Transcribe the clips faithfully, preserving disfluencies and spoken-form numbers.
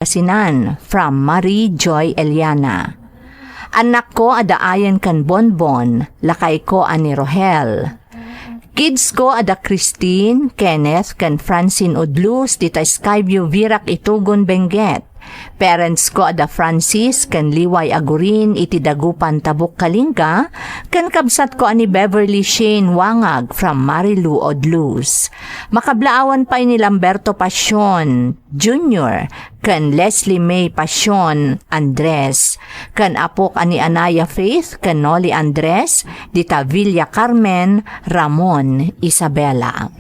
Pangasinan, from Marie Joy Eliana. Annakko a da Ayan ken Bonbon, lakayko a ni Rohel. Kidsko a da Christine, Kenneth, ken Francine Udlus, dita Skyview, Virac, Itugon, Benguet. Parents ko a da Francis ken Liway Agurin iti Dagupan, Tabuk, Kalinga, ken kabsat ko a ni Beverly Shane Wangag from Marilou, Odlus. Makablaawan pay ni Lamberto Pasion Junior ken Leslie May Pasion Andres, ken apok a ni Anaya Faith ken Noli Andres, dita Villa Carmen, Ramon, Isabela.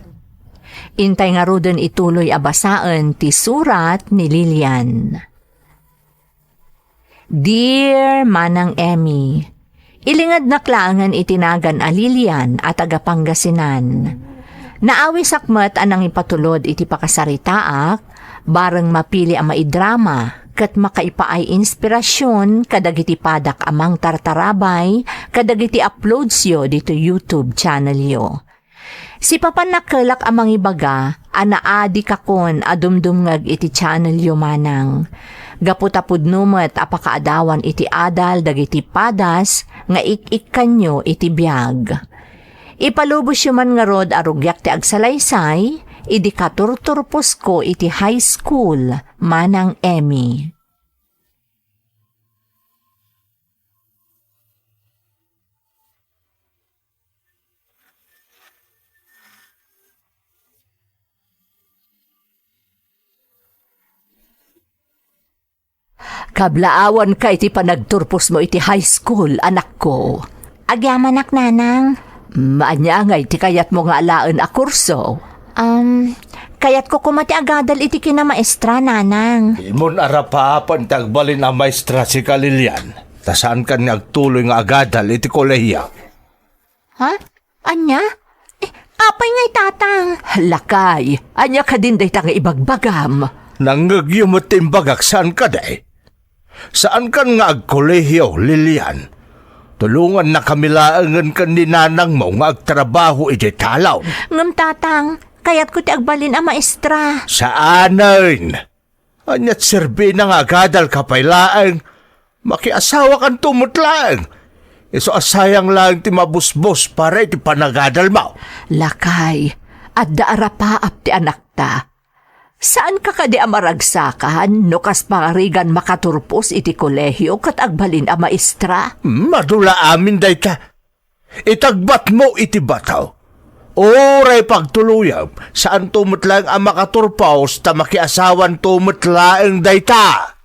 Intay ngaruden ituloy a basaen ti surat ni Lilian. Dear Manang Emmy, ilingednak laengen iti nagan a Lilian a taga Pangasinan. Naawisak met a nangipatulod iti pakasaritaak, bareng mapili a maidrama, ket makaipaay inspirasyon kadagiti padak a mangtartarabay kadagiti uploadsyo ditoy YouTube channelyo. Sipapan, nakkelak a mangibaga a naadikakon a dumdumngeg iti channelyo, Manang. Gapu ta pudno met a pakaadawan iti adal dagiti padas nga ik-ikkanyo iti biag. Ipalubosyo man ngarud a rugiak ti agsalaysay idi katurturposko iti high school, Manang Emmy. Kablaawanka iti panagturposmo iti high school, anakko. Agyamanak, Nanang. Mm, ania ngay ti kayatmo nga alaen a kurso? Um, kayatko koma ti agadal iti kinamaestra, Nanang. Dimon arapapan ti agbalin a maestra sika, Lilian, ta saankan nga agtuloy nga agadal iti kolehiyo. Ha? Ania? Eh, apay ngay, Tatang? Lakay, ania kadin dayta nga ibagbagam? Nangngegyo met ti imbagak, saan kadi? Saankan nga agkolehiyo, Lilian. Tulongannakami laengen ken ni nanangmo nga agtrabaho idiay talon. Ngem, Tatang, kayatko ti agbalin a maestra. Saanen! Ania ti serbina nga agadalka pay laeng? Makiasawakanto met laeng. Isu a sayang laeng ti mabusbos para iti panagadalmo. Lakay, adda arapaap ti anakta. Saanka kadi a maragsakan no kas pangarigan makaturpos iti kolehiyo ket agbalin a maestra? Hmm, adu la amin dayta. Itagbatmo iti bato. Uray pagtuloyem, saanto met laeng a makaturpos ta makiasawanto met laeng dayta.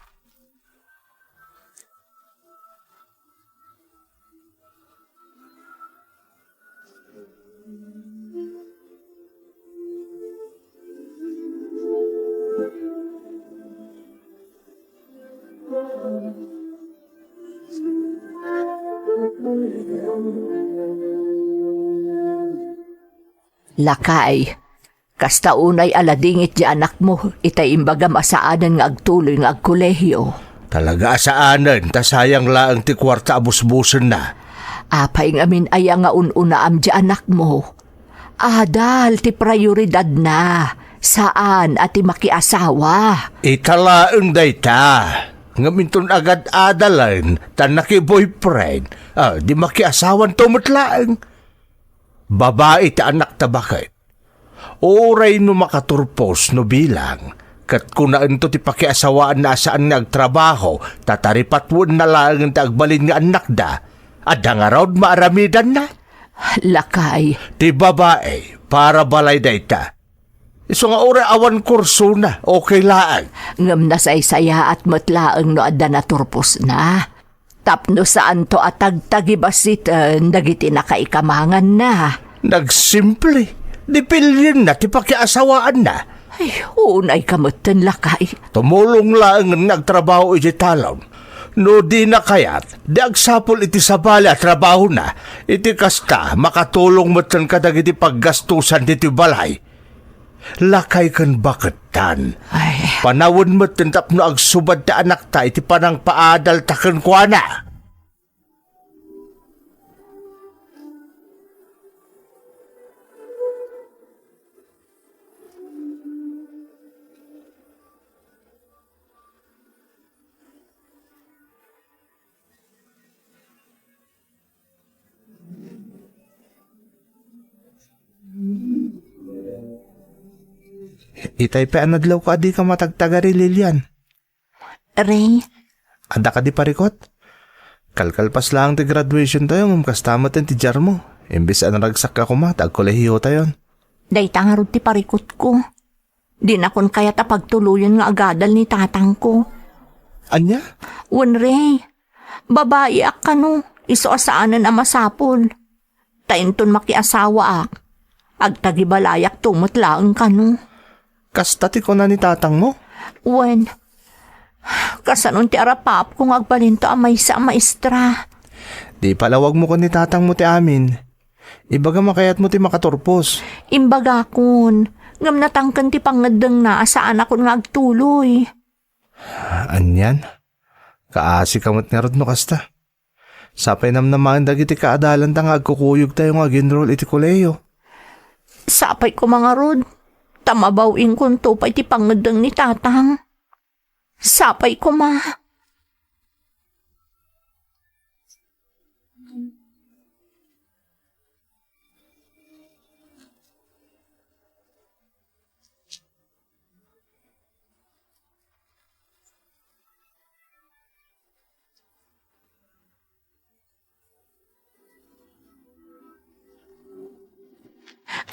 Lakay, kasta unay a ladingit ti anakmo itay imbagam a saanen nga agtuloy nga agkolehiyo. Talaga a saanen, ta sayang laeng ti kuarta a busbosenna. Apay ngamin aya nga un-unaam ti anakmo? Adal ti prioridadna, saan a ti makiasawa. Ita laeng dayta. Ngem inton agad-adalen ta nakiboyfriend, ah, di makiasawanto met laeng. Babai ti anakta baket. Uray no makaturpos no bilang, ket kunaento ti pakiasawaanna a saan nga agtrabaho, ta taripatoenna laengen ti agbalin nga annakda. Adda ngarud maaramidanna? Lakay. Ti babai, para balay dayta. Isu nga uray awan kursona, okay laeng. Ngem nasaysayaat met laeng no adda naturposna. Tapno saanto a tagtagibasiten dagiti nakaikamanganna. Nagsimple, dipilienna ti pakiasawaanna. Ay, unayka metten, lakay. Tumulong laengen nga agtrabaho iti talon. No dina kayat, di agsapul iti sabali a trabahona. Iti kasta, makatulong metten kadagiti paggastosan ditoy balay. Lakay ken bakettan. Ay. Panawen metten tapno agsubad ti anakta iti panangpaadalta kenkuana. Itay pay a nadlawko a dika matagtagari, Lilian. Ray. Adda kadi parikut? Kalkalpas laeng ti graduation tayo, ngem kasta met ti diarmo. Imbes a naragsakka koma, ta agkolehiyo tayon. Dayta ngarud ti parikutko. Dinakon kayat a pagtuloyen nga agadal ni tatangko. Ania? Wen, Ray. Babaiak kano, isu a saanen a masapul. Ta inton makiasawaak, agtagibalayak to met laeng kano. Kasta ti kuna ni tatangmo? Wen, kasanon ti arapaapko nga agbalinto a maysa a maestra. Di palawagmo ken ni tatangmo ti amin. Ibagam a kayatmo ti makaturpos. Imbagakon, ngem natangken ti pangngeddengna a saanakon nga agtuloy. Anian? Kaasi ka met ngarud no kasta. Sapay namnamaen dagiti kaadalanta nga agkukuyogtayo nga ag-enroll iti kolehiyo. Sapay koma ngarud, ta mabaw-ingkonto pay ti pangngeddeng ni tatang. Sapay koma.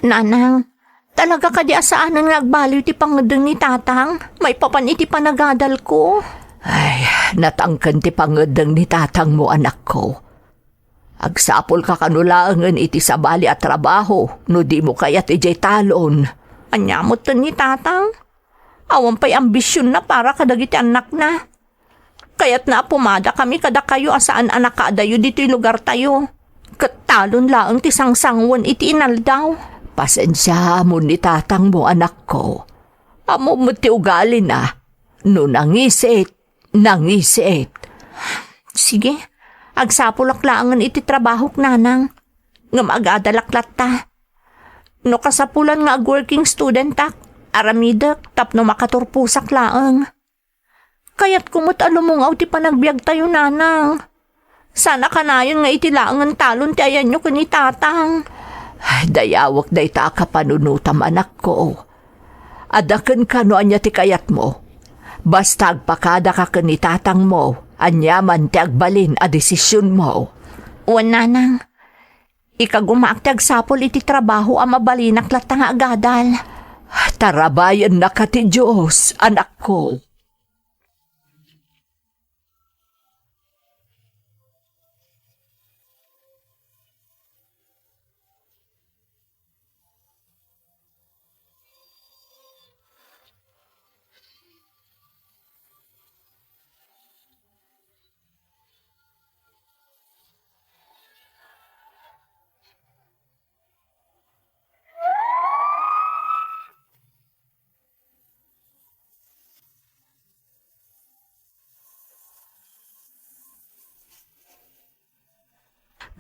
Nanang, talaga kadi a saanen nga agbaliw ti pangngeddeng ni tatang maipapan iti panagadalko? Ay, natangken ti pangngeddeng ni tatangmo, anakko. Agsapulka kano laengen iti sabali a trabaho no dimo kayat idiay talon. Ania metten ni tatang? Awan pay ambisionna para kadagiti annakna. Kayatna a pumadakami kadakayo a saan a nakadayo ditoy lugartayo. Ket talon laeng ti sangsangoen iti inaldaw. Pasensiaamon ni tatangmo, anakko. Ammom met ti ugalina. No nangisit, nangisit. Sige, agsapulak laengen iti trabahok, nanang. Ngem agadalak latta. No kasapulan nga ag-working studentak, aramidek tapno makaturposak laeng. Kayatko met a lumungaw ti panagbiagtayo, nanang. Saan a kanayon nga iti laengen talon ti ayanyo ken ni tatang. Ay, dayawek dayta a kapanunotam, anakko. Adda kenka no ania ti kayatmo. Basta agpakadaka ken ni tatangmo, aniaman ti agbalin a desisionmo. Wen, nanang. Ikagumaak ti agsapul iti trabaho a mabalinak latta nga agadal. Tarabayennaka ti Dios, anakko.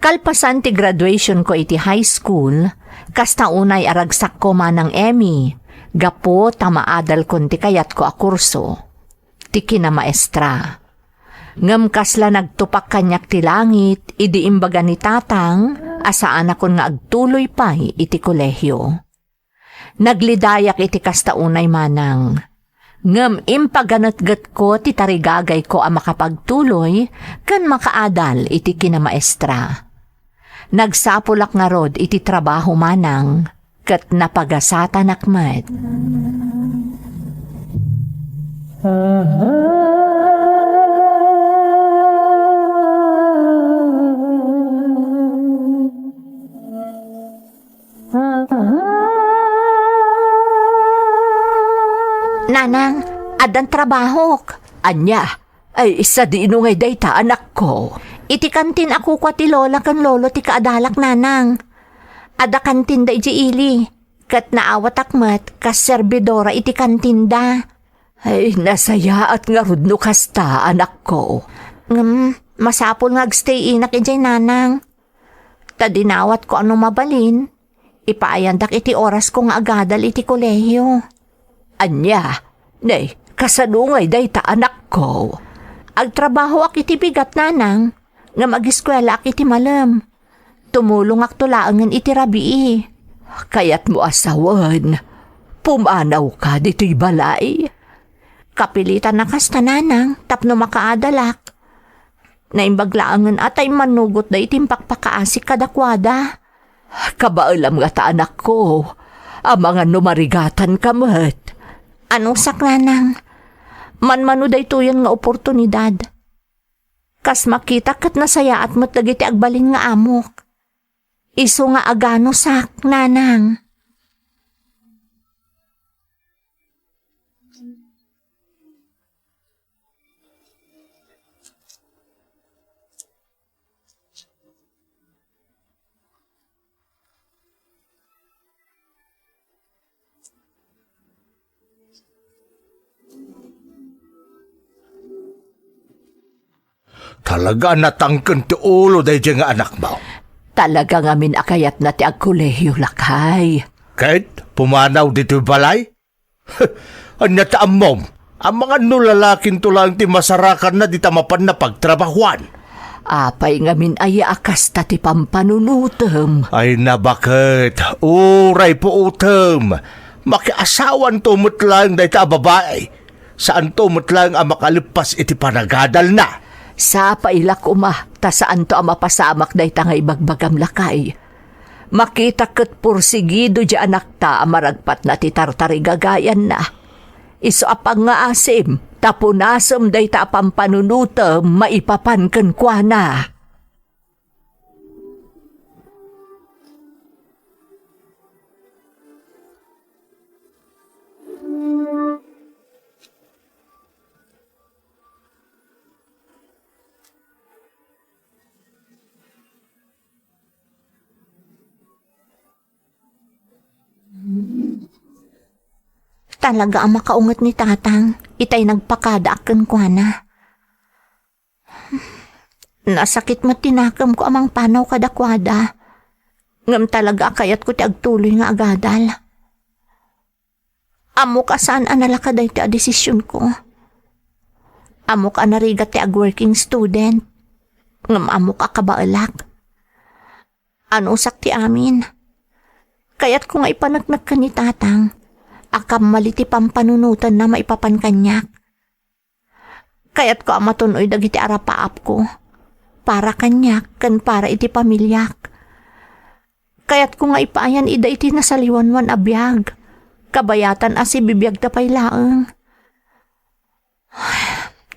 Kalpasan ti graduation ko iti high school, kasta unay a ragsakko manang Emmy, gapu ta maadalkon ti kayatko a kurso, ti kinamaestra. Ngem kasla nagtupak kaniak ti langit idi imbaga ni tatang a saanakon nga agtuloy pay iti kolehio. Naglidayak iti kasta unay manang. Ngem impaganetgetko ti tarigagayko a makapagtuloy ken makaadal iti kinamaestra. Nagsapulak ngarud iti trabaho manang, ket napagasatanak met. Nanang, addan trabahok. Ania? Ay, sadino ngay dayta, anakko? Iti kantin a kukua ti lola ken lolo ti kaadalak, nanang. Adda kantinda idiay ili, ket naawatak met kas serbidora iti kantinda. Ay, nasayaat ngarud no kasta, anakko. Ngem, masapul nga agstay-inak idiay, nanang. Ta dinawatko a no mabalin, ipaayandak iti orasko nga agadal iti kolehio. Ania? Nay, kasano ngay dayta, anakko? Agtrabahoak iti bigat, nanang, ngem agiskuelaak iti malem. Tumulongakto laengen iti rabii. Kayatmo a sawen, Pumanawka ditoy balay? Kapilitan a kasta, nanang, tapno makaadalak. Naimbag laengen a ta immannugotda iti impakpakaasik kadakuada. Kabaelam ngata, anakko, amangan no marigatanka met. Anusak, nanang? Manmano daytoyen nga oportunidad. Kas makitak ket nasayaat met dagiti agbalin nga amok. Isu nga aganusak, nanang. Talaga a natangken ti ulo daydiay nga anakmo. Talaga ngamin a kayatna ti agkolehiyo, lakay. Ket pumanaw ditoy balay? Ania ta ammom? Amangan no lalakinto laeng ti masarakanna dita mapanna pagtrabahuan. Apay ngamin aya a kasta ti pampanunotem? Ay, nabaket, uray puotem. Makiasawanto met laeng dayta a babai. Saanto met laeng a makaleppas iti panagadalna. Sapay la koma, ta saanto a mapasamak dayta nga ibagbagam, lakay. Makitak ket porsigido diay anakta a maragpatna ti tartarigagayanna. Isu a pangngaasim, ta punasem dayta a pampanunotem maipapan kenkuana. Talaga a makaunget ni Tatang, itay nagpakadaak kenkuana. Nasakit met ti nakemko a mangpanaw kadakuada. Ngem talaga a kayatko ti agtuloy nga agadal. Ammok a saan a nalaka daytoy a desisionko. Ammok a narigat ti ag-working student. Ngem ammok a kabaelak. Anusak ti amin. Kayatko nga ipaneknek ken ni Tatang a kammali ti pampanunotenna maipapan kaniak. Kayatko a matun-oy dagiti arapaapko para kaniak ken para iti pamiliak. Kayatko nga ipaayan ida iti nasaliwanwan a biag, kabayatan a sibibiagda pay laeng.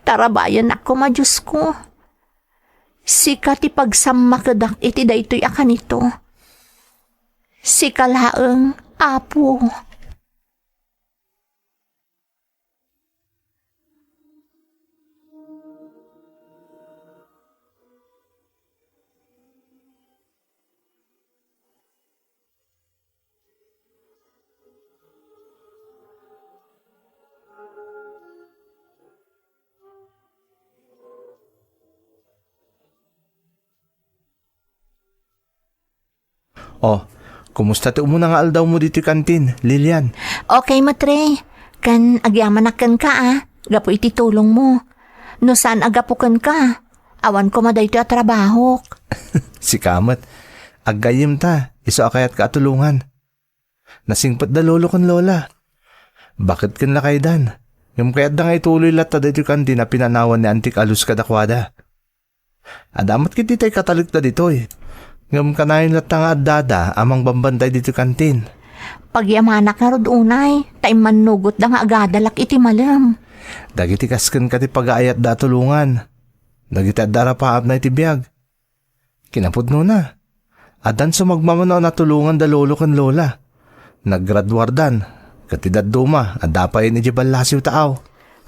Tarabayanak koma, Diosko. Sika ti pagsammakedak iti daytoy a kanito. Sika laeng, Apo. Oh, kumusta ti umuna nga aldawmo ditoy kantin, Lilian? Okay, Matre. Ken agyamanak kenka, a, gapu iti tulongmo. No saan a gapu kenka, awan koma daytoy a trabahok. Sika met, aggayyem ta, isu a kayatka a tulongan. Nasingpetda lolo ken lola. Baket ken lakaydan. Ngem kayatda nga ituloy latta daytoy kantin a pinanawan ni Antik a Luz kadakuada. Adda met ketdi tay katalekda ditoy. Ngem kanayon latta nga addada a mangbambantay ditoy kantin. Pagyamanak ngarud unay, ta immannugotda nga agadalak iti malem. Dagiti kas kenka ti pagaayatda a tulongan. Dagiti adda arapaapna iti biag. Kinapudnona, addan sumagmamano a natulongan da lolo ken lola. Naggraduardan, ket ti dadduma, adda payen idiay ballasiw taaw.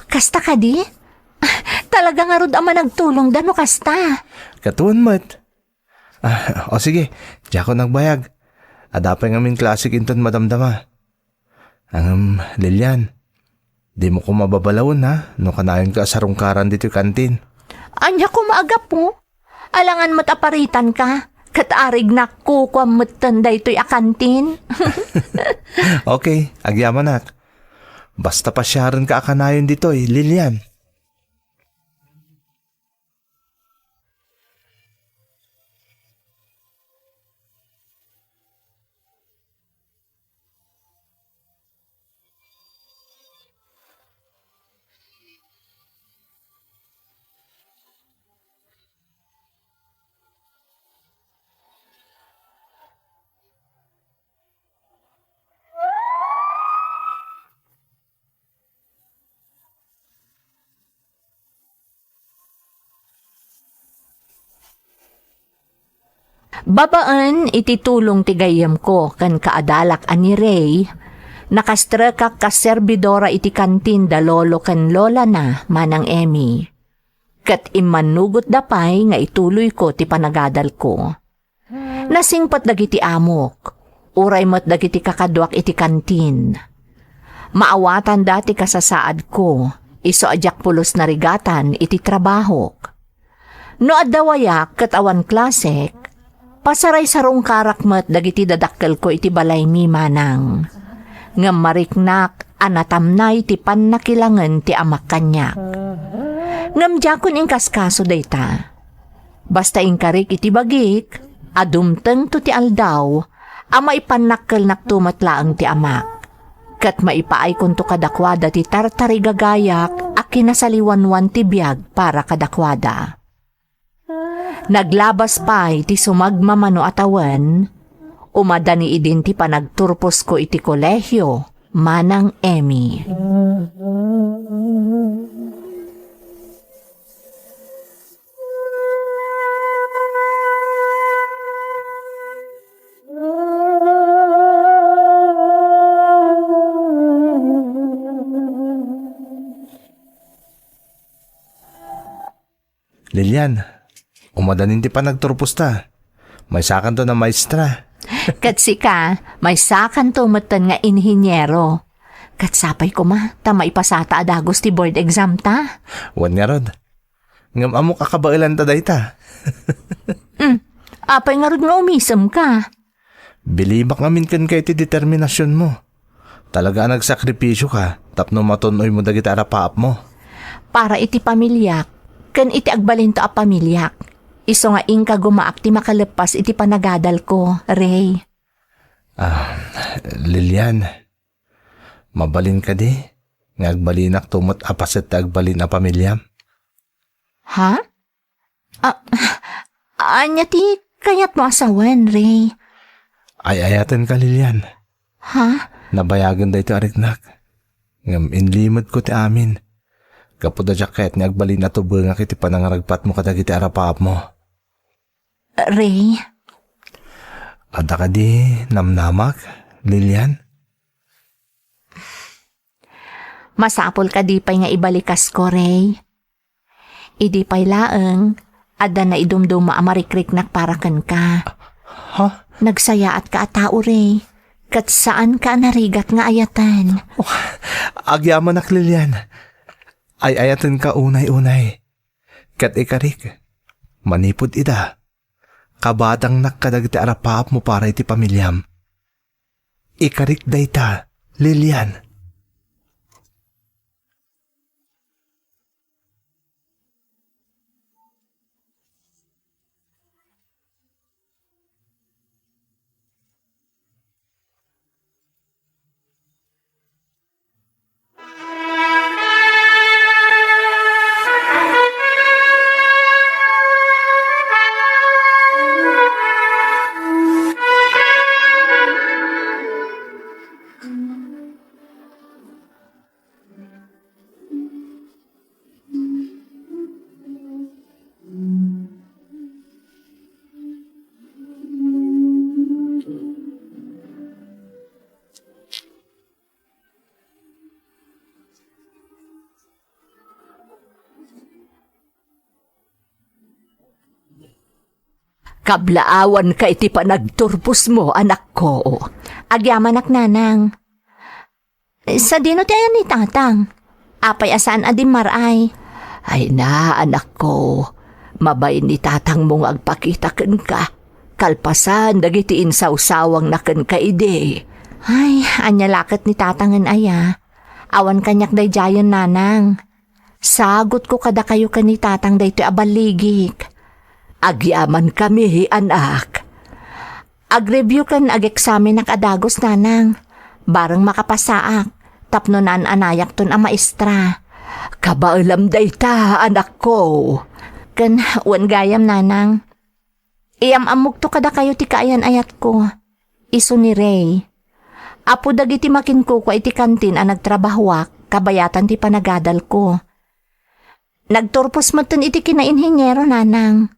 Kasta kadi? Talaga ngarud a managtulongda no kasta. Katuon met. Ah, o sige, diakon agbayag. Adda pay ngamin klasek inton madamdama. Ngem, Lilian, dimo koma babalawen, ha, no kanayonka a sarungkaran ditoy kantin. Ania koma a gapu? Alangan met a paritanka, ket arignak kukuam metten daytoy a kantin. Okay, agyamanak. Basta pasiarenka a kanayon ditoy, Lilian. Babaen iti tulong ti gayyemko ken kaadalak a ni Ray, nakastrekak kas serbidora iti kantin da lolo ken lolana, Manang Emmy. Ket immannugotda pay nga ituloyko ti panagadalko. Nasingpet dagiti amok, uray met dagiti kakaduak iti kantin. Maawatanda ti kasasaadko, isu a diak pulos narigatan iti trabahok. No adda wayak ket awan klasek, pasaraysarungkarak met dagiti dadakkelko iti balaymi, Manang. Ngem mariknak a natamnay ti pannakilangen ti amak kaniak. Ngem diakon inkaskaso dayta. Basta inkarik iti bagik a dumtengto ti aldaw a maipannakkelnakto met laeng ti amak, ket maipaaykonto kadakuada ti tartarigagayak a kinasaliwanwan ti biag para kadakuada. Naglabas pay ti sumagmamano a tawen, umadani idin ti panagturposko iti kolehio, Manang Emmy. Lilian, umadanin ti panagturposta. Maysakanto a maestra. Ket sika, maysakanto metten nga inhiniero. Ket sapay koma, ta maipasata a dagus ti board exam ta. Wen ngarud. Ngem ammok a kabaelanta dayta. Mm. Apay ngarud nga umisemka? Bilibak ngamin kenka iti determinasionmo. Talaga a nagsakripisioka tapno matun-oymo dagiti arapaapmo. Para iti pamiliak, ken iti agbalinto a pamiliak, isu nga inka gumaak ti makaleppas iti panagadalko, Ray. Ah, Lilian, mabalin kadi nga agbalinakto met a paset ti agbalin a pamiliam? Ha? Ah, ania ti kayatmo a sawen, Ray? Ay-ayatenka, Lilian. Ha? Nabayagen daytoy a riknak. Ngem inlimedko ti amin. Gapu ta diak kayat nga agbalin a tubengak iti panangragpatmo kadagiti arapaapmo. Ray? Adda kadi namnamak, Lilian? Masapul kadi pay nga ibalikasko, Ray? Idi pay laeng, adda naidumduma a marikriknak para kenka. Ha? Nagsayaatka a tao, Ray, ket saanka a narigat nga ayaten. Oh, agyamanak, Lilian. Ay-ayatenka unay-unay. Ket ikarik, manipud ida, kabadangnak kadagiti arapaapmo para iti pamiliam. Ikarik dayta, Lilian. Kablaawanka iti panagturposmo, anakko. Agyamanak, nanang. Sadino ti ayan ni tatang? Apay a saan a dimmar-ay? Ay na, anakko. Mabain ni tatangmo nga agpakita kenka. Kalpasan dagiti insawsawangna kenka idi. Ay, ania la ket ni tatangen aya? Awan kaniak daydiayen, nanang. Sagutko kadakayo ken ni tatang daytoy a balligik. Agyamankami, anak. Ag-review ken ag-eksaminak a dagus, nanang. Bareng makapasaak, tapno naan-anayakton a maestra. Kabaelam dayta, anakko. Ken wen gayam, nanang. Iyam-ammokto kadakayo ti kaayan-ayatko. Isu ni Ray. Apo dagiti makinkukua iti kantin a nagtrabahoak, kabayatan ti panagadalko. Nagturpos metten iti kinainhiniero, nanang.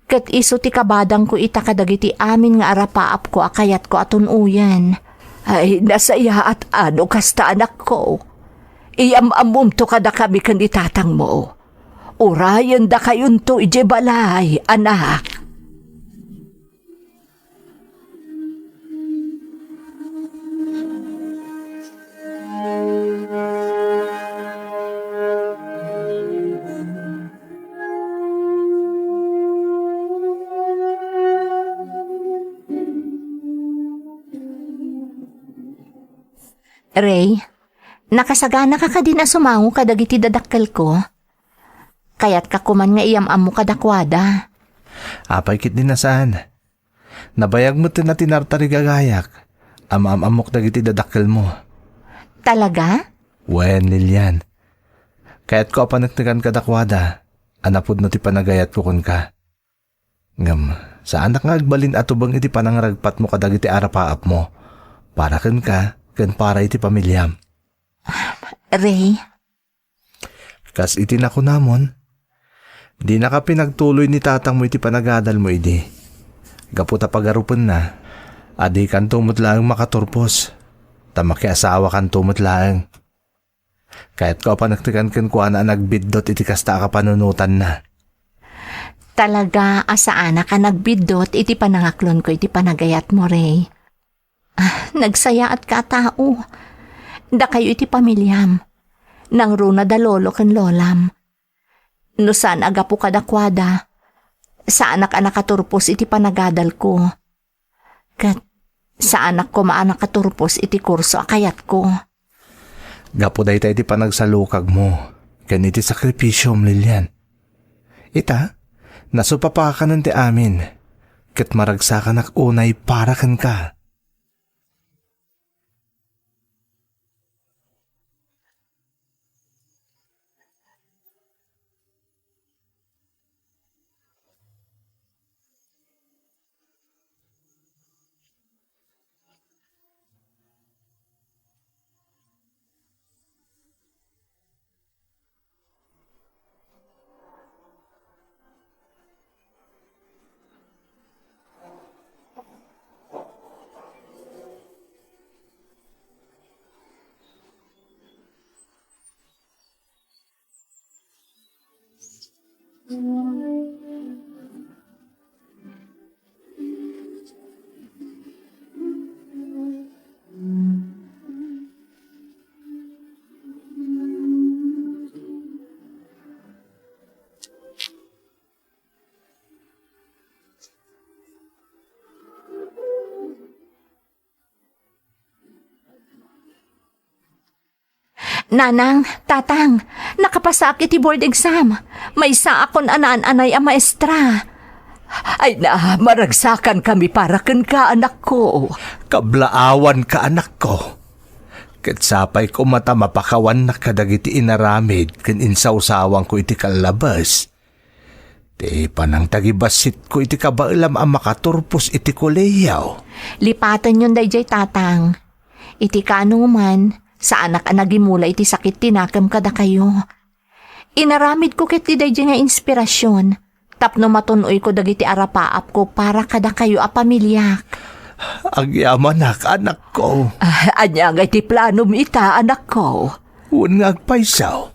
Ket isu ti kabadangko ita kadagiti amin nga arapaapko a kayatko a tun-oyen. Ay, nasayaat a no kasta, anakko. Iyam-ammomto kadakami ken ni tatangmo. Urayen dakayonto idiay balay, anak. Ray, nakasaganaka kadin a sumango kadagiti dadakkelko? Kayatka koman nga iyam-ammo kadakuada. Apay ketdi a saan. Nabayag met ti nartarigagayak a maam-ammok dagiti dadakkelmo. Talaga? Wen, Lilian. Kayatko a paneknekan kadakuada a napudno ti panagayatko kenka. Ngem, saanak nga agbalin a tubeng iti panangragpatmo kadagiti arapaapmo, para kenka ken para iti pamiliam. Ray. Kas iti nakunamon, dinaka pinagtuloy ni tatangmo iti panagadalmo idi. Gapu ta pagarupenna, a dikanto met laeng makaturpos, ta makiasawakanto met laeng. Kayatko a paneknekan kenkuana a nagbiddut iti kasta a kapanunotanna. Talaga a saanak a nagbiddut iti panangaklonko iti panagayatmo, Ray. Ah, nagsayaatka a tao. Dakayo iti pamiliam. Nangruna da lolo ken lolam. No saan a gapu kadakuada, saanak a nakaturpos iti panagadalko. Ket saanak koma a nakaturpos iti kurso a kayatko. Gapu dayta iti panagsalukagmo ken iti sakripisiom, Lilian. Ita, nasupapakanen ti amin, ket maragsakanak unay para kenka. Nanang, Tatang, nakapasaak iti board exam. Maysaakon a naan-anay a maestra. Ay na, maragsakankami para kenka, anakko. Kablaawanka, anakko. Ket sapay koma ta mapakawannak kadagiti inaramid ken insawsawanko iti kallabes. Ti panangtagibassitko iti kabaelam a makaturpos iti kolehio. Lipatenyon daydiay, Tatang. Iti kaanoman, saanak a nagimula iti sakit ti nakem kadakayo. Inaramidko ketdi daydiay nga inspirasion tapno matun-oyko dagiti arapaapko para kadakayo a pamiliak. Agyamanak, anakko. Ah, ania ngay ti planom ita, anakko? Wen nga agpayso.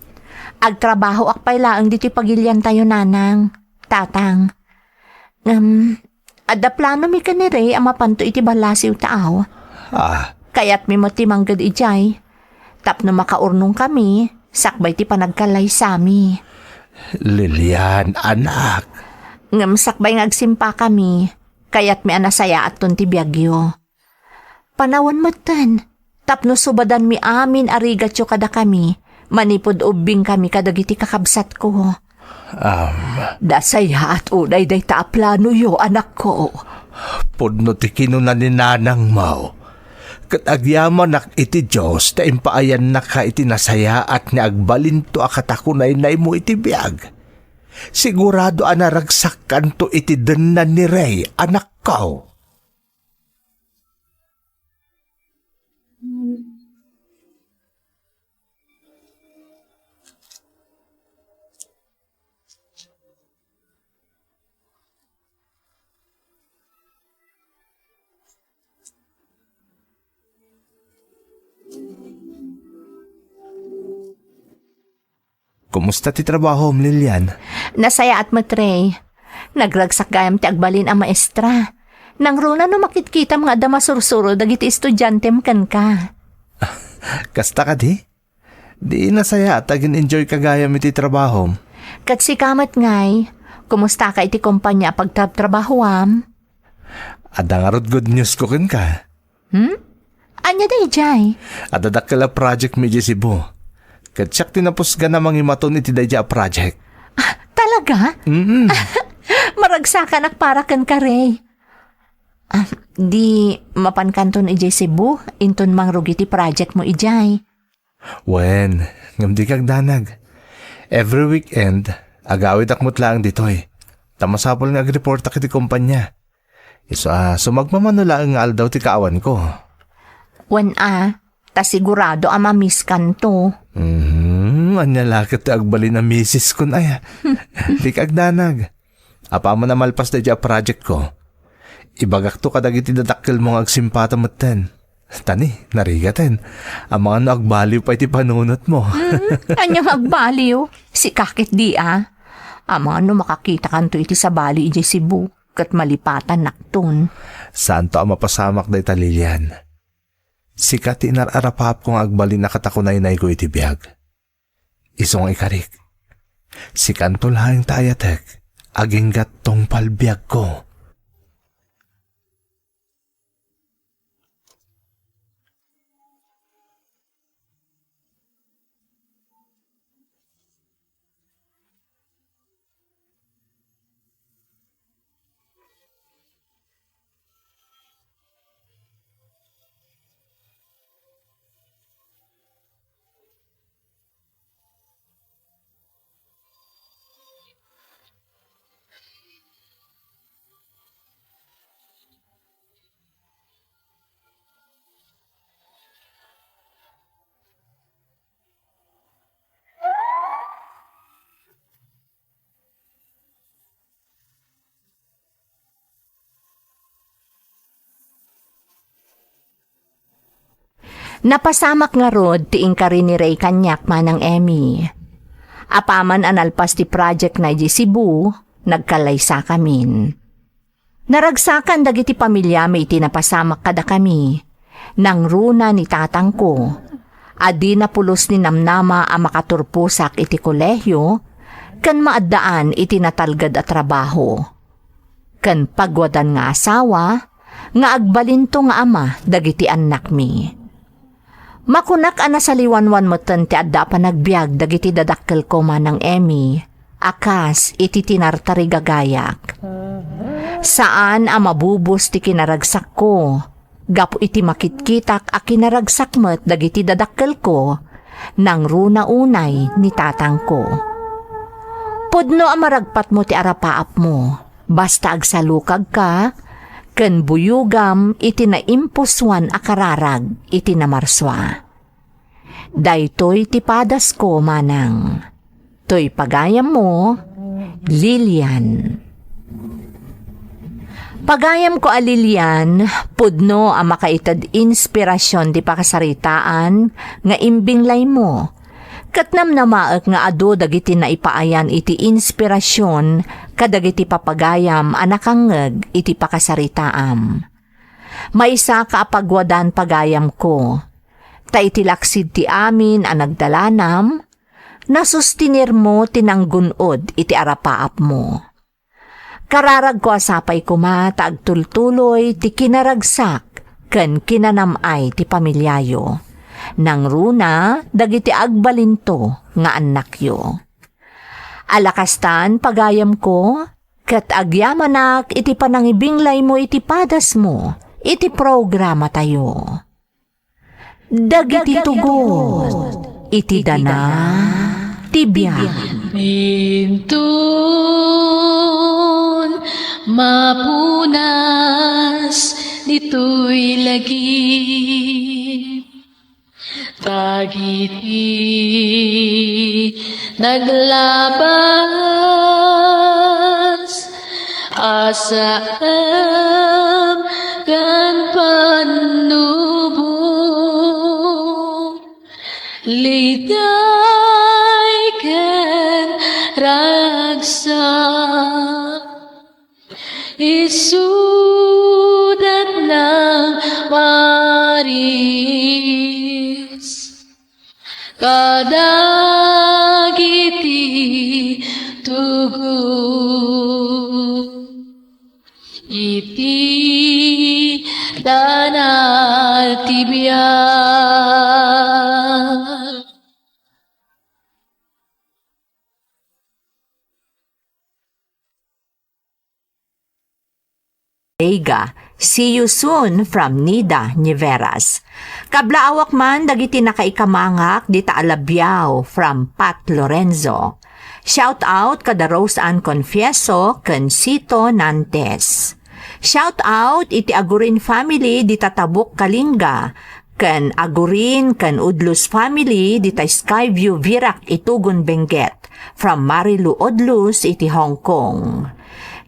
Agtrabahoak pay laeng ditoy pagiliantayo, Nanang, Tatang. Ngem, adda planomi ken ni Ray a mapanto iti ballasiw ta aw. Ah. Kayatmi met ti mangged idiay. Tapno makaurnongkami, sakbay ti panagkallaysami. Lilian, anak. Ngem sakbay nga agsimpakami, kayatmi a nasayaatton ti biagyo. Panawen metten, tapno subadanmi amin a rigatyo kadakami, manipud ubbingkami kadagiti kakabsatko. Am. Nasayaat unay dayta a planoyo, anakko. Pudno ti kinuna ni nanangmo. Ket agyamanak iti Dios ta impaayannaka iti nasayaat nga agbalinto a katakunaynaymo iti biag. Sigurado a naragsakkanto iti denna ni Ray, anakko. Kumusta ti trabahom, Lilian? Nasayaat met, Ray. Nagragsak gayam ti agbalin a maestra. Nangruna no makitkitam nga adda masursuro dagiti estudiantem kenka. Kasta kadi? Di nasayaat, agin-enjoyka gayam iti trabahom. Ket sika met ngay, kumustaka iti kompania a pagtrabtrabahoam? Adda ngarud good news ko kenka. Hmm? Ania daydiay? Adda dakkel a project mi idiay Cebu. Ket siak ti napusgan a mangimaton iti daydiay a project. Ah, talaga? Mm. Maragsakanak para kenka, Ray. Ah, di mapankanton idiay Cebu, inton mangrugi ti project mo idiay. Wen, ngem dika agdanag. Every weekend, agawidak met laeng ditoy. Ta masapul nga agreportak iti kompania. Isu a sumagmamano laeng nga aldaw ti kaawanko. Wen a, ta sigurado a mamiskanto. Mhm, ania la ket ti agbalin a misiskon aya. Dika agdanag. Apaman a malpas daydiay a project ko, ibagakto kadagiti dadakkelmo nga agsimpata metten. Tani, narigaten. Amangan no agbaliw pay ti panunotmo. Mhm. Ania nga agbaliw? Sika ket di a. Amangan no makakitakanto iti sabali idiay Cebu, ket malipatannakton. Saanto a mapasamak dayta, Lilian. Sika ti inar-arapaapko nga agbalin a katakunaynayko iti biag. Isu nga ikarik, sikanto laeng ti ayatek, agingga tungpal biagko. Napasamak ngarud ti inkari ni Ray kaniak, Manang Emmy. Apaman a nalpas ti project na idiay Cebu, nagkallaysakamin. Naragsakan dagiti pamiliami iti napasamak kadakami. Nangruna ni tatangko a dina pulos ni namnama a makaturposak iti kolehio ken maaddaan iti natalged a trabaho. Ken pagwadan nga asawa nga agbalinto nga ama dagiti annakmi. Makunak a nasaliwanwan metten ti adda a panagbiag dagiti dadakkelko, Manang Emmy, a kas iti tinartarigagayak. Saan a mabubos ti kinaragsakko gapu iti makitkitak a kinaragsak met dagiti dadakkelko, nangruna unay ni tatangko. Pudno a maragpatmo ti arapaapmo, basta agsalukagka ken buyogam iti naimpusoan a kararag iti namarsua. Daytoy ti padasko, Manang. Toy pagayammo, Lilian. Pagayamko a Lilian, pudno a makaited inspirasyon ti pakasaritaan nga imbinglaymo. Ket namnamaek nga adu dagiti naipaayan iti inspirasyon kadagiti papagayam a nakangngeg iti pakasaritaam. Maysaka a pagwadan, pagayamko, ta iti laksid ti amin a nagdalanam, nasustenirmo ti nanggun-od iti arapaapmo. Kararagko a sapay koma ta agtultuloy ti kinaragsak ken kinanam-ay ti pamiliayo, nangruna dagiti agbalinto nga annakyo. Ala kastan, pagayamko, ket agyamanak iti panangibinglaymo iti padasmo iti programatayo. Dagiti tugot iti dana ti biag. Inton mapunas ditoy lagip, dagiti naglabas a saem ken pannubo. Ligay ken Sa isudat nang Maris kadagiti tugot iti danal ti biag. Vega. See you soon from Nida Niveras. Kablaawak man dagiti nakaikamangak dita a labiaw from Pat Lorenzo. Shout out kada Rose Ann Confieso ken Sito Nantes. Shout out iti Agurin family dita Tabuk Kalinga, ken Agurin ken Udlus family dita Skyview Virac Itugon Benguet, from Marilu Udlus iti Hong Kong.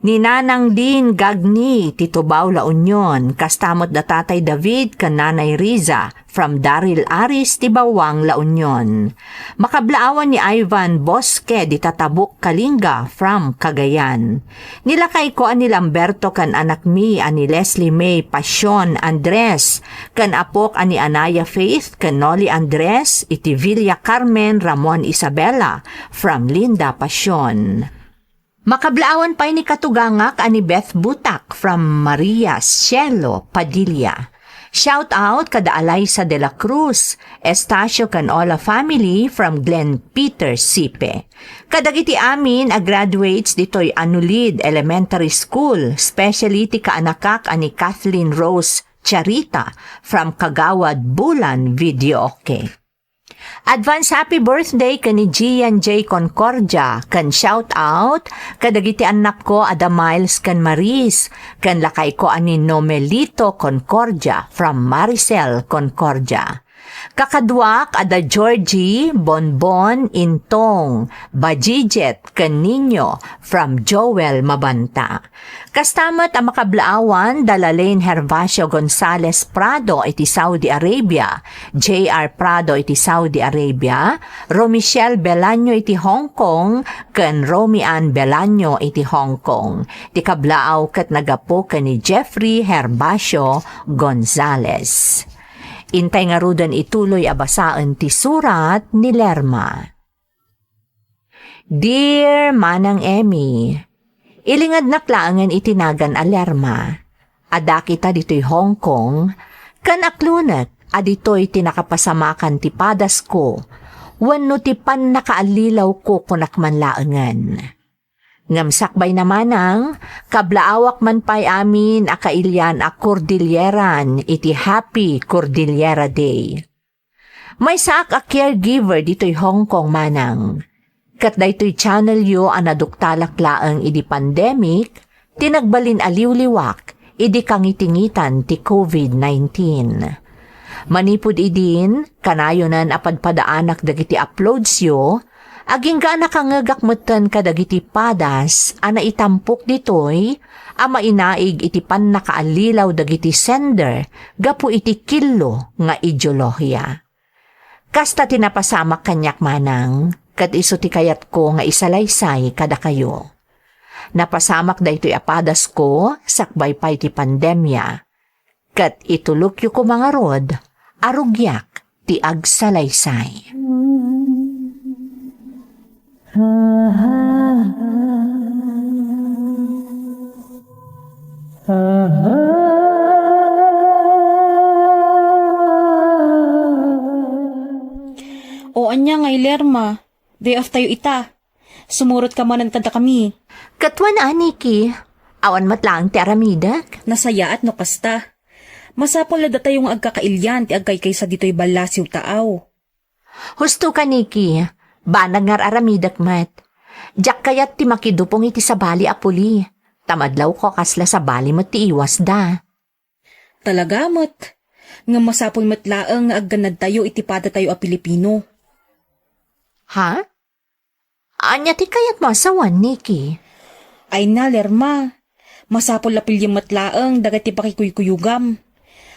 Ni Nanang Lin Gagni ti Tubao, La Union, kasta met da Tatay David ken Nanay Riza, from Daryl Aris ti Bawang, La Union. Makablaawan ni Ivan Bosque dita Tabuk Kalinga, from Cagayan. Ni lakayko a ni Lamberto ken anakmi a ni Leslie May Pasion Andres, ken apok a ni Anaya Faith ken Noli Andres iti Villa Carmen, Ramon Isabela, from Linda Pasion. Makablaawan pay ni katugangak a ni Beth Butak from Maria Cielo Padilla. Shout out kada Alaysa de la Cruz, Estacio ken Ola family from Glenn Peter Sipe. Kadagiti amin a graduates ditoy Anulid Elementary School, especially ti kaanakak a ni Kathleen Rose Charita from Kagawad Bulan Videoke. Advance happy birthday ken ni Gian J Concordia, ken shout out kadagiti annakko a da Miles ken Maris, ken lakayko a ni Nomelito Concordia from Maricel Concordia. Kakaduak a da Georgie, Bonbon, Intong, Bajijet, ken Nino from Joel Mabanta. Kasta met a makablaawan da Lalaine Herbacio Gonzalez Prado iti Saudi Arabia, J R Prado iti Saudi Arabia, Romichelle Belaño iti Hong Kong, ken Romy Ann Belaño iti Hong Kong. Ti kablaaw ket naggapu ken ni Jeffrey Herbacio Gonzalez. Intay ngaruden ituloy a basaen ti surat ni Lerma. Dear Manang Emmy, ilingednak laengen iti nagan a Lerma. Adda kita ditoy Hong Kong, ken aklonek a ditoy ti nakapasamakan ti padasko wenno ti pannakaallilawko, kunak man laengen. Ngem sakbay na manang, kablaawak man pay amin a kailian a Cordilleran iti Happy Cordillera Day. Maysaak a caregiver ditoy Hong Kong manang. Ket daytoy channel yo a naduktalak laeng idi pandemic ti nagbalin a liwliwak idi kangitingitan ti covid nineteen. Manipud idin, kanayonan a padpadaanak dagiti uploads yo, agingga a nakangegak metten kadagiti padas a naitampok ditoy a mainaig iti pannakaallilaw dagiti sender gapu iti killo nga ideolohia. Kasta ti napasamak kaniak manang, ket isu ti kayatko nga isalaysay kadakayo. Napasamak daytoy a padasko sakbay pay ti pandemia, ket itulokyo koma ngarud a rugiak ti agsalaysay. O ania ngay, Lerma? Day off tayo ita. Sumurotka manen kadakami. Ket wen a, Nikki, awan met laeng ti aramidek? Nasayaat no kasta. Masapul a datayo nga agkakailian ti agkaykaysa ditoy ballasiw taaw. Husto ka, Nikki. Banag nga ar-aramidek met. Diak kayat ti makidupong iti sabali a puli. Ta madlawko a kasla sabali met ti iwasda. Talaga met. Ngem masapul met laeng nga aggannadtayo iti padatayo a Pilipino. Ha? Ania ti kayatmo a sawen, Nikki? Ay na, Lerma. Masapul a piliem met laeng dagiti pakikuykuyogam.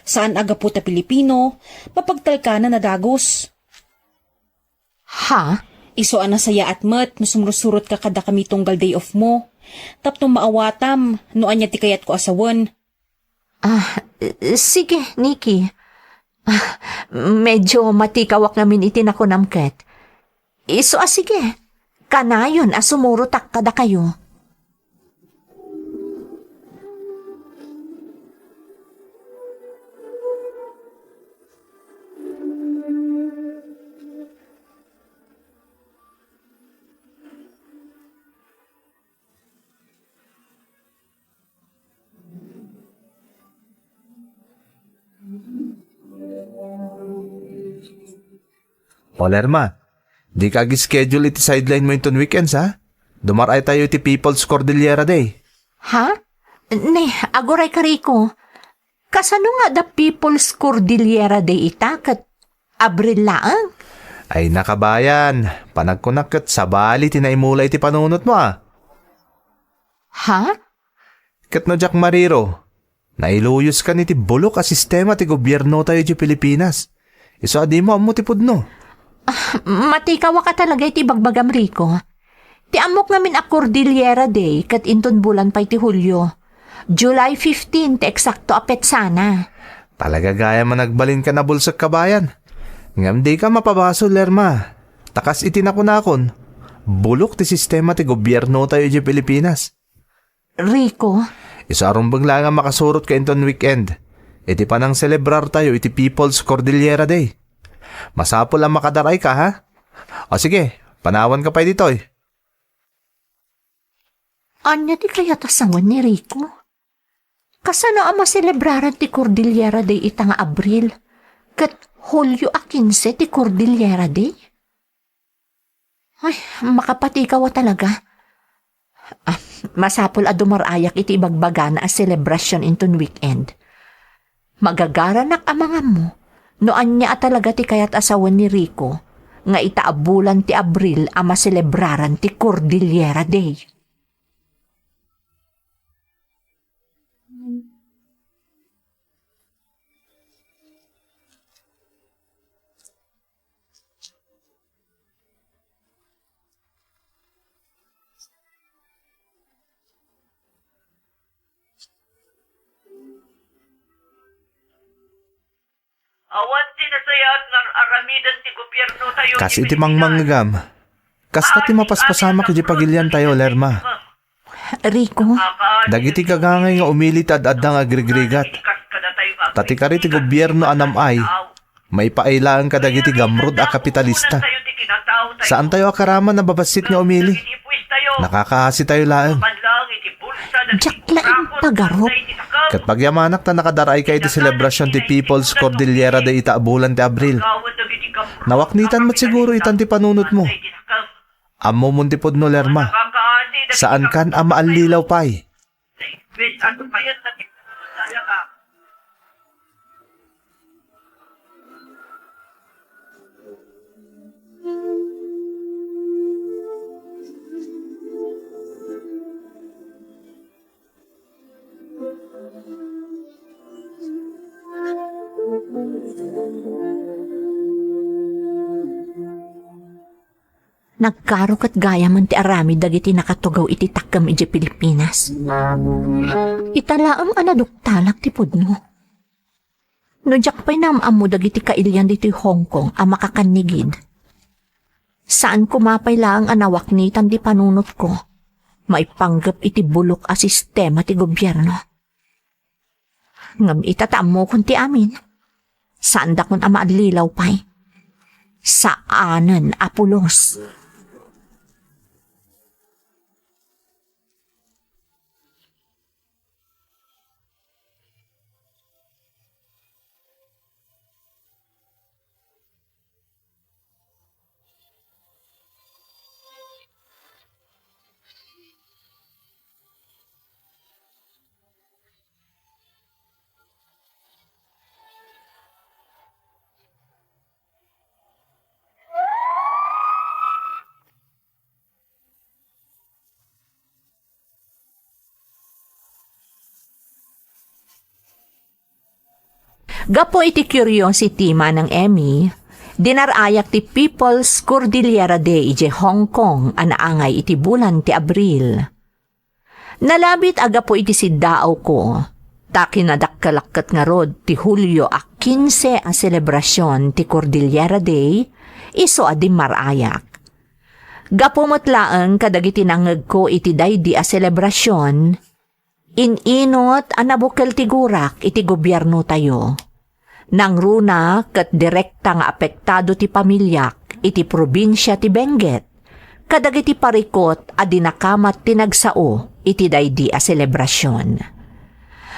Saan a gapu ta Pilipino, mapagtalkanan a dagus. Ha? Isu a nasayaat met no sumrusurotka kadakami tunggal day off mo. Tapno maawatam no ania ti kayatko a sawen. Ah, sige, Nikki. Ah, medyo matikawak ngamin iti nakunam ket. Isu a sige, kanayon a sumurotak kadakayo. O, Lerma, dika ag-schedule iti sideline mo inton weekends, ha? Dumar-ay tayo iti People's Cordillera Day. Ha? Ne, aguray ka, Rico. Kasano nga adda People's Cordillera Day ita ket Abril laeng? Ay, nakabayan, panagkunak ket sabali ti naimula iti panunot mo, a. Ha? Ket no diak mariro, nailuyoskan iti bulok a sistema ti gobiernotayo iti Pilipinas. Isu a dimo ammo ti pudno. Ah, matikawak a talaga iti ibagbagam, Rico. Ti ammok ngamin a Cordillera Day ket inton bulan pay ti Hulio. July fifteen ti eksakto a petsana. Talaga gayam a nagbalinka a nabulsek, kabayan. Ngem dika mapabasol, Lerma. Ta kas iti nakunakon, bulok ti sistema ti gobiernotayo idiay Pilipinas. Rico? Isu a rumbeng laeng a makasurotka inton weekend iti panangselebrartayo iti People's Cordillera Day. Masapul a makadarayka, ha? O sige, panawanka pay ditoy. Ania ti kayat a sawen ni Rico? Kasano a maselebraran ti Cordillera Day ita nga Abril? Ket Hulio a kinse ti Cordillera Day? Ay, makapatikaw a talaga. Ah, masapul a dumar-ayak iti ibagbagana a selebrasion inton weekend. Magagaranak a mangammo no ania a talaga ti kayat a sawen ni Rico nga ita a bulan ti Abril a maselebraran ti Cordillera Day. Awan ti nasayaat nga ar-aramiden ti gobiernotayo. Kas iti mangmangngegam, kasta ti mapaspasamak iti pagiliantayo, Lerma. Rico. Dagiti gagangay nga umili ti ad-adda nga agrigrigat. Ta ti kari ti gobierno a nam-ay, maipaay laeng kadagiti gamrud a kapitalista. Saantayo a karaman a babassit nga umili. Nakakaasitayo laeng. Diak laeng pagarup. Ket pagyamanak ta nakadar-ayka iti selebrasion ti People's Cordillera Day ita a bulan ti Abril. Nawaknitan met siguro itan ti panunotmo. Ammomon ti pudno, Lerma. Saankan a maallilaw pay. Nagkaro ket gayamen ti aramid dagiti nakatugaw iti takkem idiay Pilipinas. Ita laeng a naduktalak ti pudno. No diak pay naam-ammo dagiti kailian ditoy Hong Kong a makakannigid, saan koma pay laeng a nawaknitan ti panunotko maipanggep iti bulok a sistema ti gobierno. Ngem ita ta ammokon ti amin, saandakon a maallilaw pay. Saanen a pulos. Gapu iti curiosity, Manang Emmy, Dinar-ayak ti People's Cordillera Day idiay Hong Kong a naangay iti bulan ti Abril. Nalabit a gapu iti siddaawko, ta kinadakkelak ket ngarud ti Hulio a kinse a selebrasion ti Cordillera Day, isu a dimmar-ayak. Gapu met laeng kadagiti nangngegko iti daydi a selebrasion, in-inut a nabukel ti gurak iti gobiernotayo. Nangruna ket direkta nga apektado ti pamiliak iti probinsia ti Benguet kadagiti parikut a dinakamat ti nagsao iti daydi a selebrasion.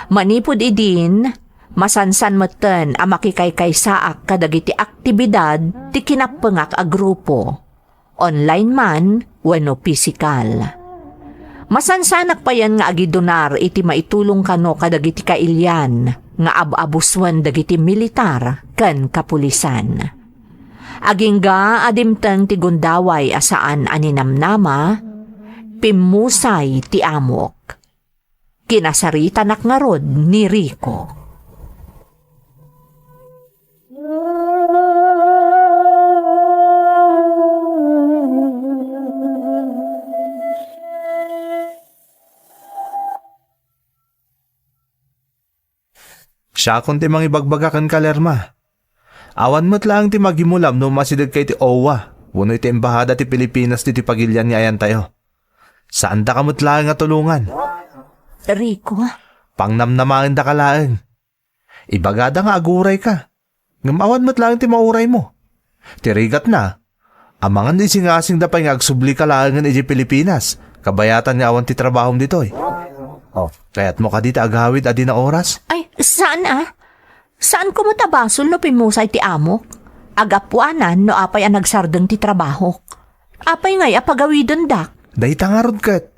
Manipud idin, masansan metten a makikaykaysaak kadagiti aktibidad ti kinappengak a grupo, online man wenno pisikal. Masansanak payen nga agidunar iti maitulong kano kadagiti kailian nga ab-abusuen dagiti militar ken kapulisan. Agingga a dimteng ti gundaway a saan a ninamnama, pimmusay ti amok. Kinasaritanak ngarud ni Rico. Siakon ti mangibagbaga kenka, Lerma. Awan met laeng ti magimulam no umasidegka iti owa wenno iti Embahada ti Pilipinas ditoy pagilian nga ayantayo. Saandaka met laeng a tulongan. Rico? Pangnamnamaendaka laeng. Ibagada nga agurayka. Ngem awan met laeng ti mauraymo. Ti rigatna, amangan no isingasingda pay nga agsublika laengen idiay Pilipinas, kabayatan nga awan ti trabahom ditoy. Oh, kayatmo kadi ti agawid a dina oras? Ay, saan a? Saanko met a basol no pimmusay ti amok? Agapuanan no apay a nagsardeng ti trabahok. Apay ngay a pagawidendak? Dayta ngarud ket.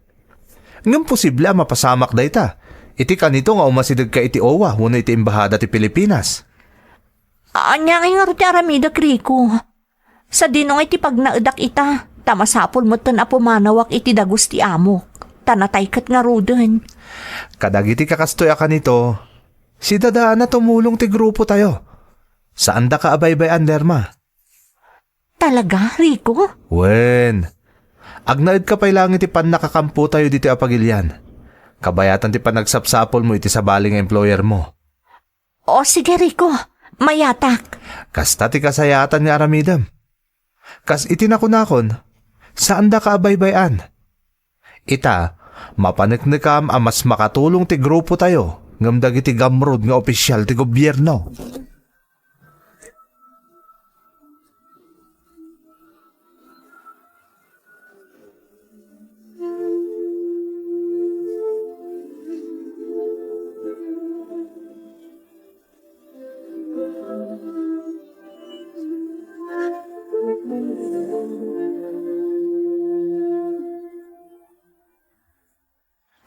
Ngem posible a mapasamak dayta. Iti kanito nga umasidegka iti owa wenno iti Embahada ti Pilipinas. Ania ngay ngarud ti aramidek, Rico? Sadino ngay ti pagnaedak ita, ta masapul metten a pumanawak iti dagus ti amok, ta natay ket ngaruden. Kadagiti kakastoy a kanito, sidadaan a tumulong ti grupotayo. Saandaka a baybay-an, Lerma. Talaga, Rico? Wen, agnaedka pay laeng iti pannakakampotayo ditoy a pagilian. Kabayatan ti panagsapsapulmo iti sabali nga employermo. O, sige, Rico. Mayatak. Kasta ti kasayaatan nga aramidem. Kas iti nakunakon, saandaka a baybay-an. Ita, mapaneknekam a mas makatulong ti grupotayo ngem dagiti gamrud nga opisial ti gobierno.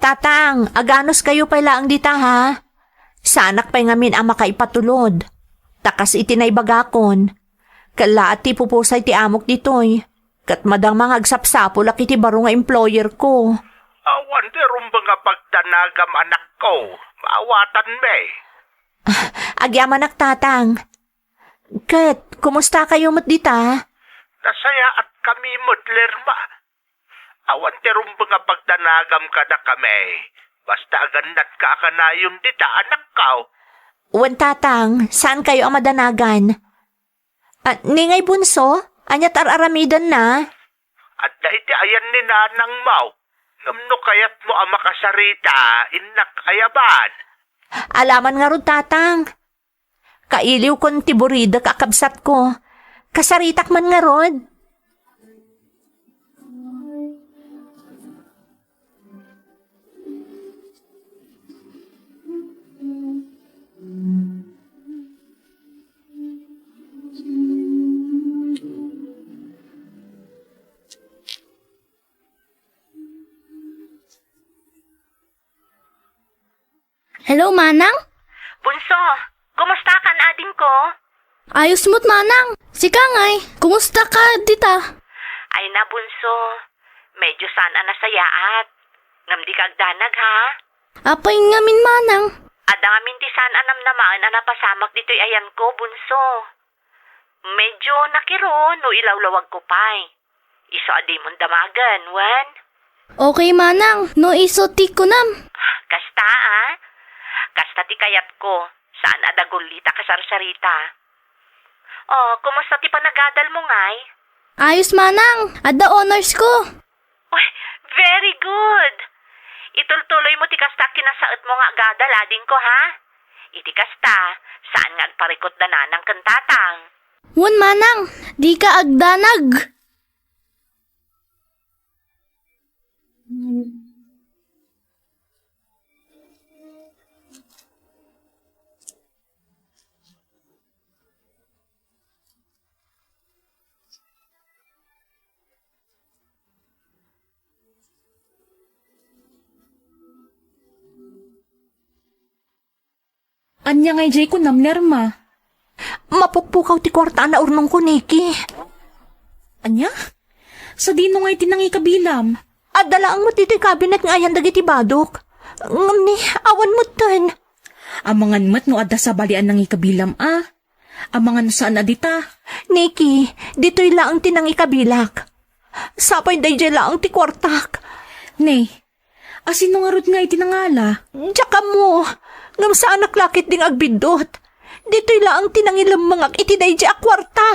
Tatang, aganuskayo pay laeng dita, ha? Saanak pay ngamin a makaipatulod. Ta kas iti naibagakon, kellaat ti ipupusay ti amok ditoy, ket madama nga agsapsapulak iti baro nga employer ko. Awan ti rumbeng a pagdanagam, anakko. Maawatanmi. Agyamanak, Tatang. Ket, kumustakayo met dita? Nasayaatkami met, Lerma. Awan ti rumbeng a pagdanagam kadakami. Basta agannatka a kanayon dita, anakko. Wen, Tatang, saankayo a madanagan. Ah, ni ngay, Bunso? Ania ti ar-aramidenna? Adda iti ayan ni nanangmo. Ngem no kayatmo a makasarita, innak ayaban. Alaman ngarud, Tatang. Kailiwkon ti buridek a kabsatko. Kasaritak man ngarud. Hello, Manang? Bunso, kumusta kan adingko? Ayos met, Manang. Sika ngay, kumusta ka dita? Ay na, Bunso, medyo saan a nasayaat. Ngem dika agdanag, ha? Apay ngamin, Manang? Adda ngamin ti saan a namnamaen a napasamak ditoy ayanko, Bunso. Medyo nakiro no ilawlawagko pay. Isu a dimon damagen, wen? Okay, manang, no isu ti kunam. Kasta, a? Kasta ti kayatko. Saan a dagulita kasarsarita. O, kumusta ti panagadalmo, ngay? Ayos, manang. Adda honors ko. Uy, very good! Itultuloymo ti kasta a kinasaetmo nga agadal, adingko, ha? Iti kasta, saan nga agparikut da nanang ken tatang. Wen, manang, dika agdanag. Ania nga idiay kunam, Lerma? Mapukpukaw ti kuarta a naurnongko, Nikki. Ania? Sadino nga iti nangikabilam? Adda laeng met ditoy cabinet nga ayan dagiti badok. Ngem ni, awan metten. Amangan met no adda sabali a nangikabilam a. Amangan no saan a dita. Nikki, ditoy laeng ti nangikabilak. Sapay daydiay laeng ti kuartak. Ne, asino ngarud nga iti nangala? Diak ammo. Ngem saanak la ketdi nga agbiddut. Ditoy laeng ti nangilemmengak iti daydiay a kuarta.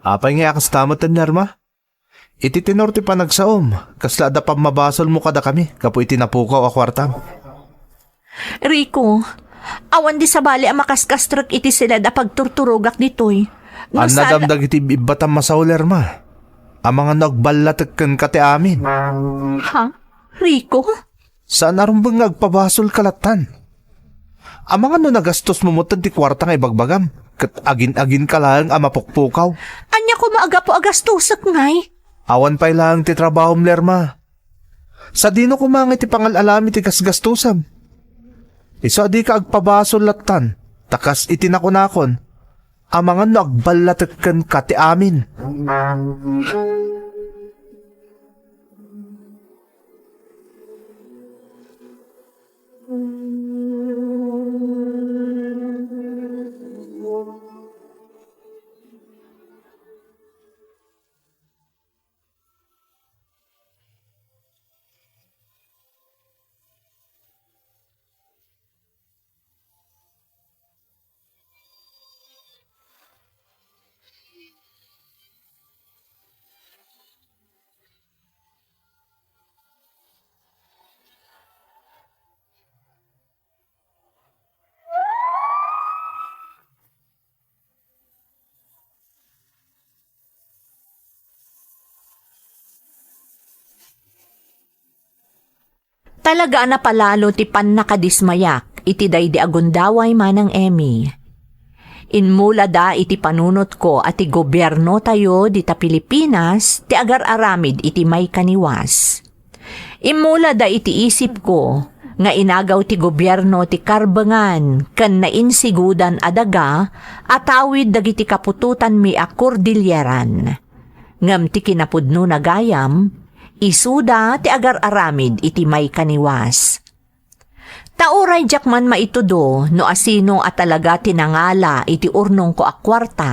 Apay nga a kasta metten, Lerma? Iti tenor ti panagsaom, kasla adda pammabasolmo kadakami gapu iti napukaw a kuartam. Rico, awan di sabali a makaskastrek iti siled a pagturturogak ditoy. No Annadam sala- dagiti ibbatam a sao, Lerma. Amangan no agballatek kenka ti amin. Ha? Rico? Saan a rumbeng nga agpabasolka lattan. Amangan no nagastosmo metten ti kuarta nga ibagbagam, ket agin-aginka laeng a mapukpukaw. Ania koma a gapu a gastosek, ngay? Awan pay laeng ti trabahom, Lerma. Sadino koma nga iti pangal-alam iti gasgastosem? Isu a dika agpabasol lattan, ta kas iti nakunakon, amangan no agballatek kenka ti amin. Talaga a napalalo ti pannakadismayak iti daydi a gundaway, Manang Emmy. Immulada iti panunotko a ti gobiernotayo dita Pilipinas ti agar-aramid iti maikaniwas. Immulada iti isipko nga inagaw ti gobierno ti karbengan ken nainsigudan a daga a tawid dagiti kaputotanmi a Kordilieran. Ngem ti kinapudnona gayam, isuda ti agar-aramid iti maikaniwas. Ta uray diak man maitudo no asino a talaga ti nangala iti urnongko a kuarta,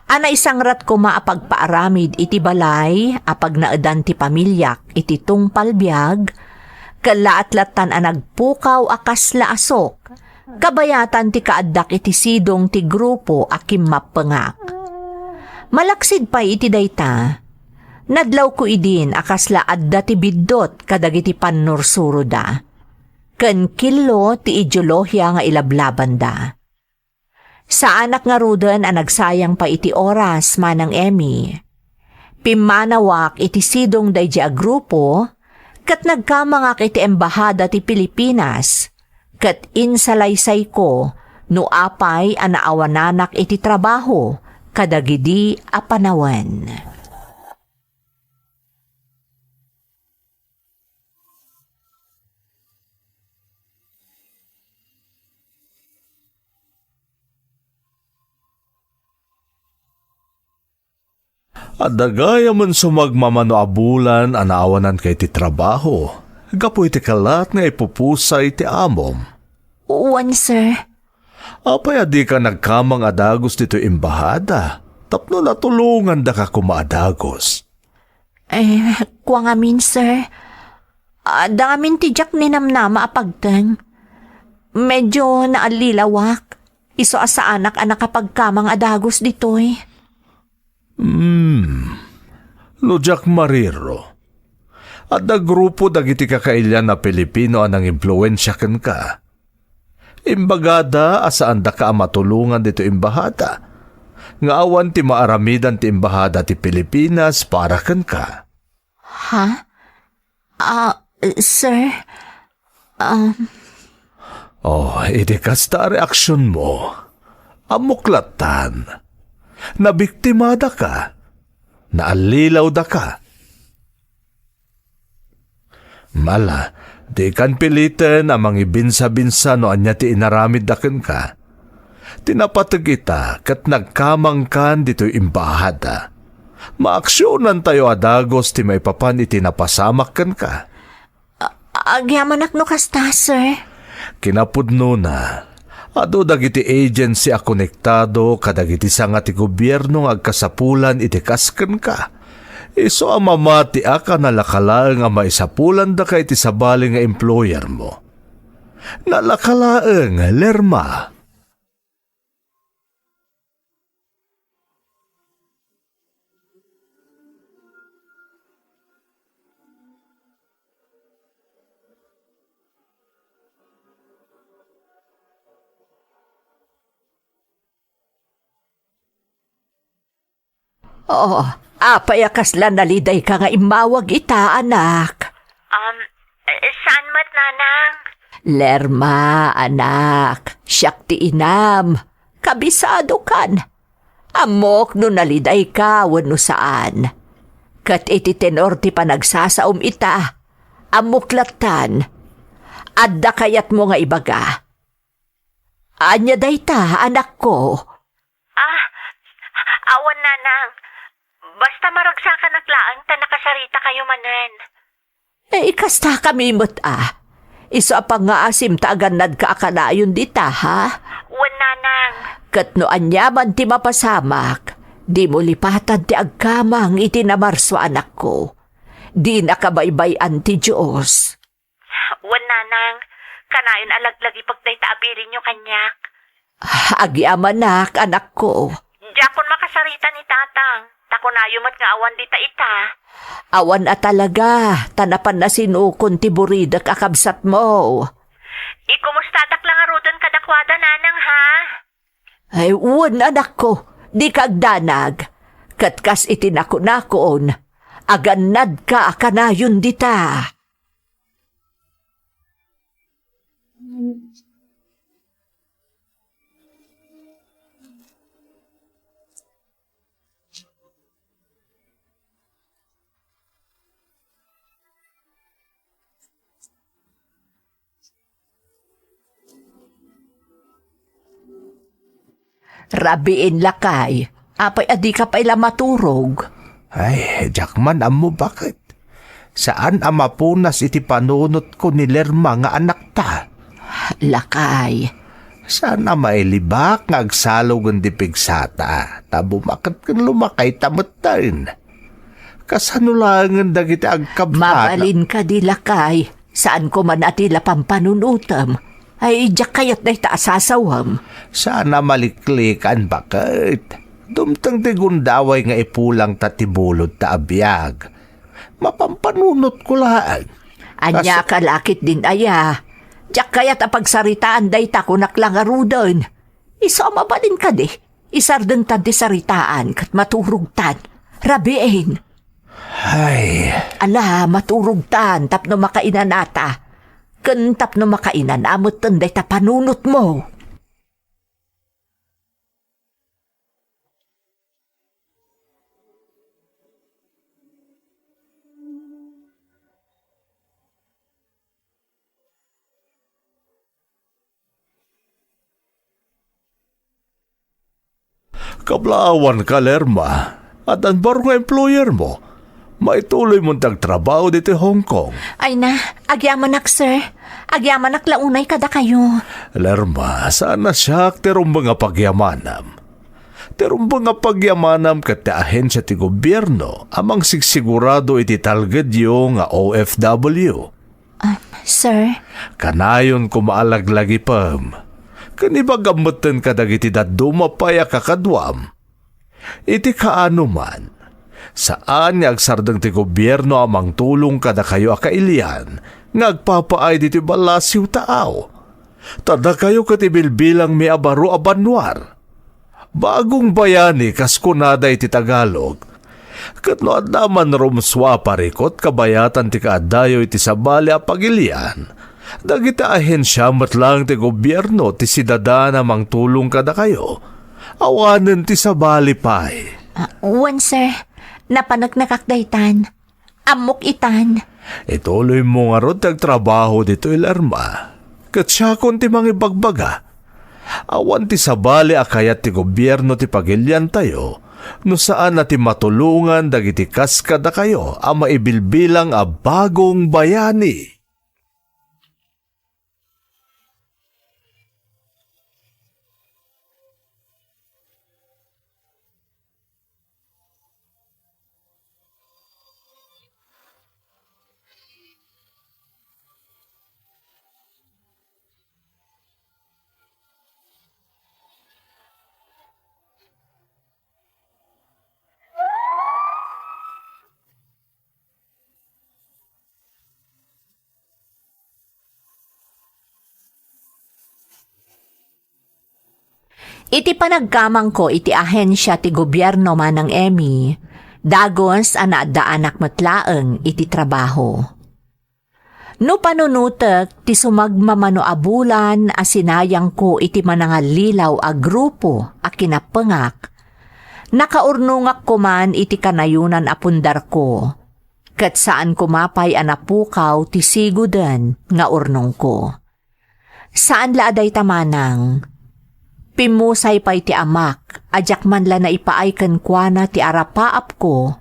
a naisangrat koma a pagpaaramid iti balay a pagnaedan ti pamiliak iti tungpal biag, ket laatlattan a nagpukaw a kasla asok, kabayatan ti kaaddak iti sidong ti grupo a kimmappengak. Malaksid pay iti dayta, nadlawko idin a kasla adda ti biddut kadagiti pannursuroda, ken killo ti ideolohia nga ilablabanda. Saanak ngaruden a nagsayang pay iti oras, Manang Emmy. Pimmanawak iti sidong daydi a grupo, ket nagkamangak iti Embahada ti Pilipinas, ket insalaysayko no apay a naawananak iti trabaho kadagidi a panawen. Adda gayamen sumagmamano a bulan a naawananka iti trabaho gapu iti kalat nga ipupusay ti amom. Wen, sir. Apay a dika nagkamang a dagus ditoy embahada tapno natulongandaka koma a dagus? Eh, kua ngamin, sir. Adda ngamin ti diak ninamnama a pagteng. Medyo naallilawak. Isu a saanak a nakapagkamang a dagus ditoy. Hmm. No diak mariro, adda grupo dagiti kakailian a Pilipino a nangimpluensia kenka. Imbagada a saandaka a matulongan ditoy embahada, nga awan ti maaramidan ti embahada ti Pilipinas para kenka. Ha? Ah, sir, um, Oh, idi kasta a reaksionmo, ammok lattan. Nabiktimadaka. Naallilawdaka. Ala, dikan piliten a mangibinsabinsa no ania ti inaramidda kenka. Ti napateg ita ket nagkamangkan ditoy embahada. Maaksionantayo a dagus ti maipapan iti napasamak kenka. A-, agyamanak no kasta, sir. Kinapudnona, adu dagiti agency a konektado kadagiti sanga ti gobierno nga agkasapulan iti kas kenka. Isu a mamatiak a nalaka laeng a maisapulanda ka iti sabali nga employermo. Nalaka laeng, Lerma. Oh, apay a kasla nalidayka nga immawag ita, anak? Um, eh, saan met, nanang? Lerma, anak, siak ti inam. Kabisadokan. Ammok no nalidayka wenno saan. Ket iti tenor ti panagsasaom ita, ammok lattan. Adda kayatmo nga ibaga? Ania dayta, anakko? Ah, awan, nanang. Basta maragsakanak laeng ta nakasaritakayo manen. Eh, ikastakami met a. Isu a pangngaasim ta agannadka a kanayon dita, ha? Wen, nanang. Ket no aniaman ti mapasamak, dimo lipatan ti agkamang iti namarso, anakko. Dinaka baybay-an ti Dios. Wen, nanang, kanayon a laglagipek dayta a bilinyo kaniak. Agyamanak, anakko. Diakon makasarita ni tatang, ta kunayo met nga awan dita ita. Awan a talaga, ta napan nasinukon ti buridek a kabsatmo. Ikumustadak la ngaruden kadakuada, nanang, ha? Ay, wen, anakko, dika agdanag. Ket kas iti nakunakon, agannadka a kanayon dita. Rabiin, lakay, apay a dika pay la maturog? Ay, diak man ammo baket. Saan a mapunas iti panunotko ni Lerma nga anakta. Lakay. Saan a mailibak nga agsalugen ti pigsata, ta bumaket ken lumakayta metten. Kasano laengen dagiti agkabsat? Mabalin kadi, lakay. Saanko man a ti la pampanunotem. Ay, diak kayat dayta a sasawem. Saan a maliklikan, baket. Dumteng ti gundaway nga ipulangta ti bulodta a biag. Mapampanunotko laeng. Ania kas- ka la ketdin aya? Diak kayat a pagsaritaan dayta, kunak la ngaruden. Isu a mabalin kadi, isardengtan ti saritaan ket maturogtan. Rabiin. Ay. Ala, maturogtan tapno makainanata. Ken tapno makainana metten dayta panunotmo. Kablaawanka, Lerma. Addan baro nga employer mo. Maituloy mon ti agtrabaho ditoy Hong Kong. Ay na, agyamanak, sir. Agyamanak la unay kadakayo. Lerma, saan a siak ti rumbeng a pagyamanam. Ti rumbeng a pagyamanam ket ti ahensia ti gobierno a mangsigsigurado iti talgedyo nga O F W. Ah, sir? Kanayon koma a laglagipem, ken ibagam metten kadagiti dadduma pay a kakaduam. Iti kaanoman, saan nga agsardeng ti gobierno a mangtulong kadakayo a kailian nga agpapaay ditoy ballasiw taaw. Ta dakayo ket ibilbilangmi a baro a banua. Bagong bayani, kas kunada iti Tagalog. Ket no adda man rumsua a parikut, kabayatan ti kaadayo iti sabali a pagilian, dagiti ahensia met laeng ti gobierno ti sidadan a mangtulong kadakayo. Awanen ti sabali pay. Ah, wen, sir. Napaneknekak daytan. Ammok itan. Ituloymo ngarud ti agtrabaho ditoy, Lerma. Ket siakon ti mangibagbaga. Awan ti sabali a kayat ti gobierno ti pagiliantayo no saan a ti matulongan dagiti kas kadakayo a maibilbilang a bagong bayani. Iti panagkamangko iti ahensia ti gobierno, Manang Emmy, dagus a naaddaanak met laeng iti trabaho. No panunotek ti sumagmamano a bulan a sinayangko iti manangallilaw a grupo a kinapengak, nakaurnongak koman iti kanayonan a pundarko, ket saan koma pay a napukaw ti sigoden nga urnongko. Saan la a dayta, manang. Pimmusay pay ti amak a diak man la naipaay kenkuana ti arapaapko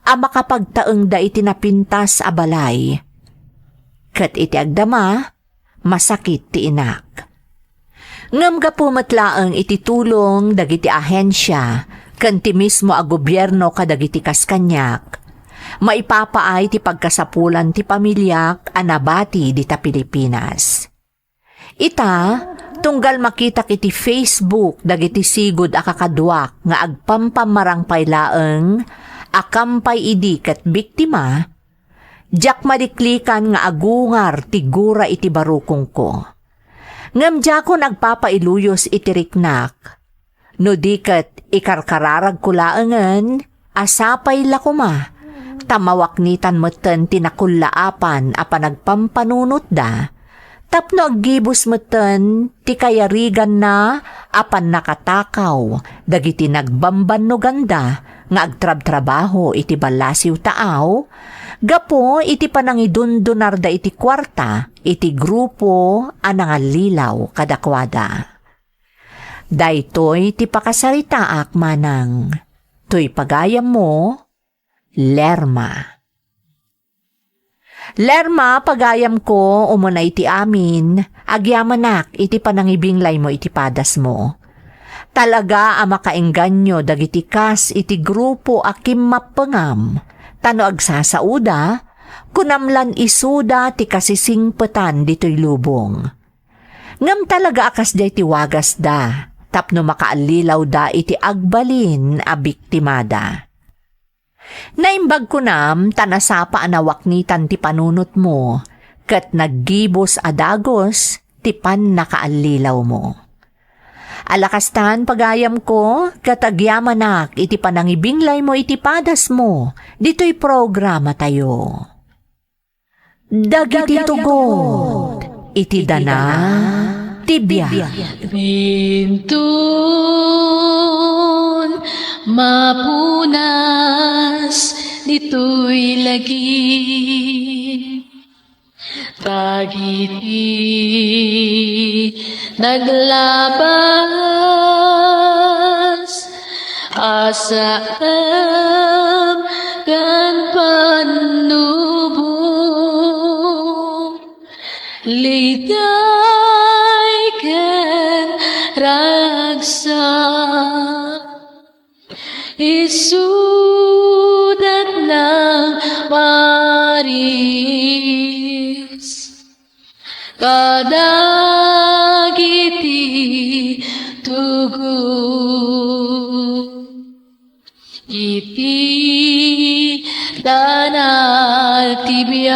a makapagtaengda iti napintas a balay. Ket iti agdama, masakit ti inak. Ngem gapu met laeng iti tulong dagiti ahensia ken ti mismo a gobierno kadagiti kas kaniak, maipapaay ti pagkasapulan ti pamiliak a nabati dita Pilipinas. Ita, tunggal makitak iti Facebook dagiti sigud a kakaduak nga agpampammarang pay laeng a kampay idi ket biktima, diak maliklikan nga agungar ti gura iti barukongko. Ngem diakon agpapailuyos iti riknak, no di ket ikarkararagko laengen a sapay la koma, ta mawaknitan metten ti nakullaapan a panagpampanunotda, tapno aggibus metten ti kayariganna a pannakatakaw dagiti nagbambannoganda nga agtrabtrabaho iti ballasiw taaw, gapu iti panangidundunarda iti kuarta iti grupo a nangallilaw kadakuada. Daytoy ti pakasaritaak, manang. Toy pagayammo, Lerma. Lerma, pagayamko, umuna iti amin, agyamanak iti panangibinglaymo iti padasmo. Talaga a makaengganyo dagiti kas iti grupo a kimmappengam, ta no agsasaoda, kunam lan isuda ti kasisingpetan ditoy lubong. Ngem talaga a kasdiay ti wagasda tapno makaallilawda iti agbalin a biktimada. Naimbag kunam ta nasapa a nawaknitan ti panunotmo, ket naggibus a dagus ti pannakaallilawmo. Ala kastan, pagayamko, ket agyamanak iti panangibinglaymo iti padasmo ditoy programatayo. Dagiti tugot iti dana ti biag. Intun mapunas ditoy lagip. Dagiti naglabas a Saem ken pannubo, ligay ken ragsak, isudat nang paris kadagiti tugot iti danal ti biag.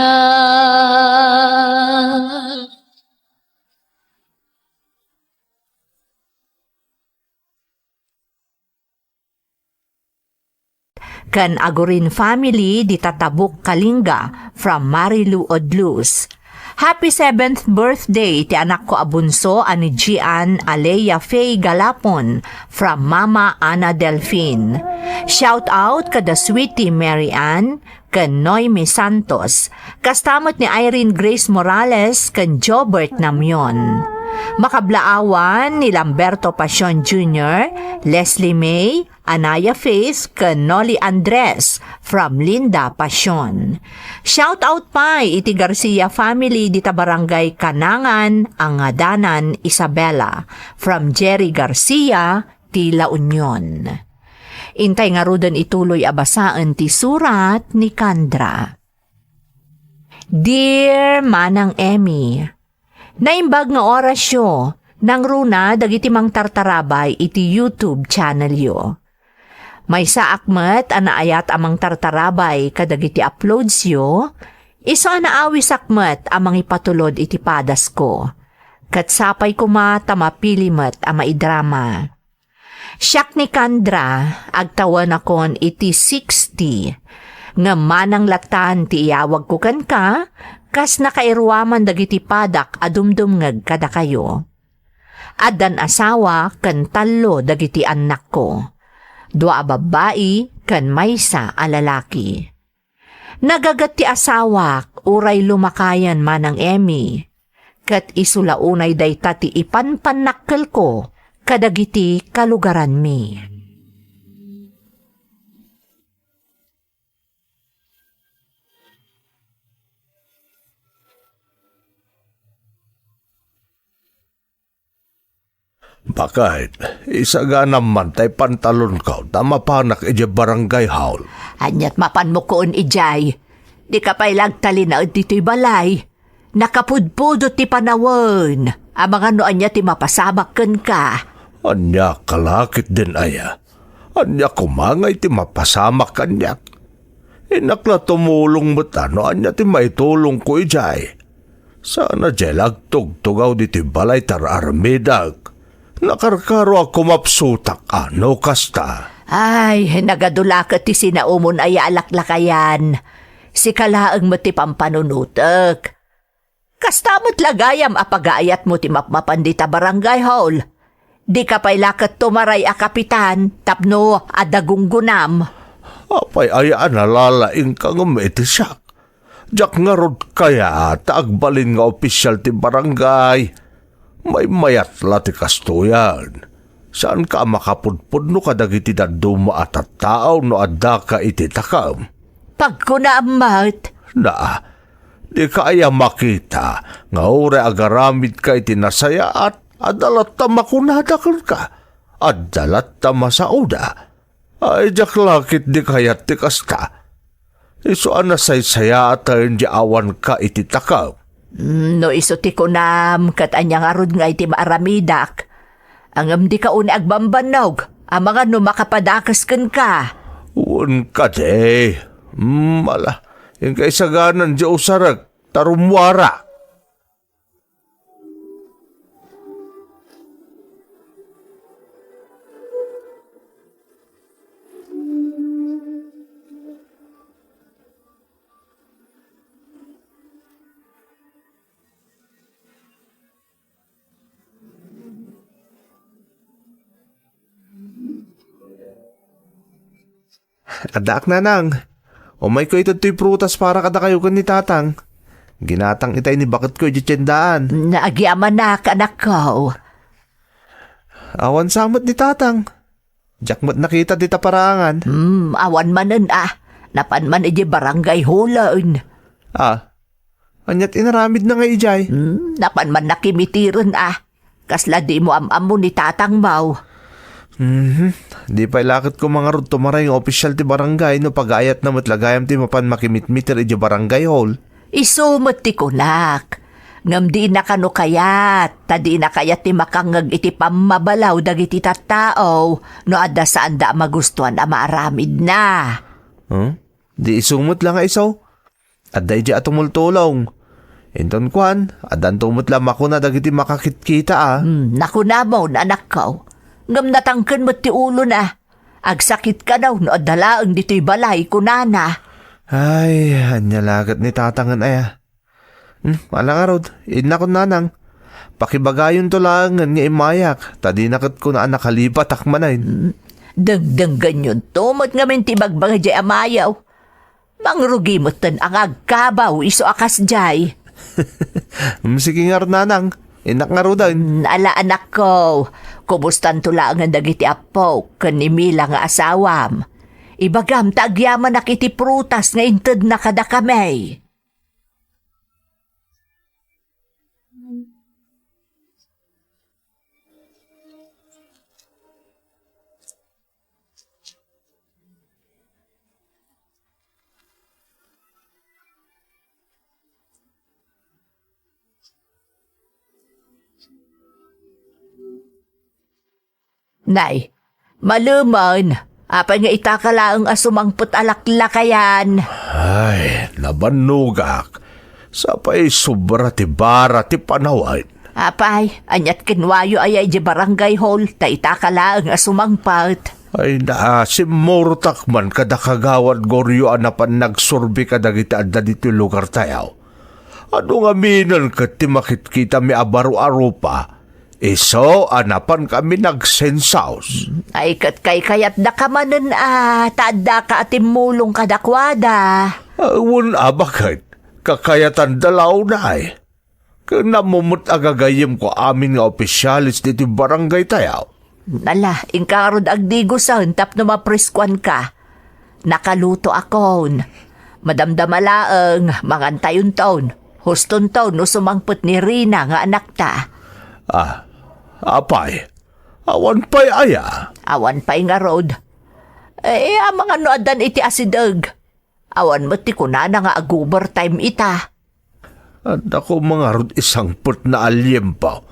Ken Agurin family, dita Tabuk, Kalinga, from Marilu Odlus. Happy seventh birthday ti anakko a bunso a ni Gian Alea Faye Galapon, from Mama Ana Delfin. Shout out kada Sweetie Mary Ann ken Noemi Santos, kasta met ni Irene Grace Morales ken Jobert Namion. Makablaawan ni Lamberto Pasion Junior, Leslie May, Anaya Faith ken Noli Andres from Linda Pasion. Shout out pay iti Garcia family dita Barangay Kanangan a ngadanan Isabela from Jerry Garcia ti La Union. Intay ngaruden ituloy a basaen ti surat ni Kandra. Dear Manang Emmy, naimbag nga orasyo, nangruna dagiti mangtartarabay iti YouTube channelyo. Maysaak met a naayat a mangtartarabay kadagiti uploadsyo, isu a naawisak met a mangipatulod iti padasko. Ket sapay koma ta mapili met a maidrama. Siak ni Kandra, agtawenakon iti sixty. Ngem manang latan ti iyawagko kenka, kas nakairuaman dagiti padak a dumdumngeg kadakayo. Addan asawa ken tallo dagiti annakko. Dua a babbai ken maysa a lalaki. Nagaget ti asawak uray lumakayen, Manang Emmy, ket isu la unay dayta ti ipanpannakkelko kadagiti kalugaranmi. Bakit? Isaganam man tay pantalonko ta mapanak idiay barangay hall. Aniat mapanmo koon idiay? Dika pay la agtalinaed ditoy balay. Nakapudpudot ti panawen. Amangan no ania ti mapasamak kenka. Ania ka la ketdin aya? Ania koma ngay ti mapasamak kaniak? Innak la tumulong met no ania ti maitulongko idiay. Saan a diay la agtugtugaw ditoy balay ta ar-aramidak. Nakarkaroak koma a mapsutak a no kasta. Ay, nagadu la ket ti sinaumon aya a laklakayan. Sika laeng met ti pampanunotek. Kasta met la gayam a pagaayatmo ti mapmapan dita barangay hall. Dika pay la ket tumaray a kapitan tapno adda gunggonam. Apay aya a nalalaingka ngem iti siak? Diak ngarud kayat ta agbalin nga opisial ti barangay. Maymayat la ti kastoyan. Saanka a makapudpudno kadagiti dadduma a tattao no addaka iti takem. Pagkunaam met. Naa, dika aya makita nga uray agaramidka iti nasayaat, adda latta makunada kenka. Adda latta masaoda. Ay, diak la ketdi kayat ti kasta. Isu a nasaysayaaten ti awanka iti takem. Mm, no isu ti kunam, ket ania ngarud ngay ti maaramidak? Ngem dika unay agbambannog, amangan no makapadakes kenka. Wen kadi. Mm, ala, inka isaganan ti usarek, ta rummuara. Addaak, nanang. Umayko ited toy prutas para kadakayo ken ni tatang. Ginatang itay ni baketko idiay tiendaan. Naagyamanak, anakko. Awan sa met ni tatang. Diak met nakita dita paraangan. Hmm, awan manen a. Napan man idiay barangay hall-en. Ah, aniat inaramidna nga idiay? Hmm, napan man nakimitiren a. Kasla dimo am-ammo ni tatangmo. Mhm. Di pay la ket ko mangarud tumaray nga opisyal ti barangay no pagaayatna met la gayam ti mapan makimitmiter idiay barangay hall. Isu met ti kunak. Ngem dina kano kayat, ta dina kayat ti makangngeg iti pammabalaw dagiti tattao no adda saanda a magustuan a maaramidna. Hmm? Di isu met la nga isu. Adda idiay a tumultulong. Inton kuan, addanto met la makuna dagiti makakitkita a. Hmm, nakunamon, anakko. Ngem natangken met ti ulona. Agsakit kano no adda laeng ditoy balay, kunana. Ay, ania la ket ni tatangen aya. Hmm, ala ngarud, innakon nanang. Pakibagayonto laengen nga immayak, ta dina ket kuna a nakalipatak manen. Hmm, dengdenggenyonto met ngamin ti ibagbaga jay a mayaw. Mangrugi metten a nga agkabaw isu a kasjay. Hmm, sige ngarud, nanang. Innak ngaruden. Hmm, ala, anakko. Kumustanto laengen dagiti appok ken ni Mila nga asawam? Ibagam ta agyamanak iti prutas nga intedna kadakami. Nay, malemen, apay nga itaka laeng a sumangpet a laklakayan? Ay, nabannogak. Sapay sobra ti bara ti panawen. Apay, aniat kenkuayo aya idiay barangay hall, ta itaka laeng a sumangpet? Ay, naasimmurtak man kada Kagawad Goryo a napan nagsurbi kadagiti adda ditoy lugartayo. Adu ngaminen ket ti makitkitami a baro a rupa, isu a napankami nagsensaos. Ay, ket kaykayatdaka manen a, ta addaka a timmulong kadakuada. Ah, wen a, baket? Kakayatanda la unay. Ken ammom met a gagayyemko amin nga opisyales ditoy barangaytayo. Ala, inka ngarud agdigusen tapno mapreskuanka. Nakalutoakon. Madamdama laeng, mangantayonton. Hustonton no sumangpet ni Rina nga anakta. Ah, apay, awan pay aya? Awan pay ngarud. Eh, amangan no addan iti asideg. Awan met ti kunana nga ag-overtime ita. Adda koma ngarud isangpetna a liempo.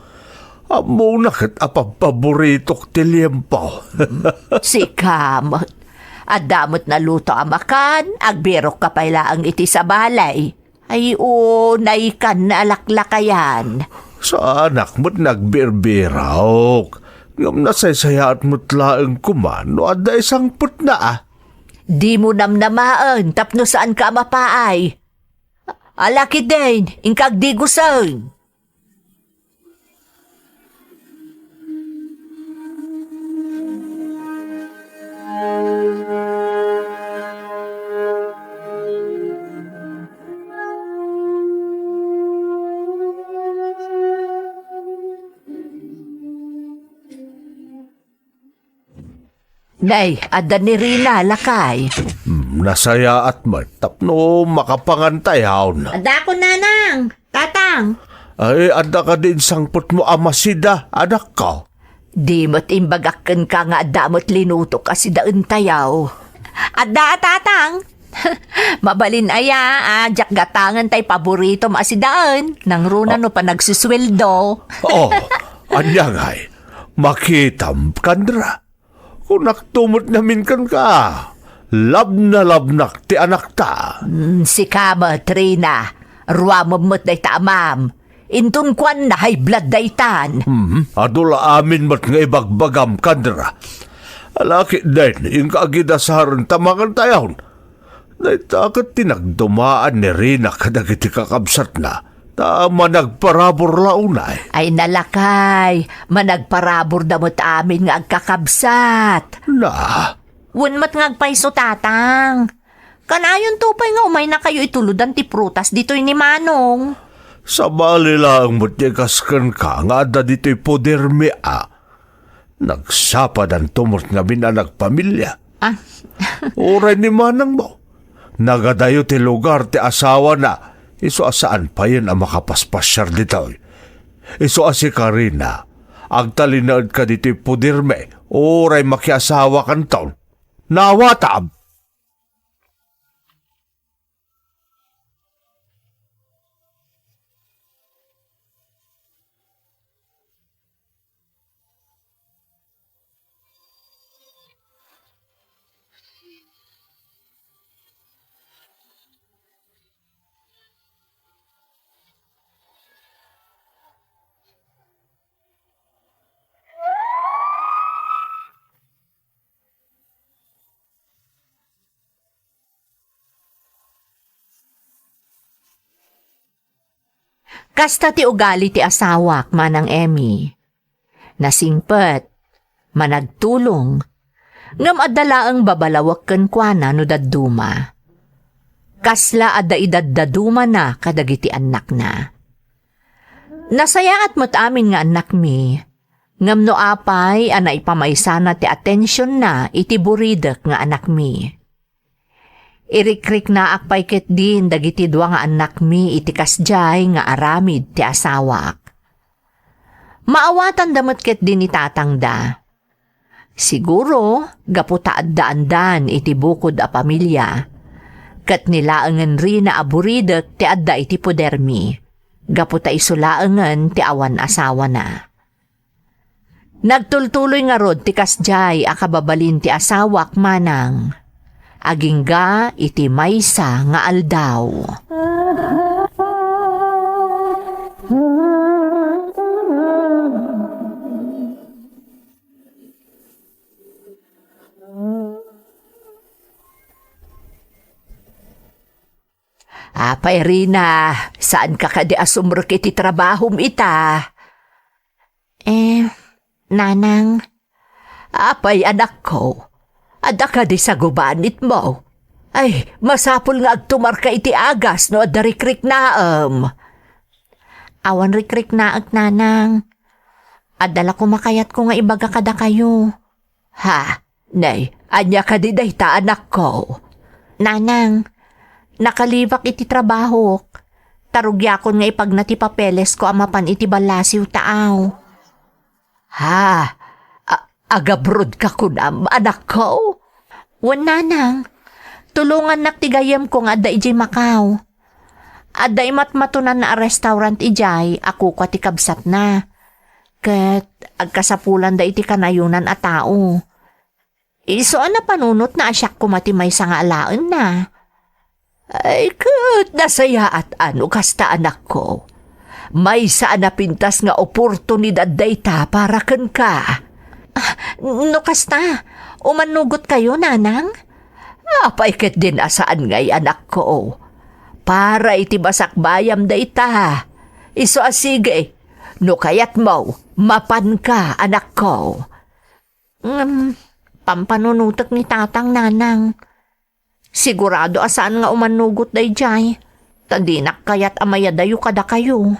Ammona ket a pabpaboritok ti liempo. Sika met. Adda met naluto a makan, agbirokka pay laeng iti sabali. Ay, unaykan a laklakayan. Saanak met nagbirbirok. Ngem nasaysayaat met laeng koma no adda isangpetna a. Dimo namnamaen tapno saanka a mapaay. Ala ketdin, inka agdigusen. Nay, adda ni Rina, lakay. Hmm, nasayaat met tapno makapangantayon. Addakon, nanang, tatang. Ay, adda kadi insangpetmo a masida, anakko? Di met imbagak kenka nga adda met linutok a sidaentayo. Adda a, tatang. Mabalin aya, a, diak gatangen tay paboritom a sidaen. Nangruna no panagsusueldo. Oh, ania ngay? Makitam, Kandra. Kunakto met ngamin kenka. Labnalabnak ti anakta. Mm, sika met, Rina. Ruamem met dayta amam. Inton kuan na high blood daytan. Hmm, adu la amin met nga ibagbagam, Kandra. Ala ketdin, inka agidasaren ta mangantayon. Dayta ket ti nagdumaan ni Rina kadagiti kakabsatna, ta managparabur la unay. Ay, nalakay, managparaburda met amin nga agkakabsat. Na? Wen met nga agpayso, tatang. Kanayonto pay nga umaynakayo itulodan ti prutas ditoy ni Manong. Sabali laeng met ti kas kenka nga adda ditoy podermi a. Nagsapadanto met ngamin a nagpamilia. Ah. Uray ni manangmo, nagadayo ti lugar ti asawana, isu a saan payen a makapaspasiar ditoy. Isu a si Karina, agtalinaedka ditoy pudermi, uray makiasawakanton. Naawatam! Kasta ti ugali ti asawak, Manang Emmy. Nasingpet, managtulong, ngem adda laeng babalawek kenkuana no dadduma. Kasla adda idaddadumana kadagiti annakna. Nasayaat met amin nga annakmi, ngem no apay a naipamaysana ti atensionna iti buridek nga annakmi. Irikriknaak pay ketdin dagiti dua nga annakmi iti kasdiay nga aramid ti asawak. Maawatanda met ketdi ni tatangda. Siguro, gapu ta addaandan iti bukod a pamilia, ket ni laengen Rina a buridek ti adda iti podermi, gapu ta isu laengen ti awan asawana. Nagtultuloy ngarud ti kasdiay a kababalin ti asawak, Manang. Agingga iti maysa nga aldaw. Apay, Rina, saanka kadi a sumrek iti trabahom ita? Eh, Nanang. Apay, anakko, adda kadi sagubanitmo? Ay, masapul nga agtumarka iti agas no adda rikriknaem. Awan rikriknaek, Nanang. Adda la koma kayatko nga ibaga kadakayo. Ha? Nay, ania kadi dayta, anakko? Nanang, nakalibak iti trabahok. Ta rugiakon nga ipagna ti papelesko a mapan iti ballasiw ta aw. Ha? A-, agabrodka kunam, anakko? Wen, Nanang. Tulongannak ti gayyemko nga adda idiay Macau. Adda imatmatonanna a restaurant idiay a kukua ti kabsatna. Ket agkasapulanda iti kanayonan a tao. Isu a napanunotna a siak koma ti maysa nga alaenna. Ay, ket nasayaat a no kasta, anakko. Maysa a napintas nga oportunidad dayta para kenka. Ah, no kasta, umannugotkayo, Nanang? Apay ketdin a saan ngay, anakko. Para iti masakbayam dayta. Isu a sige, no kayatmo, mapanka, anakko. Ngem, pampanunotek ni Tatang, Nanang. Sigurado a saan nga umannugot daydiay, ta dinak kayat a mayadayo kadakayo.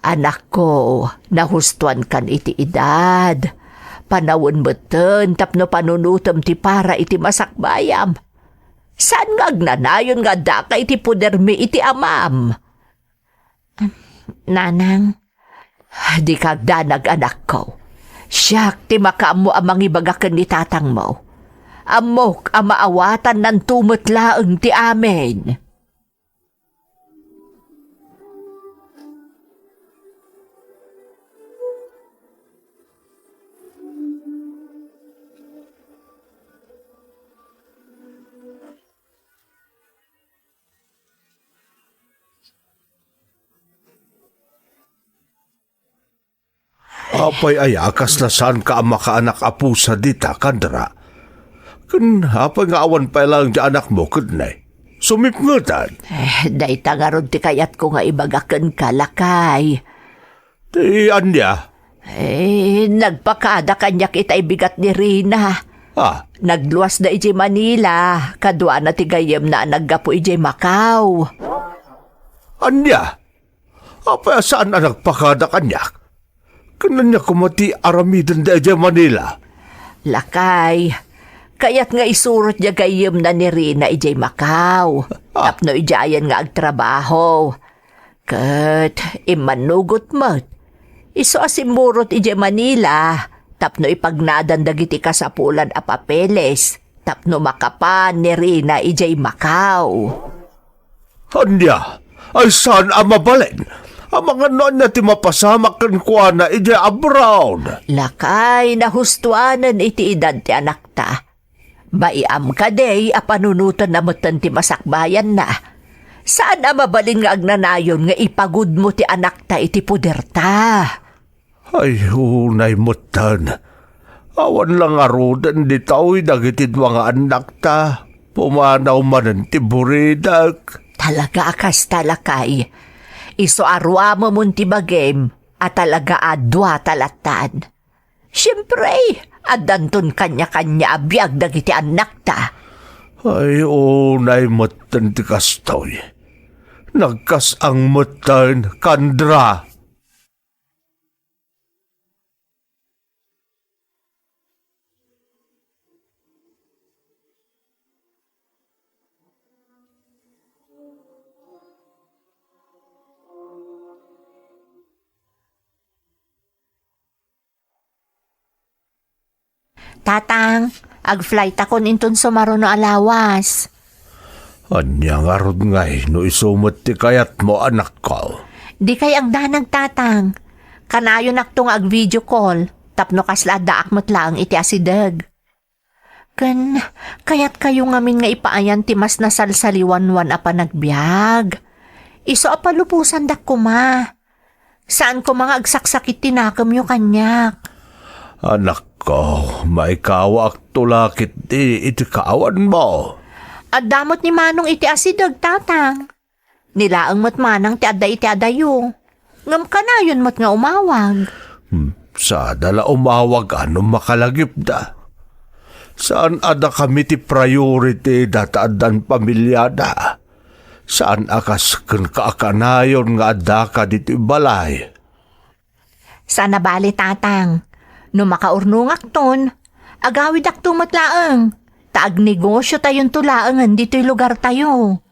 Anakko, nahustoankan iti edad. Panawen metten tapno panunotem ti para iti masakbayam. Saan nga agnanayon nga addaka iti podermi iti amam? Nanang. Dika agdanag, anakko. Siak ti makaammo a mangibaga ken ni tatangmo. Ammok a maawatannanto met laeng ti amin. Apay aya a kasla saanka a makaanak a pusa dita, Candra? Ken apay nga awan pay laeng ti anakmo ket ne? Sumipngetan. Eh, dayta ngarud ti kayatko nga ibaga kenka, lakay. Ti ania? Eh, nagpakada kaniak itay bigat ni Rina. Ah. Nagluasda idiay Manila, kaduana ti gayyemna a naggapu idiay Macau. Ania? Apay a saan a nagpakada kaniak? Ken ania koma ti aramidenda idiay Manila? Lakay, kayat nga isurot diay gayyemna ni Rina idiay Macau. Ah. Tapno idiayen nga agtrabaho. Ket immannugot met. Isu a simmurot idiay Manila tapno ipagnadan dagiti kasapulan a papeles tapno makapan ni Rina idiay Macau. Ania? Ay saan a mabalin? Amangan no ania ti mapasamak kenkuana idiay abroad. Lakay, nahustoanen iti edad ti anakta. Maiam kadi a panunotenna metten ti masakbayanna. Saan a mabalin nga agnanayon nga ipagudmo ti anakta iti poderta. Ay, unay metten. Awan la ngaruden ditoy dagiti dua nga annakta. Pumanaw manen ti buridek. Talaga a kasta, lakay. Isu a ruamemon ti bagim a talaga a dua ta lattan. Siempre, addanton kanya-kanya a biag dagiti annakta. Ay, unay metten ti kastoy. Nagkas-ang metten, Kandra. Tatang, ag-flight akon inton sumaruno a lawas. Ania ngarud ngay no isu met ti kayatmo, anakko? Dikay agdanag, Tatang. Kanayonakto nga ag-video call, tapno kasla addaak met laeng iti asideg. Ken, kayatkayo ngamin nga ipaayan ti mas nasalsaliwanwan a panagbiag. Isu a palubosandak koma. Saan koma nga agsaksakit ti nakemyo kaniak. Anakko, maikawaakto la ketdi iti kaawanmo. Adda met ni Manong iti asideg, Tatang. Ni laeng met manang ti adda iti adayo. Ngem kanayon met nga umawag. Hmm, sada la umawag a no makalagipda. Saan a dakami ti priority data addan pamiliada. Saan a kas kenka a kanayon nga addaka ditoy balay. Saan a bale, Tatang. No makaurnongakton, agawidakto met laeng. Ta agnegosyotayonto laengen ditoy lugartayo.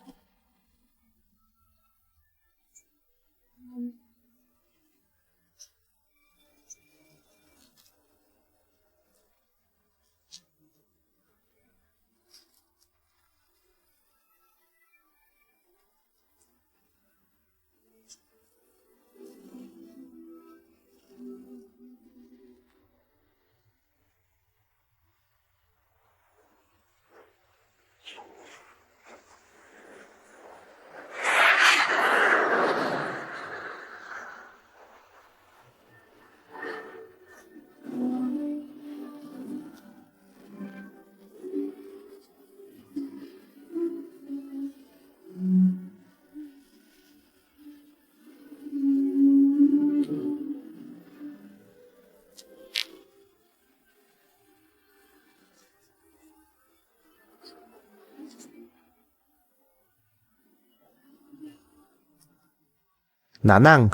Nanang,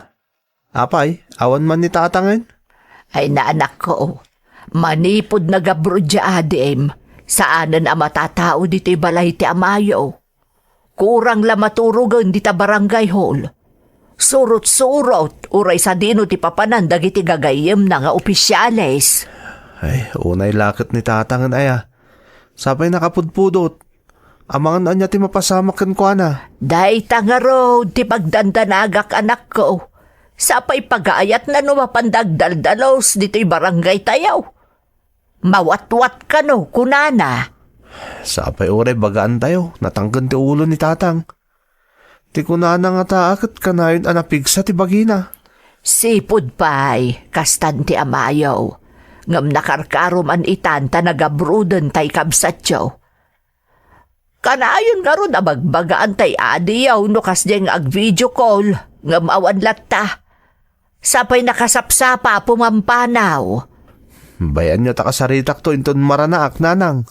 apay, awan man ni tatangen? Ay, naanakko, manipud nagabroad diay adim, saanen a matatao ditoy balay ti amayo. Kurang la maturogen dita barangay hall. Surot-surot, uray sadino ti papanan dagiti gagayyemna nga opisyales. Ay, unay la ket ni tatangen aya. Sapay nakapudpudot. Amangan ania ti mapasamak kenkuana. Dayta ngarud ti pagdandanagak, anakko. Sapay pagaayatna no mapanda agdaldalus ditoy barangay tayo. Mawatwat kano, kunana. Sapay uray bagaan tayo, natangken ti ulo ni tatang. Ti kunana ngata a ket kanayon a napigsa ti bagina. Sipud pay, kastan ti amayo. Ngem nakarkaro man itan ta nagabroaden tay kabsatyo. Kanayon ngarud a bagbagaan tay adiyo no kasdiay nga ag-video call, ngem awan latta. Sapay nakasapsapa a pumampanaw. Bay-anyo ta kasaritakto inton maranaak, nanang.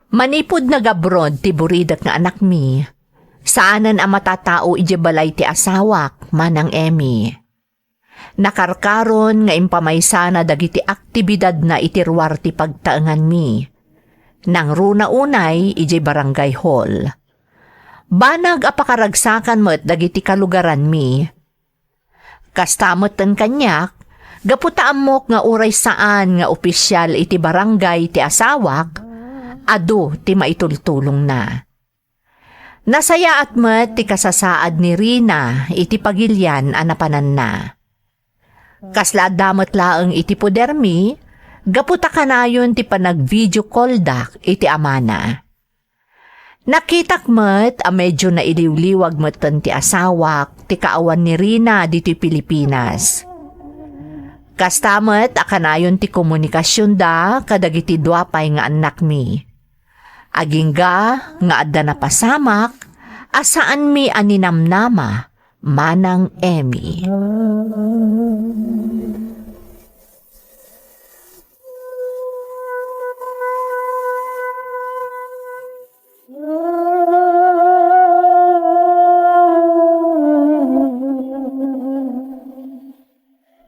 Manipud nagabroad ti buridek nga anakmi, saanen a matatao idiay balay ti asawak, Manang Emmy. Nakarkaron nga impamaysana dagiti aktibidadna iti ruar ti pagtaenganmi. Nangruna unay idiay barangay hall. Banag a pakaragsakan met dagiti kalugaranmi. Kasta metten kaniak, gapu ta ammok nga uray saan nga opisial iti barangay ti asawak, adu ti maitultulongna. Nasayaat met ti kasasaad ni Rina iti pagilian a napananna. Kasla adda met laeng iti podermi, gapu ta kanayon ti panag-video calldak iti amana. Nakitak met a medio nailiwliwag metten ti asawak ti kaawan ni Rina ditoy Pilipinas. Kasta met a kanayon ti komunikasionda kadagiti dua pay nga annakmi. Agingga nga adda napasamak a saanmi a ninamnama, Manang Emmy.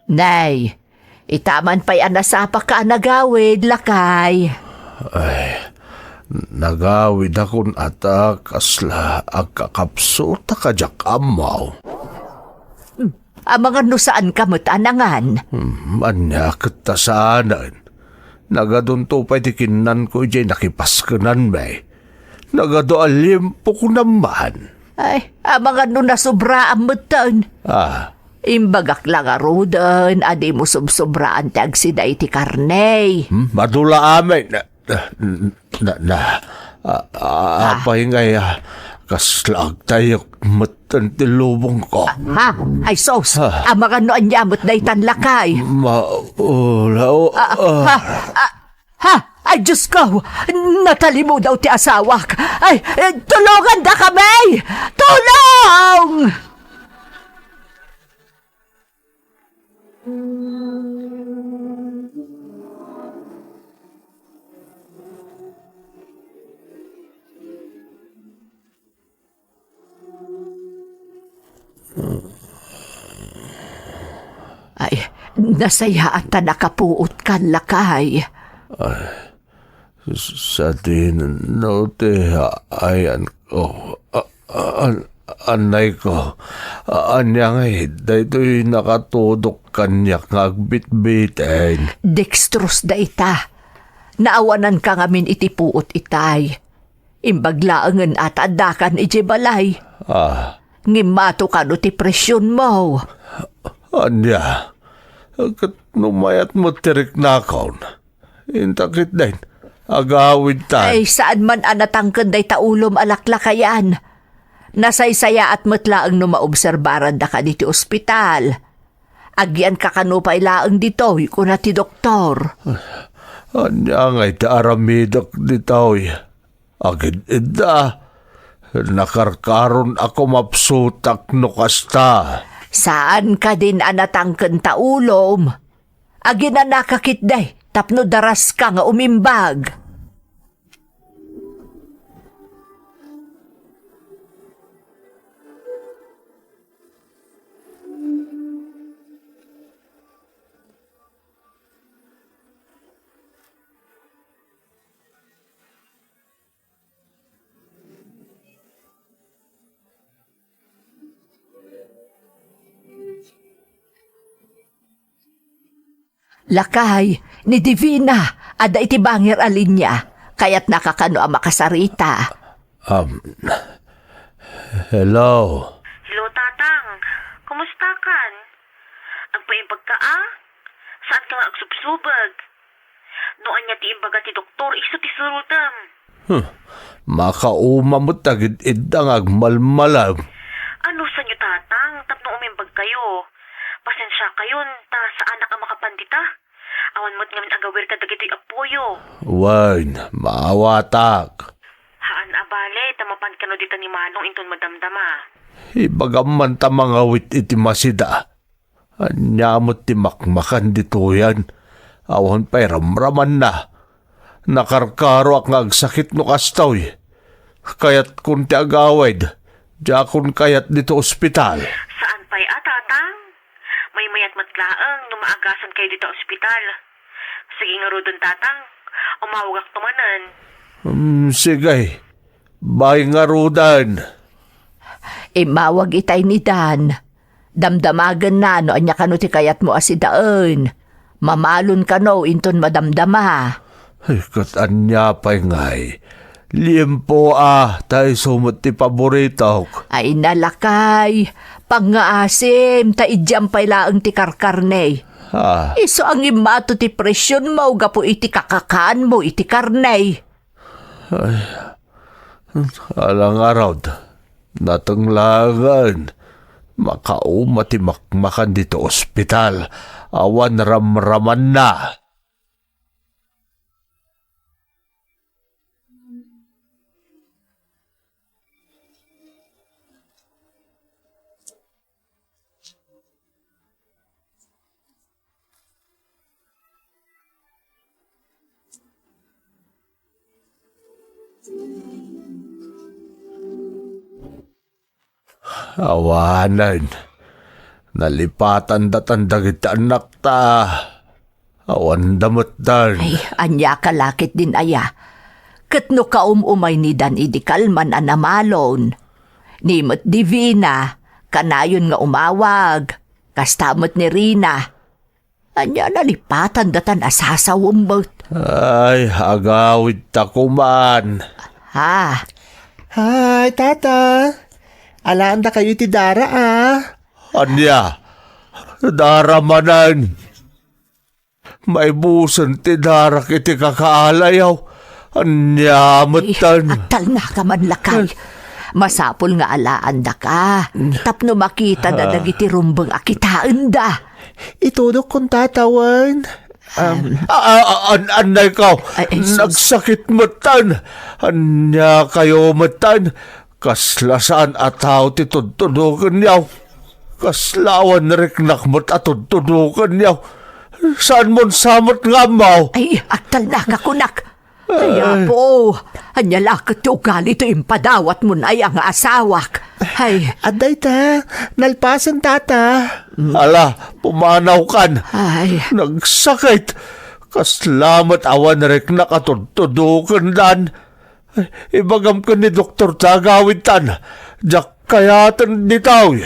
Nay, itaman pay a nasapaka a nagawid, lakay. Ay, nagawidakon ata kasla agkakapsutak a diak ammo. Amangan no saanka met a nangan. Hmm, ania ket ta saanen? Nagadunto pay ti kinnanko idiay nakipaskenanmi. Nagadu a liempo kunam man. Ay, amangan no nasobraan metten. Ah. Imbagak la ngaruden a dimo sobsobraan ti agsida iti karne. Hmm, madula amin. Na, na, na, a, a, Ah. apay ngay, ah, kasla agtayyek metten ti lubongko. Ha? Ay, sus! Ah. Amangan no ania met daytan, lakay? Ma-, ula-, o-, Ah, ah. ha? Ah, ha? Ay, Diyos ko! Natalimudaw ti asawak! Ay, eh, tulongandakami! Tulong! Ay, nasayaat ta nakapuotkan, lakay. Ay, sadino ti ayanko. A-, a-, an-, anayko. A-, ania ngay, daytoy nakatudok kaniak nga agbitbiten. Dextrose dayta. Naawananka ngamin iti puot itay. Imbag laengen a ta addakan idiay balay. Ah. Ngem mato kano ti presionmo. Ania? Ket no mayat met ti riknakon, inta ketdin, agawidtan. Ay, saan man a natangken dayta ulom a laklakayan. Nasaysayaat met laeng no maobserbarandaka ditoy ospital. Agyanka kano pay laeng ditoy, kuna ti doktor. Ania ngay ti aramidek ditoy? Agid-idda, nakarkaron a kumapsutak no kasta. Saan kadin a natangken ta ulom? Aginanaka ketdi tapno daraska nga umimbag. Lakay, ni Divina, adda iti bangir a linia. Kayatnaka kano a makasarita. Um, hello? Hello, Tatang. Kumustakan? Agpaimbagka a? Saanka nga agsubsubeg? No ania ti imbaga ti doktor, isu ti surotem. Hmm. Makauma met dagiti idda nga agmalmalem. Anusanyo, Tatang, tapno umimbagkayo? Pasensiakayon, ta saanak a makapan dita. Awan met ngamin agawir kadagitoy appoyo. Wen, maawatak. Haan a bale, ta mapan kano dita ni Manong inton madamdama. Ibagam man ta mangawit iti masida. Ania met ti makmakan ditoyen? Awan pay ramramanna. Nakarkaroak nga agsakit no kastoy. Kayatkon ti agawid. Diakon kayat dito ospital. Saan pay a, Tatang? Maymayat met laeng no maagasan kayo dita ospital. Sige ngaruden, Tatang. Umawagak to manen. Hmm, sige. Bye ngaruden. Immawag itay ni Dan. Damdamagenna no ania kano ti kayatmo a sidaen. Mamalon kano inton madamdama. Ay, ket ania pay ngay? Liempo a, ta isu met ti paboritok. Ay, nalakay. Pangngaasim, ta idiam pay laeng ti karkarne. Ah. Isu a ngimmato ti presionmo gapu iti kakakaanmo iti karne. Ay, ala ngarud, nateng laengen, makauma ti makmakan dito ospital, awan ramramanna. Awanen. Nalipatan datan dagiti annakta. Awanda met dan. Ay, ania ka lakit din aya? Ket no kaum-umay ni Dan idi kalman a namalon. Ni met Divina, kanayon nga umawag. Kasta met ni Rina. Ania nalipatan datan a sasawem met? Ay, agawid ta kuman. Ha? Ay, tata. Alaanda kayo iti dara, ah. Ania? Dara manen. Maibusen ti darak iti kakaalayaw. Ania metten? Ay, agtalnaka man lakay. Masapul nga alaandaka. Tapno makita da dagiti rumbeng a kitaenda. Itudok kun tatawen. Um, a, a, a, an, annay kaw? Ay, ay, sus. Nagsakit metten. Ania kayo metten? Kasla saan a tao ti tudtudokenyaw. Kasla awan riknak met a tudtudokenyaw. Saan mon sa met nga ammo? Ay, agtalnaka kunak. Ay, Apo, ania la ket ti ugali ti impadawatmon aya nga asawak? Ay. Adda ita, nalpasen tata. Ala, pumanawkan. Ay. Nagsakit. Kasla met awan riknak a tudtudokendan. Ibagam ken ni Doktor ta agawidtan, diak kayaten ditoy.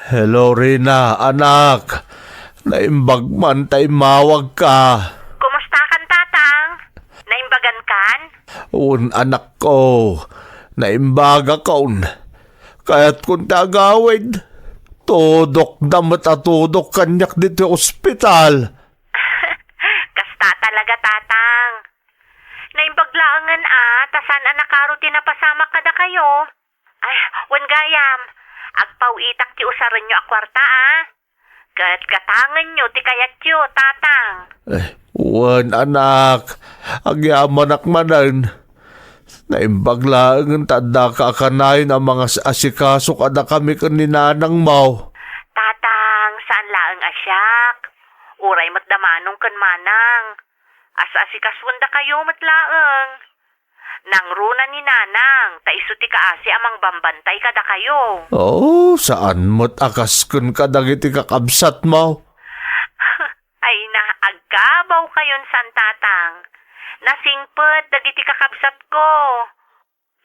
Hello, Rina, anak. Naimbag man ta immawagka. Kumustakan, Tatang? Naimbagankan? Wen, anakko. Naimbagakon. Kayatkon ti agawid. Tudokda met a tudok kaniak ditoy ospital. Kasta talaga, Tatang. Naimbag laengen a, ta saan a nakaro ti napasamak kadakayo. Ay, wen gayam, agpaw-itak ti usarenyo a kuarta, a. Ket gatangenyo ti kayatyo, Tatang. Eh, wen, anak, agyamanak manen. Naimbag laengen ta addaka a kanayon a mangas-asikaso kadakami ken ni nanangmo. Tatang, saan laeng a siak. Uray met da Manong ken Manang. As-asikasuendakayo met laeng. Nangruna ni Nanang, ta isu ti kaasi a mangbambantay kadakayo. Oh, saan met a kas ken kadagiti kakabsatmo? Ay na, agkabaw kayon san, Tatang. Nasingpet dagiti kakabsatko.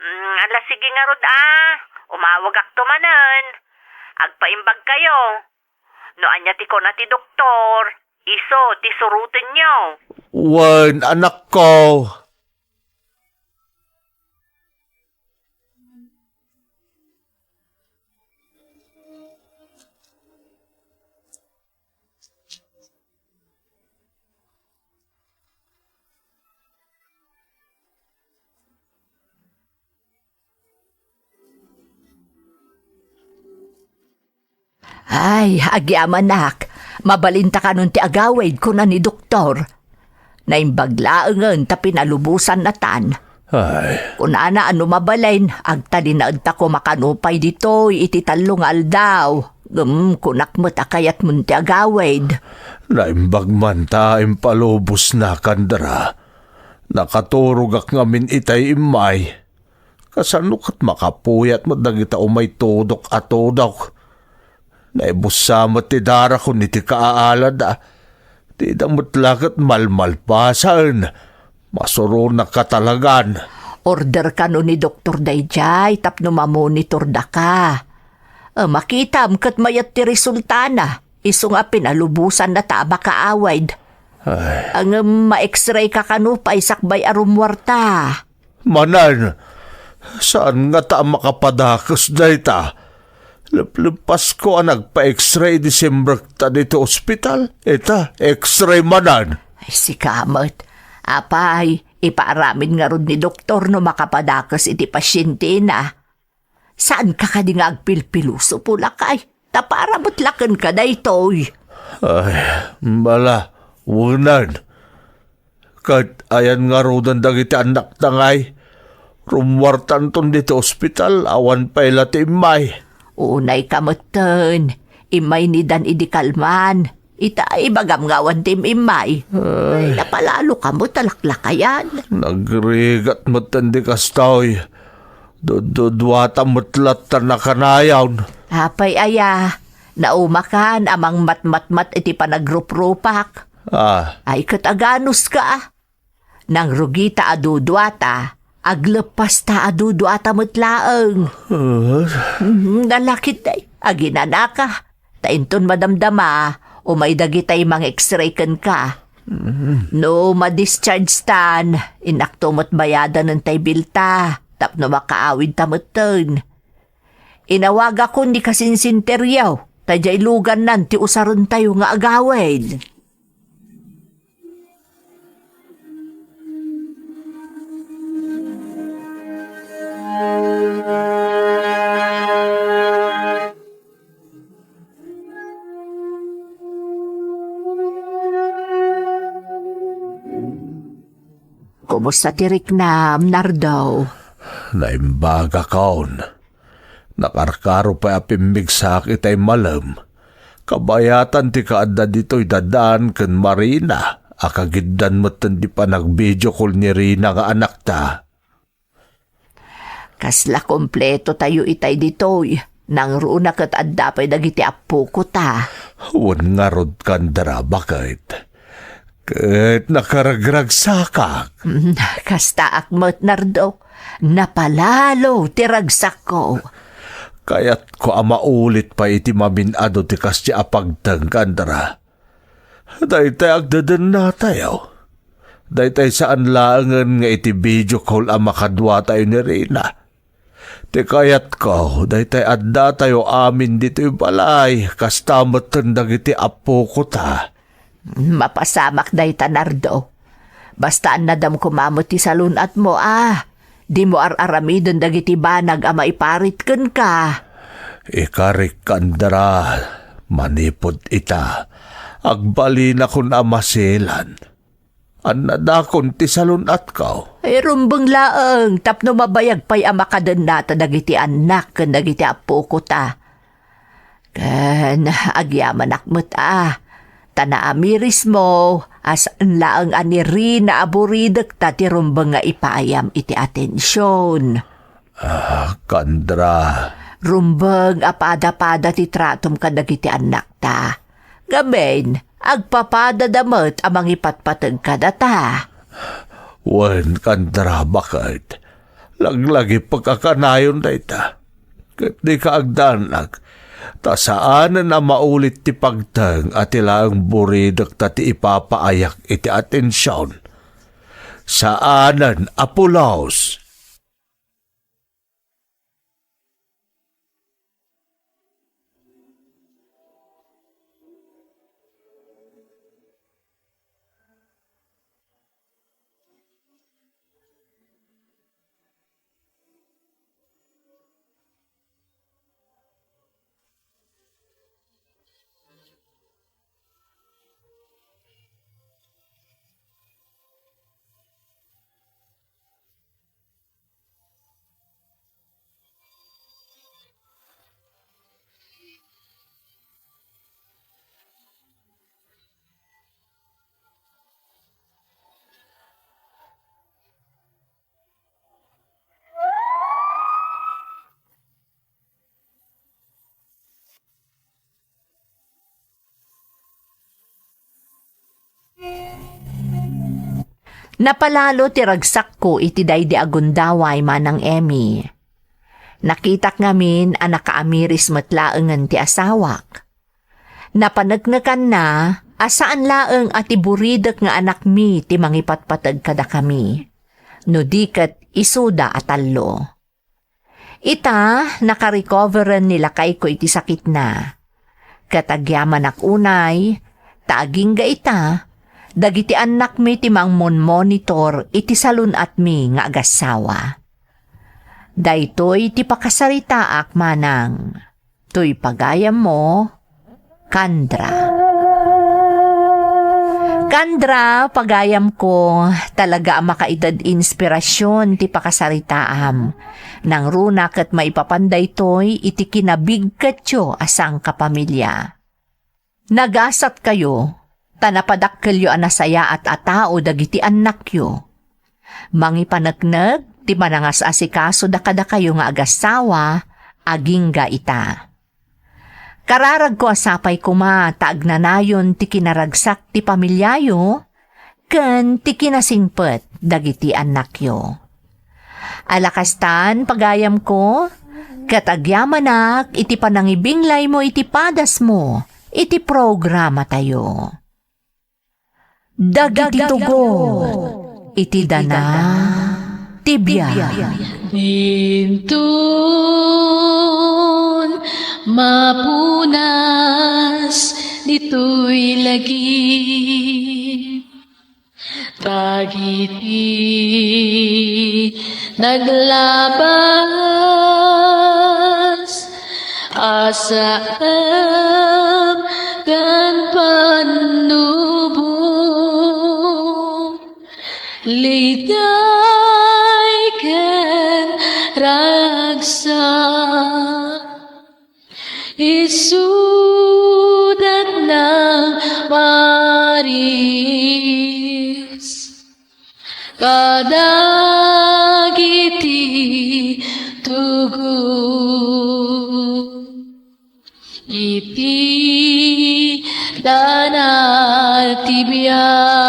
Mm, ala, sige ngarud a. Umawagakto manen. Agpaimbag kayo. No ania ti kuna ti doktor, isu ti surotenyo. Wen, anakko. Ay, agyamanak, mabalinta kanon ti agawid, kuna ni doktor. Naimbag laengen ta pinalubosan natan. Ay. Kunana a no mabalin, agtalinaedta koma kano pay ditoy iti tallo nga aldaw. Ngem kunak met a kayatmon ti agawid. Naimbag man ta impalubosna, Kandra. Nakaturogak ngamin itay immay. Kasano ket makapuyat met dagita umay tudok a tudok? Naibussa met ti darakon iti kaaalada. Dida met la ket malmalpasaen. Masuronak katalagan. Order kano ni doktor daydiay tapno mamonitordaka. A, makitam ket mayat ti resultana. Isu nga pinalubosanna ta a makaawid. Ay. Ngem ma-X-ray ka kano pay sakbay a rummuarta. Manen, saan ngata a makapadakes dayta? Lepleppasko a nagpa-X-ray idi simrekta ditoy ospital. Ita, X-ray manen. Ay, sika met. Apay, ipaaramid ngarud ni doktor no makapadakes iti pasientena. Saanka kadi nga agpilpilosopo, lakay? Ta para met la kenka daytoy. Ay, bala, wen. Ket ayan ngaruden dagiti annakta ngay? Rummuartanton ditoy ospital, awan pay la ti immay. Unayka metten, immay ni Dan idi kalman. Ita, ibagam nga awan ti im-immay. Ay. Ay, napalalo ka met a laklakayan. Nagrigat metten di kastoy. Dudduduata met latta nakanayon. Apay aya, naumakan a mangmatmatmat iti panagruprupak. Ah. Ay ket aganuska. Nangrugita a duduata, agleppasta a duduata met laeng. Ah. Mhm, nalakit ay, aginanaka. Ta inton madamdama, umay dagitay mang-X-ray kenka. Mhm. No ma-discharge tan, innakto met bayadanen tay bilta, tapno makaawidta metten. Inawagakon ni kasinsinteriaw, ta diay lugannan ti usarentayo nga agawid. Kumusta ti riknam, Nardo? Naimbagakon. Nakarkaro pay a pimmigsaak itay malem. Kabayatan ti kaadda ditoy da Dan ken Marina a kagiddan metten ti panag-video call ni Rina nga anakta. Kasla kompleto tayo itay ditoy. Nangruna ket adda pay dagiti appoko ta. Wen ngarud, Kandra, baket. Ket nakaragragsakak. Mm, kastaak met, Nardo. Napalalo ti ragsakko. Kayatko a maulit pay iti mamin-adu ti kasdi a pagteng, Kandra. Daytay agdedennatayo. Daytay saan laengen nga iti video call a makaduatayo ni Rina. Ti kayatko, daytay addatayo amin ditoy balay, kasta metten dagiti appoko ta. Mapasamak dayta, Nardo. Basta annadam koma met ti salun-atmo, a. Dimo ar-aramiden dagiti banag a maiparit kenka. Ikarik, Kandra, manipud ita, agbalinakon a maselan. Annadakon ti salun-atko. Ay, rumbeng laeng tapno mabayag pay a makadennata dagiti annak ken dagiti appoko ta. Ken agyamanak met a, ta naamirismo a saan laeng a ni Rina a buridekta ti rumbeng nga ipaayam iti atension. Ah, Kandra. Rumbeng a pada-pada ti tratom kadagiti annakta. Ngamin, agpapadada met a mangipatpateg kadata. Wen, Kandra, baket. Laglagipek a kanayon dayta. Ket dika agdanag, ta saanen a maulit ti pagteng a ti laeng buridekta ti ipapaayak iti atension. Saanen a pulos. Napalalo ti ragsakko iti daydi a gundaway, Manang Emmy. Nakitak ngamin a nakaamiris met laengen ti asawak. Napaneknekanna a saan laeng a ti buridek nga anakmi ti mangipatpateg kadakami, no di ket isuda a tallo. Ita, nakarecoveren ni lakayko iti sakitna. Ket agyamanak unay, ta agingga ita, dagiti annakmi ti mangmonmonitor iti salun-atmi nga agassawa. Daytoy ti pakasaritaak, Manang. Toy pagayammo, Kandra. Kandra, pagayamko, talaga a makaited inspirasyon ti pakasaritaam. Nangruna ket maipapan daytoy iti kinabigketyo a sangkapamilya. Nagasatkayo, ta napadakkelyo a nasayaat a tao dagiti annakyo. Mangipaneknek ti manangas-asikasoda kadakayo nga agassawa, agingga ita. Kararagko a sapay koma ta agnanayon ti kinaragsak ti pamiliayo ken ti kinasingpet dagiti annakyo. Ala kastan, pagayamko, ket agyamanak iti panangibinglaymo iti padasmo iti programatayo. Dagiti tugot iti dana ti biag. Dinton mapunas ditoy lagip dagiti naglabas a saem ken pannubo. Ligay ken ragsak, isudat nang maris kadagiti tugot iti dana ti biag.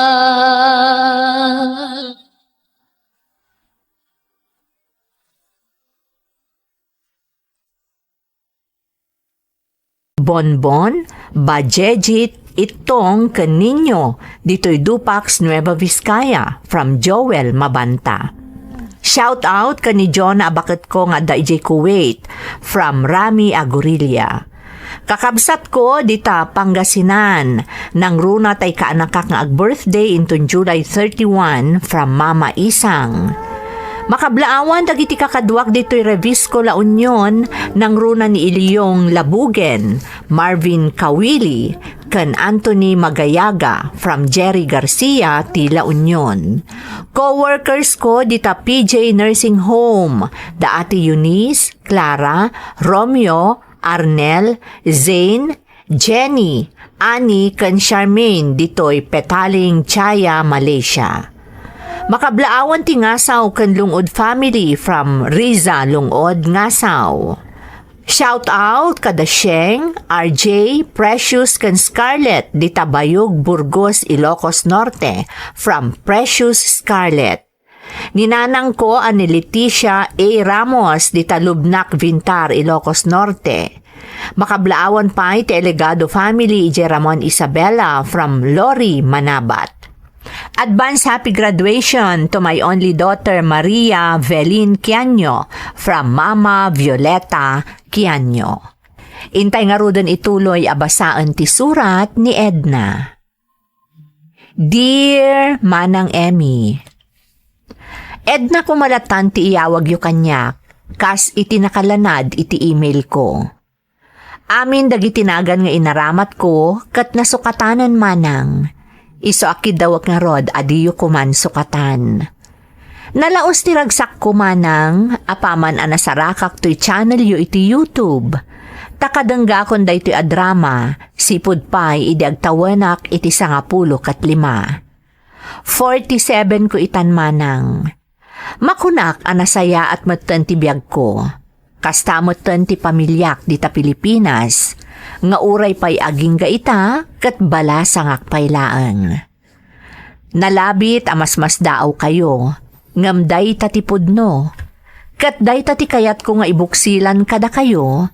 Bonbon, Bajejit, Ittong, ken Niño, ditoy Dupax, Nueva Vizcaya, from Joel Mabanta. Shout out ken ni Jonah a baketko nga adda idiay Kuwait, from Rami Agurilla. Kakabsatko dita Pangasinan, nangruna tay kaanakak nga ag-birthday inton July thirty-one, from Mama Isang. Makablaawan dagiti kakaduak ditoy Revisco, La Union, nangruna ni Iliong Labugen, Marvin Kawili, ken Anthony Magayaga from Jerry Garcia ti La Union. Co-workers ko dita P J Nursing Home, da Ate Eunice, Clara, Romeo, Arnel, Zane, Jenny, Annie, ken Charmaine ditoy Petaling, Chaya, Malaysia. Makablaawan ti Ngasaw ken Lungod family from Riza, Lungod, Ngasaw. Shout out kada Sheng, R J, Precious ken Scarlett dita Bayog, Burgos, Ilocos Norte, from Precious Scarlett. Ni nanangko a ni Leticia A Ramos dita Lubnak, Vintar, Ilocos Norte. Makablaawan pay ti Elegado family idiay Ramon Isabela from Lori Manabat. Advance happy graduation to my only daughter, Maria Velin Kianyo, from Mama Violeta Kianyo. Intay ngaruden ituloy a basaen ti surat ni Edna. Dear Manang Emmy, Edna, kumalatan ti iyawagyo kaniak, kas iti nakalanad iti email ko. Amin dagiti nagan nga inaramatko ket nasukatanen, Manang. Isu a kiddawek ngarud a diyo koman sukatan. Nalaus ti ragsakko, Manang, apaman a nasarakak toy channelyo iti YouTube. Ta kadenggakon daytoy a drama, sipud pay idi agtawenak iti sangapulo ket lima. Forty-seven ko itan, Manang. Makunak a nasayaat metten ti biagko. Kasta metten ti pamiliak dita Pilipinas, nga uray pay agingga ita ket balasangak pay laeng. Nalabit a masmasdaawkayo, ngem dayta ti pudno. Ket dayta ti kayatko nga ibuksilan kadakayo,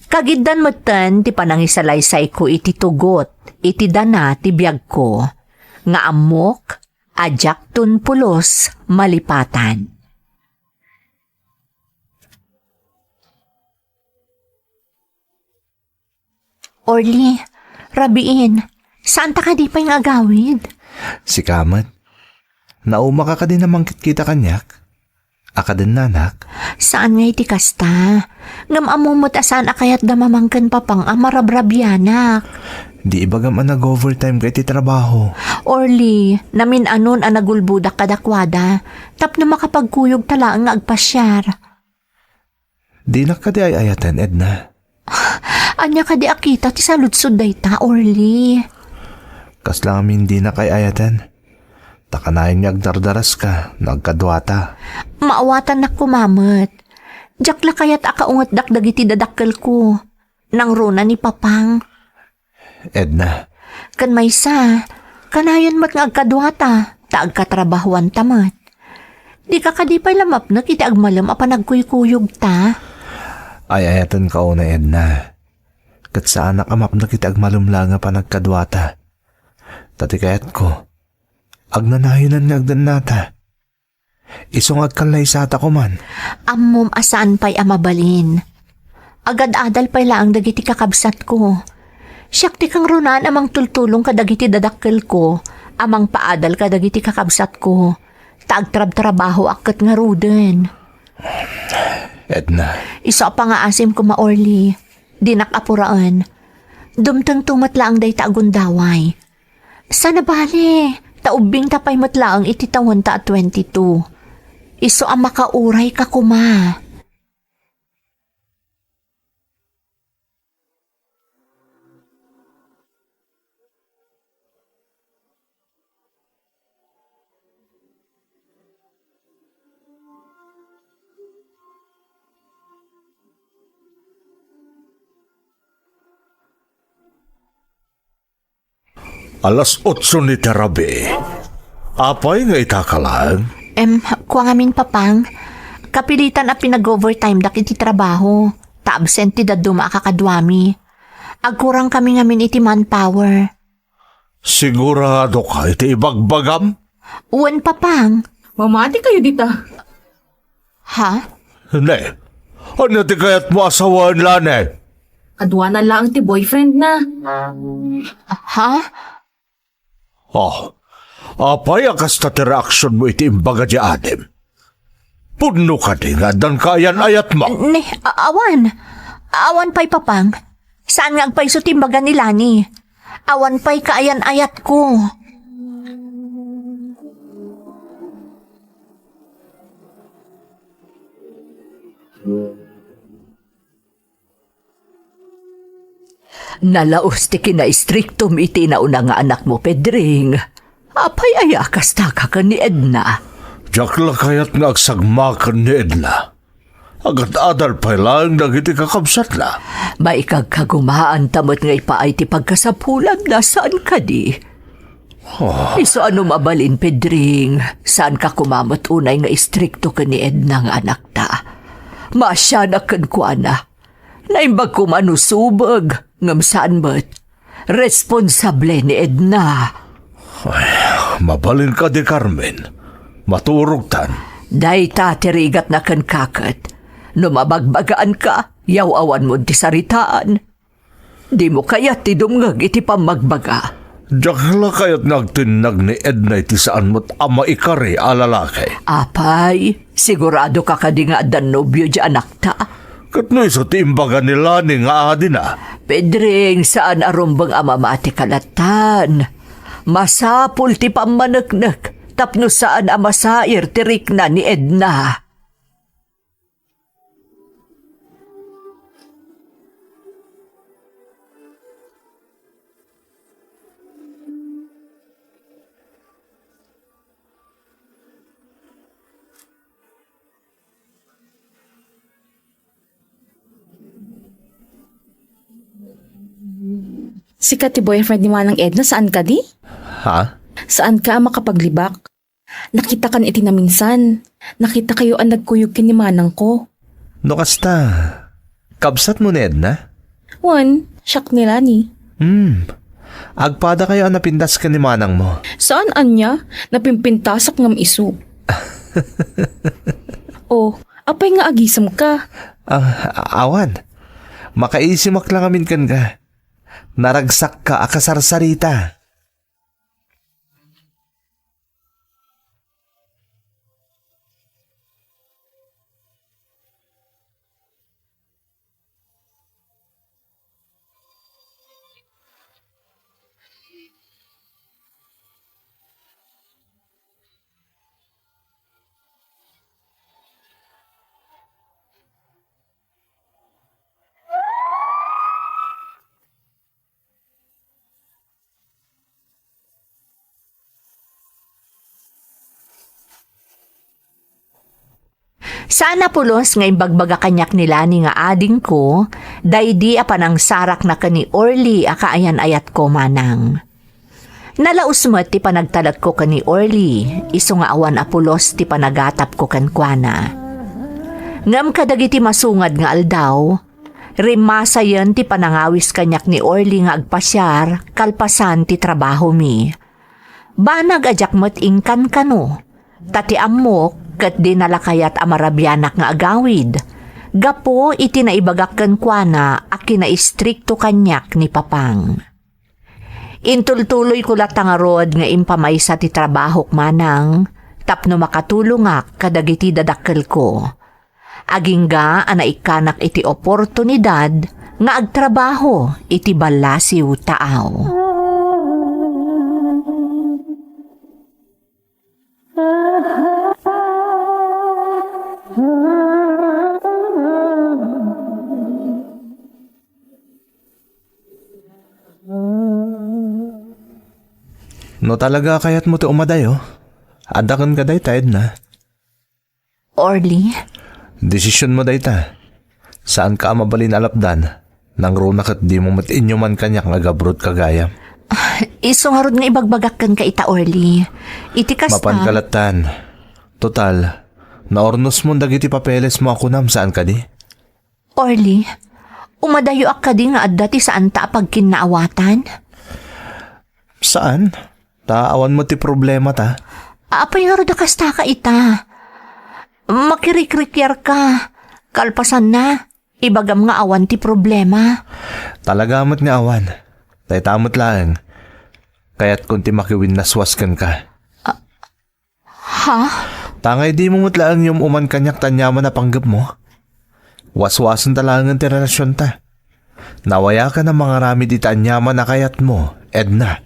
kagiddan metten ti panangisalaysayko iti tugot iti dana ti biagko, nga ammok a diakton pulos malipatan. Orly, rabiin, saanta kadi pay nga agawid? Sika met. Naumaka kadi a mangkitkita kaniak? A kadennanak? Saan nga iti kasta. Ngem ammo met a saan a kayatda mamang ken papang a marabrabianak. Di ibagam a nag-overtime ka iti trabaho. Orly, namin-anon a nagulbodak kadakuada. Tapno makapagkuyogta laeng nga agpasiar. Dinak kadi ay-ayaten, Edna? Ania kadi a kita ti saludsod dayta, Orly? Kasla ngamin dinak ay-ayaten. Ta kanayon nga agdardaraska no agkaduata. Maawatannak koma met. Diak la kayat a kaungetdak dagiti dadakkelko. Nangruna ni Papang. Edna. Ken maysa, kanayon met nga agkaduata, ta agkatrabahoanta met. Dika kadi pay la mapnek iti agmalem a panagkuykuyogta? Ay-ayatenka unay, Edna. Ket saanak a mapnek iti agmalem laeng a panagkaduata. Ta ti kayatko, agnanayonan nga agdennata. Isu nga agkallaysata koman. Ammom a saan pay a mabalin. Agad-adal pay laeng dagiti kakabsatko. Siak ti kangrunaan a mangtultulong kadagiti dadakkelko, a mangpaadal kadagiti kakabsatko. Ta agtrabtrabahoak ket ngaruden. Edna. Isu a pangaasim koma, Orly. Dinak apuraen. Dumtengto met laeng dayta a gundaway. Saan a bale, ta ubbingta pay met laeng iti tawenta a twenty-two. Isu a makaurayka koma. Alas otso ni ti rabii. Apay nga ita ka laeng? Em, kua ngamin, Papang. Kapilitan a pinag-overtimedak iti trabaho, ta absent ti dadduma a kakaduami. Agkurangkami ngamin iti manpower. Sigurado ka iti ibagbagam? Wen, Papang. Mamati kayo dita. Ha? Ne, ania ti kayatmo a sawen, Lani? Kaduana laeng ti boyfriend na. Ha? Oh, apay a kasta ti reaksionmo iti imbaga di adim? Pudno kadi nga addan kaayan-ayatmo? Ne, a-, awan. Awan pay, Papang. Saan nga agpayso ti imbaga ni Lani? Awan pay kaayan-ayatko. Nalaus ti kinaistriktom iti nauna nga anakmo, Pedring. Apay aya kasta ka ken ni Edna? Diak la kayat nga agsagmaken ni Edna. Agad-adal pay laeng dagiti kakabsatna. Maikagkagumaanta met nga ipaay ti pagkasapulanna, saan kadi? Ah. Isu a no mabalin, Pedring, saan ka koma met unay nga istrikto ken ni Edna nga anakta. Maasianak kenkuana. Naimbag koma no subeg, ngem saan met. Responsable ni Edna. Ay, mabalin kadi, Carmen. Maturogtan. Dayta ti rigatna kenka ket. No mabagbagaanka, yaw-awanmon ti saritaan. Dimo kayat ti dumngeg iti pammagbaga. Diak la kayat nga agtinnag ni Edna iti saan met a maikari a lalaki. Apay, sigurado ka kadi nga addan nobio di anakta? Ket no isu ti imbaga ni Lani nga adina? Pedring, saan a rumbeng a mamati ka lattan. Masapul ti pammaneknek tapno saan a masair ti rikna ni Edna. Sika ti boyfriend ni Manang Edna, saan kadi? Ha? Saanka a makapaglibak? Nakitakan iti naminsan. Nakitakayo a nagkuyog ken ni manangko. No kasta, kabsatmo ni Edna? Wen, siak ni Lani. Hmm. Agpadakayo a napintas ken ni manangmo? Saan ania, napimpintasak ngem isu. Oh, apay nga agisemka? Ah, awan. Makaisimak la ngamin kenka. Naragsakka a kasarsarita. Saan a pulos nga imbagbaga kaniak ni Lani nga adingko, daydi a panangsarakna ken ni Orly a kaayan-ayatko, manang. Nalaus met ti panagtalekko ken ni Orly, isu nga awan a pulos ti panagatapko kenkuana. Ngem kadagiti masungad nga aldaw, rimmasayen ti panangawis kaniak ni Orly nga agpasiar kalpasan ti trabahomi. Banag a diak met inkankano, ta ti ammok ket dina la kayat a marabianak nga agawid, gapu iti naibagak kenkuana a kinaistrikto kaniak ni Papang. Intultuloyko latta ngarud nga impamaysa ti trabahok, manang, tapno makatulongak kadagiti dadakkelko. Agingga a naikkanak iti oportunidad nga agtrabaho iti ballasiw taaw. No talaga a kayatmo ti umadayo, adda kenka dayta, Edna. Orly? Desisionmo dayta. Saanka a mabalin a lapdan. Nangruna ket dimo met inyuman kaniak nga agabroadka gayam. Ah, isu ngarud nga ibagbagak kenka ita, Orly. Iti kasta, mapanka lattan. Total, naurnosmon dagiti papelesmo a kunam, saan kadi? Orly, umadayoak kadi nga adda ti saanta a pagkinnaawatan? Saan? Ta awan met ti problemata. Apay ngarud a kastaka ita? Makirikrikiarka. Kalpasanna, ibagam nga awan ti problema. Talaga met nga awan. Dayta met laeng. Kayatkon ti makiwinnaswas kenka. Ah, Ha? Tangay dimo met laeng yum-uman kaniak ti aniaman a panggepmo. Waswasenta laengen ti relasionta. Nawayakan a mangaramid iti aniaman a kayatmo, Edna.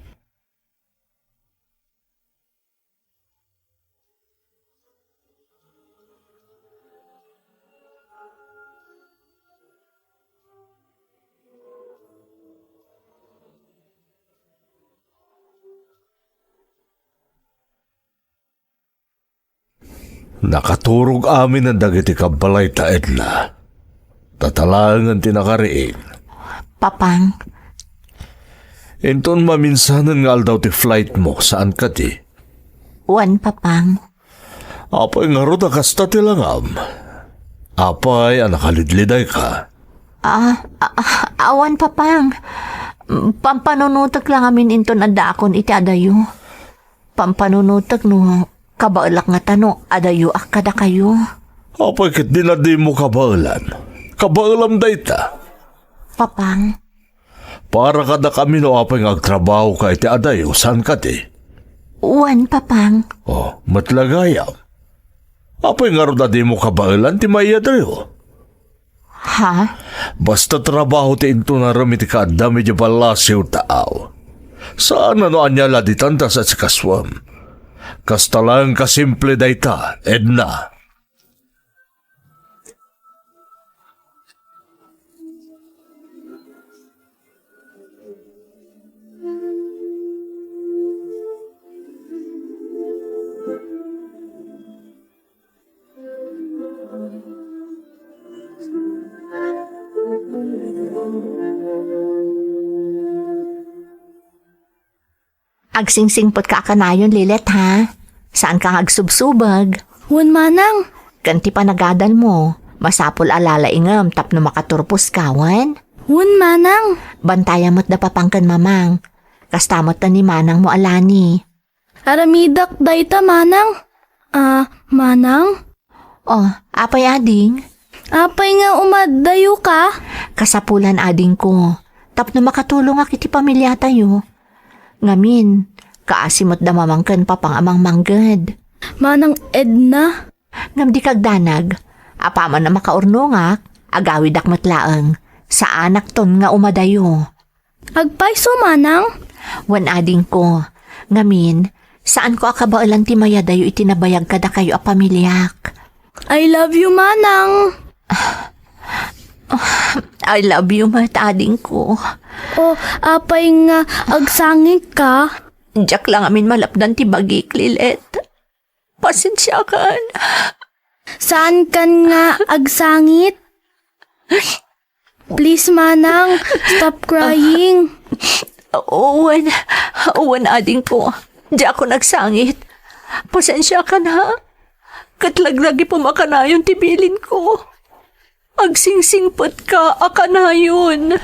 Nakaturog aminen dagiti kabbalayta, Edna. Tatalaengen ti nakariing. Papang. Inton maminsanen nga aldaw ti flightmo, saan kadi? Wen, Papang. Apay ngarud a kasta ti langam? Apay a nakalidlidayka? Ah, a-, a-, awan, Papang. Pampanunotek la ngamin inton addaakon iti adayo. Pampanunotek no kabaelak ngata no adayoak kadakayo. Apay ket dina dimo kabaelan? Kabaelam dayta. Papang. Para kadakami no apay nga agtrabahoka iti adayo, saan kadi? Wen, Papang. Oh, met la gayam. Apay ngarud a dimo kabaelan ti maiyadayo? Ha? Basta trabaho ti intunarem iti kaaddam idiay ballasiw taaw. Saan a no ania la ditan ta sa sikasuam. Kasta laeng kasimple dayta, Edna. Agsingsingpet ka a kanayon, Lilet, ha? Saan ka nga agsubsubag? Wen, manang. Ken ti panagadal mo, masapul a lalaingem tapno makaturposka, wen? Wen, manang. Bantayam met da papang ken mamang. Kasta met ni manang mo a Lani. Aramidek dayta, manang. Ah, manang? Oh, apay, ading? Apay nga umaddayo ka? Kasapulan, adingko, tapno makatulongak iti pamiliatayo. Ngamin, kaasi met da mamang ken papang a mangmangged. Manang Edna? Ngem dika agdanag, apaman a makaurnongak, agawidak met laeng. Saanakton nga umadayo. Agpayso, manang? Wen, adingko. Ngamin, saanko a kabaelan ti mayadayo iti nabayag kadakayo a pamiliak. I love you, manang. I love you met, adingko. O, apay nga agsangitka? Diak la ngamin malapdan ti bagik, Lilet. Pasensiakan. Saankan nga agsangit? Please, manang, stop crying. Wen, wen, adingko. Diakon agsangit. Pasensiakan, ha? Ket laglagipem a kanayon ti bilinko. Agsingsingpetka a kanayon.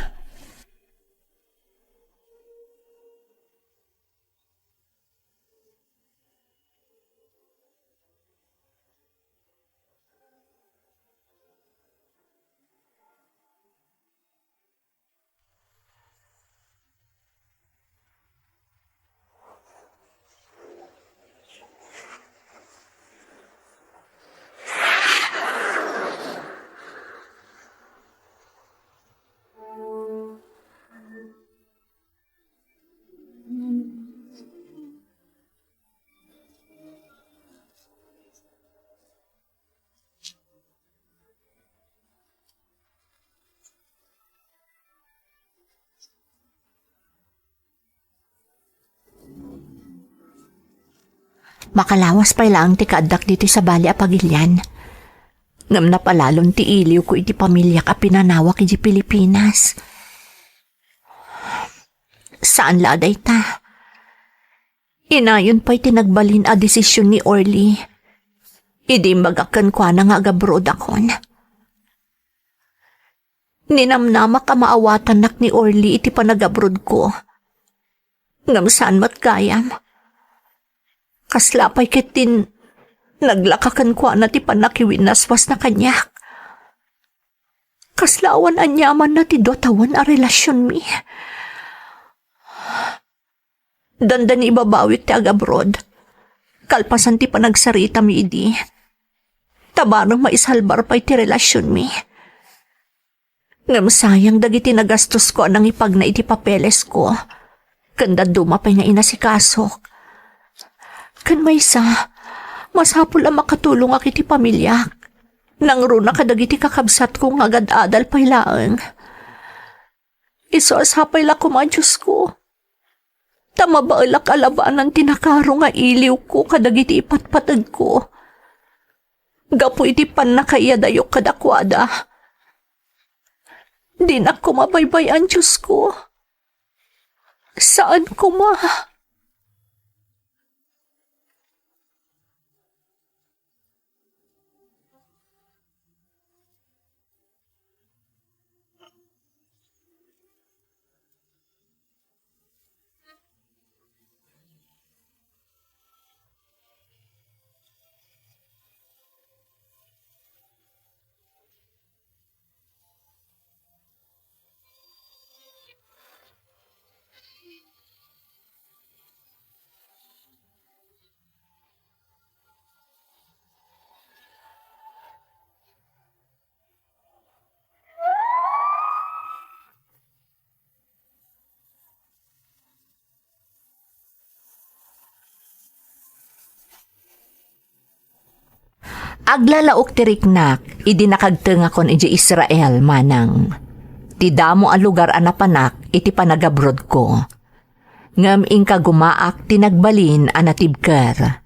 Makalawas pay laeng ti kaaddak ditoy sabali a pagilian. Ngem napalalon ti iliwko iti pamiliak a pinanawak idiay Pilipinas. Saan la a dayta. Inayon pay ti nagbalin a desision ni Orly. Idi imbagak kenkuana nga agabroadakon. Ninamnamak a maawatannak ni Orly iti panagabroadko. Ngem saan met gayam. Kasla pay ketdin naglaka kenkuana ti pannakiwinnaswasna kaniak. Kasla awan aniamanna ti dua tawen a relasionmi. Dandani ibabawik ti agabroad. Kalpasan ti panagsaritami idi, ta bareng maisalbar pay ti relasionmi. Ngem sayang dagiti nagastosko a nangipagna iti papelesko, ken dadduma pay nga inasikasok. Ken maysa, masapul a makatulongak iti pamiliak. Nangruna kadagiti kakabsatko nga agad-adal pay laeng. Isu a sapay la koma, Diosko, ta mabaelak a labanan ti nakaro nga iliwko kadagiti ipatpategko. Gapu iti pannakaiyadayok kadakuada, dinak koma baybay-an, Diosko. Saan koma. Aglalaok ti riknak idi nakagtengakon idiay Israel, manang. Ti damo a lugar a napanak iti panagabrodko. Ngem inkagumaak ti nagbalin a natibker.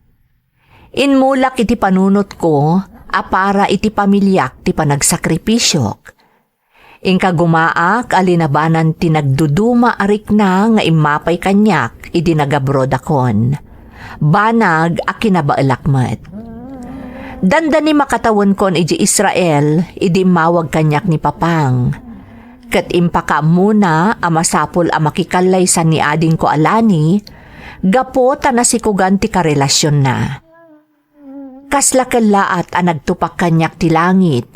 Inmulak iti panunotko a para iti pamiliak ti panagsakripisio. Inkagumaak a linabanan ti nagduduma a rikna nga immapay kaniak idi nagabrodakon. Banag a kinabaelak met. Dandani makatawenkon idiay Israel idi immawag kaniak ni Papang. Ket impakaammona a masapul a makikallaysan ni adingko a Lani gapu ta nasikugan ti karelasionna. Kasla kellaat a nagtupak kaniak ti langit,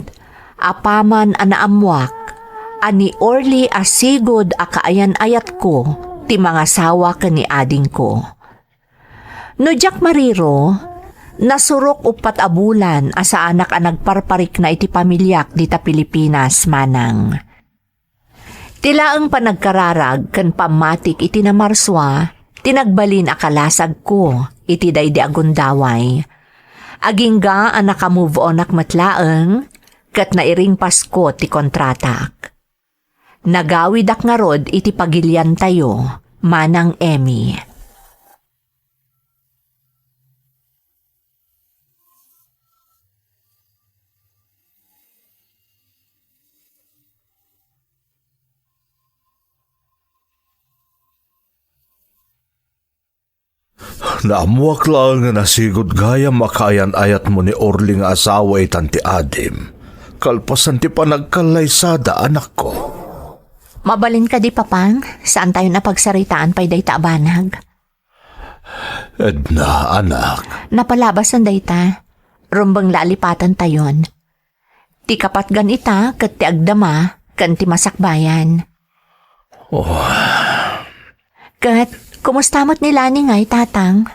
apaman a naammoak a ni Orly a sigud a kaayan-ayatko ti mangasawa ken ni adingko. No diak mariro, nasurok uppat a bulan a saanak a nagparparikna iti pamiliak dita Pilipinas, Manang. Ti laeng panagkararag ken pammatik iti namarsua ti nagbalin a kalasagko iti daydi a gundaway. Agingga a naka-move onak met laeng ket nairingpasko ti kontratak. Nagawidak ngarud iti pagiliantayo, Manang Emmy. Naammoak laeng nga nasigud gayam a kaayan-ayatmo ni Orly nga asawa itan ti adim, kalpasan ti panagkallaysada, anakko. Mabalin kadi, Papang? Saantayon a pagsaritaan pay dayta a banag. Edna, anak. Napalabasan dayta. Rumbeng la a lipatantayon. Ti kapatgan ita ket ti agdama ken ti masakbayan. Oh. Ket, kumusta met ni Lani ngay, Tatang?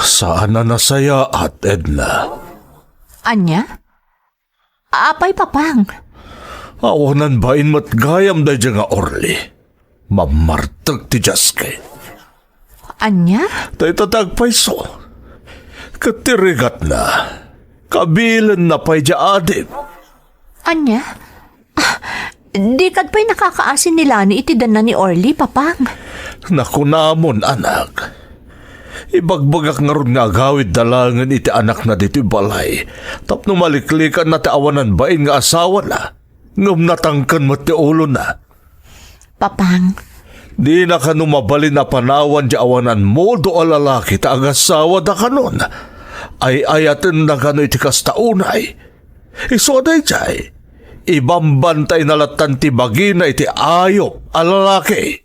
Saan a nasayaat, Edna. Ania? Apay, Papang? Awanan bain met gayam daydiay nga Orly. Mammartek ti diaske. Ania? Dayta ti agpayso. Ket ti rigatna, kabilenna pay diay adim. Ania? Ah, di kad pay nakakaasin ni Lani iti danna ni Orly, Papang. Nakunamon, anak. Ibagbagak ngarud nga agawidda laengen iti anakna ditoy balay tapno maliklikanna ti awanan bain nga asawana, ngem natangken met ti ulona. Papang. Dina kano mabalin a panawan ti awanan modo a lalaki ta agasawada kanon. Ay-ayatenna kano iti kasta unay. Isu a daydiay, ibambantaynna lattan ti bagina iti ayup a lalaki.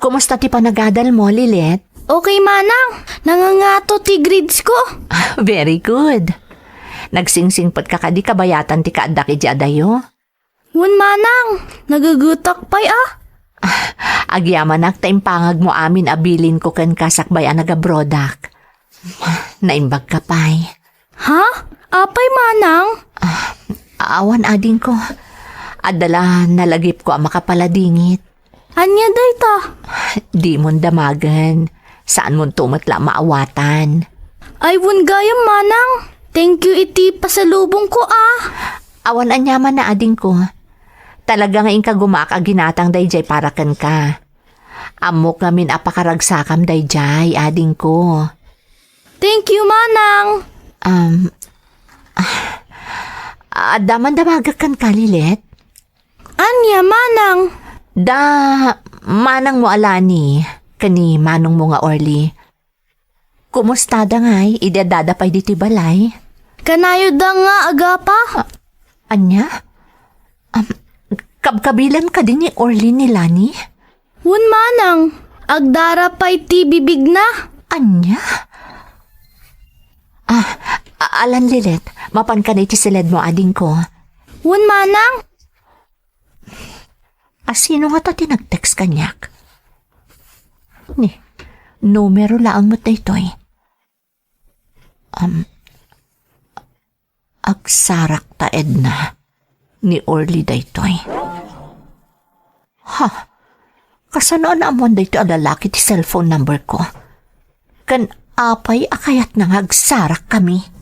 Kumusta ti panagadal mo, Lilet? Okay, Manang. Nangangato ti grades ko. Very good. Nagsingsingpet ka kadi kabayatan ti kaaddak idiay adayo? Wen, Manang. Nagugutak pay, a. Agyamanak ta impangag mo amin a bilin ko kenka sakbay a nagabrodak. Naimbag ka pay. Ha? Apay, Manang? Ah, awan, adingko. Adda la nalagipko a makapaladingit. Ania dayta? Dimon damagen. Saanmonto met la maawatan. Ay, wen gayam, Manang. Thank you iti pasalubongko, a. Awan aniaman, adingko. Talaga nga inkagumaak a ginatang daydiay para kenka. Ammok ngamin a pakaragsakam daydiay, adingko. Thank you, Manang. Um, ah, adda man damagek kenka, Lilet? Ania, Manang? Da, manangmo a Lani, ken ni manongmo nga Orly. Kumustada ngay idi addada pay ditoy balay? Kanayoda nga agapa. Ah, ania? Am, kabkabilan kadi ni Orly ni Lani? Wen, Manang, agdara pay ti bibigna. Ania? Ah, a-, alan, Lilet, mapanka iti siledmo, adingko. Wen, Manang. A, sino ngata ti nag-text kaniak? Ni, numero laeng met daytoy. Am, agsarak ta, Edna. Ni Orly daytoy. Ha? Kasano a naammoan daytoy a lalaki ti cellphone number ko? ken apay a kayatna nga agsarakkami?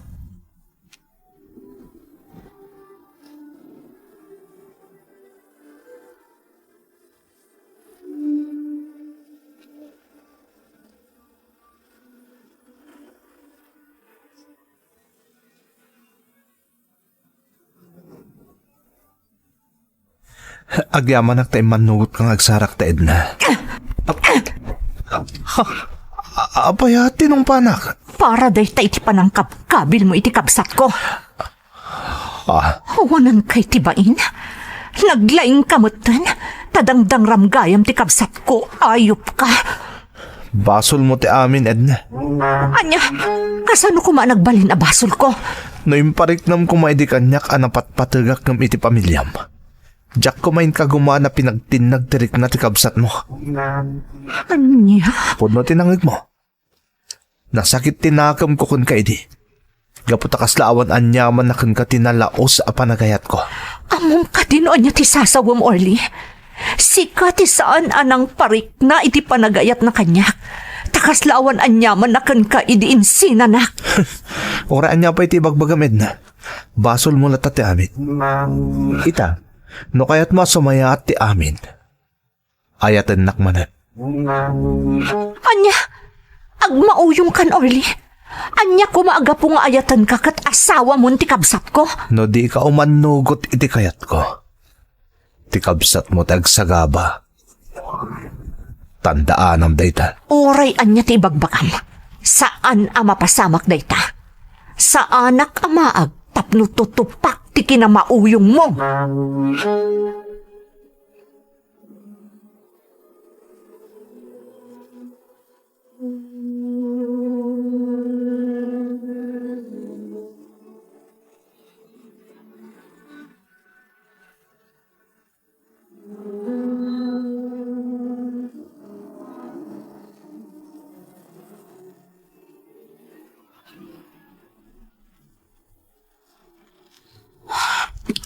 Agyamanak ta immannugotka nga agsarakta, Edna. Ap-, a-, a-, apay a tinungpanak? Para dayta iti panangkabkabilmo iti kabsatko. Ah. Awanan kay ti bain? Naglaingka metten, ta dangdangram gayam ti kabsatko, ayupka. Basolmo ti amin, Edna. Ania, kasano koma nagbalin a basolko? No impariknam koma idi kaniak a napatpategak ngem iti pamiliam, diak koma inkagumana pinagtinnag ti rikna ti kabsatmo. Ania? Pudno ti nangegmo. Nasakit ti nakemko kenka idi. Gapu ta kasla awan aniaman a kenka ti nalaus a panagayatko. Ammom kadi no ania ti sasawem, Orly? Sika ti saan a nangparikna iti panagayatna kaniak. Ta kasla awan aniaman a kenka idi insinanak. Uray ania pay ti ibagbagam, Edna, basolmo latta ti amin. Ita, no kayatmo a sumayaat ti amin, ayatennak manen. Ania? Agmauyongkan, Orly? Ania koma a gapu nga ayatenka ket asawamon ti kabsatko? No dika umannugot iti kayatko, ti kabsatmo ti agsagaba. Tandaanam dayta. Uray ania ti ibagbagam, saan a mapasamak dayta. Saanak a maag tapno tutupak ti kinamauyongmo.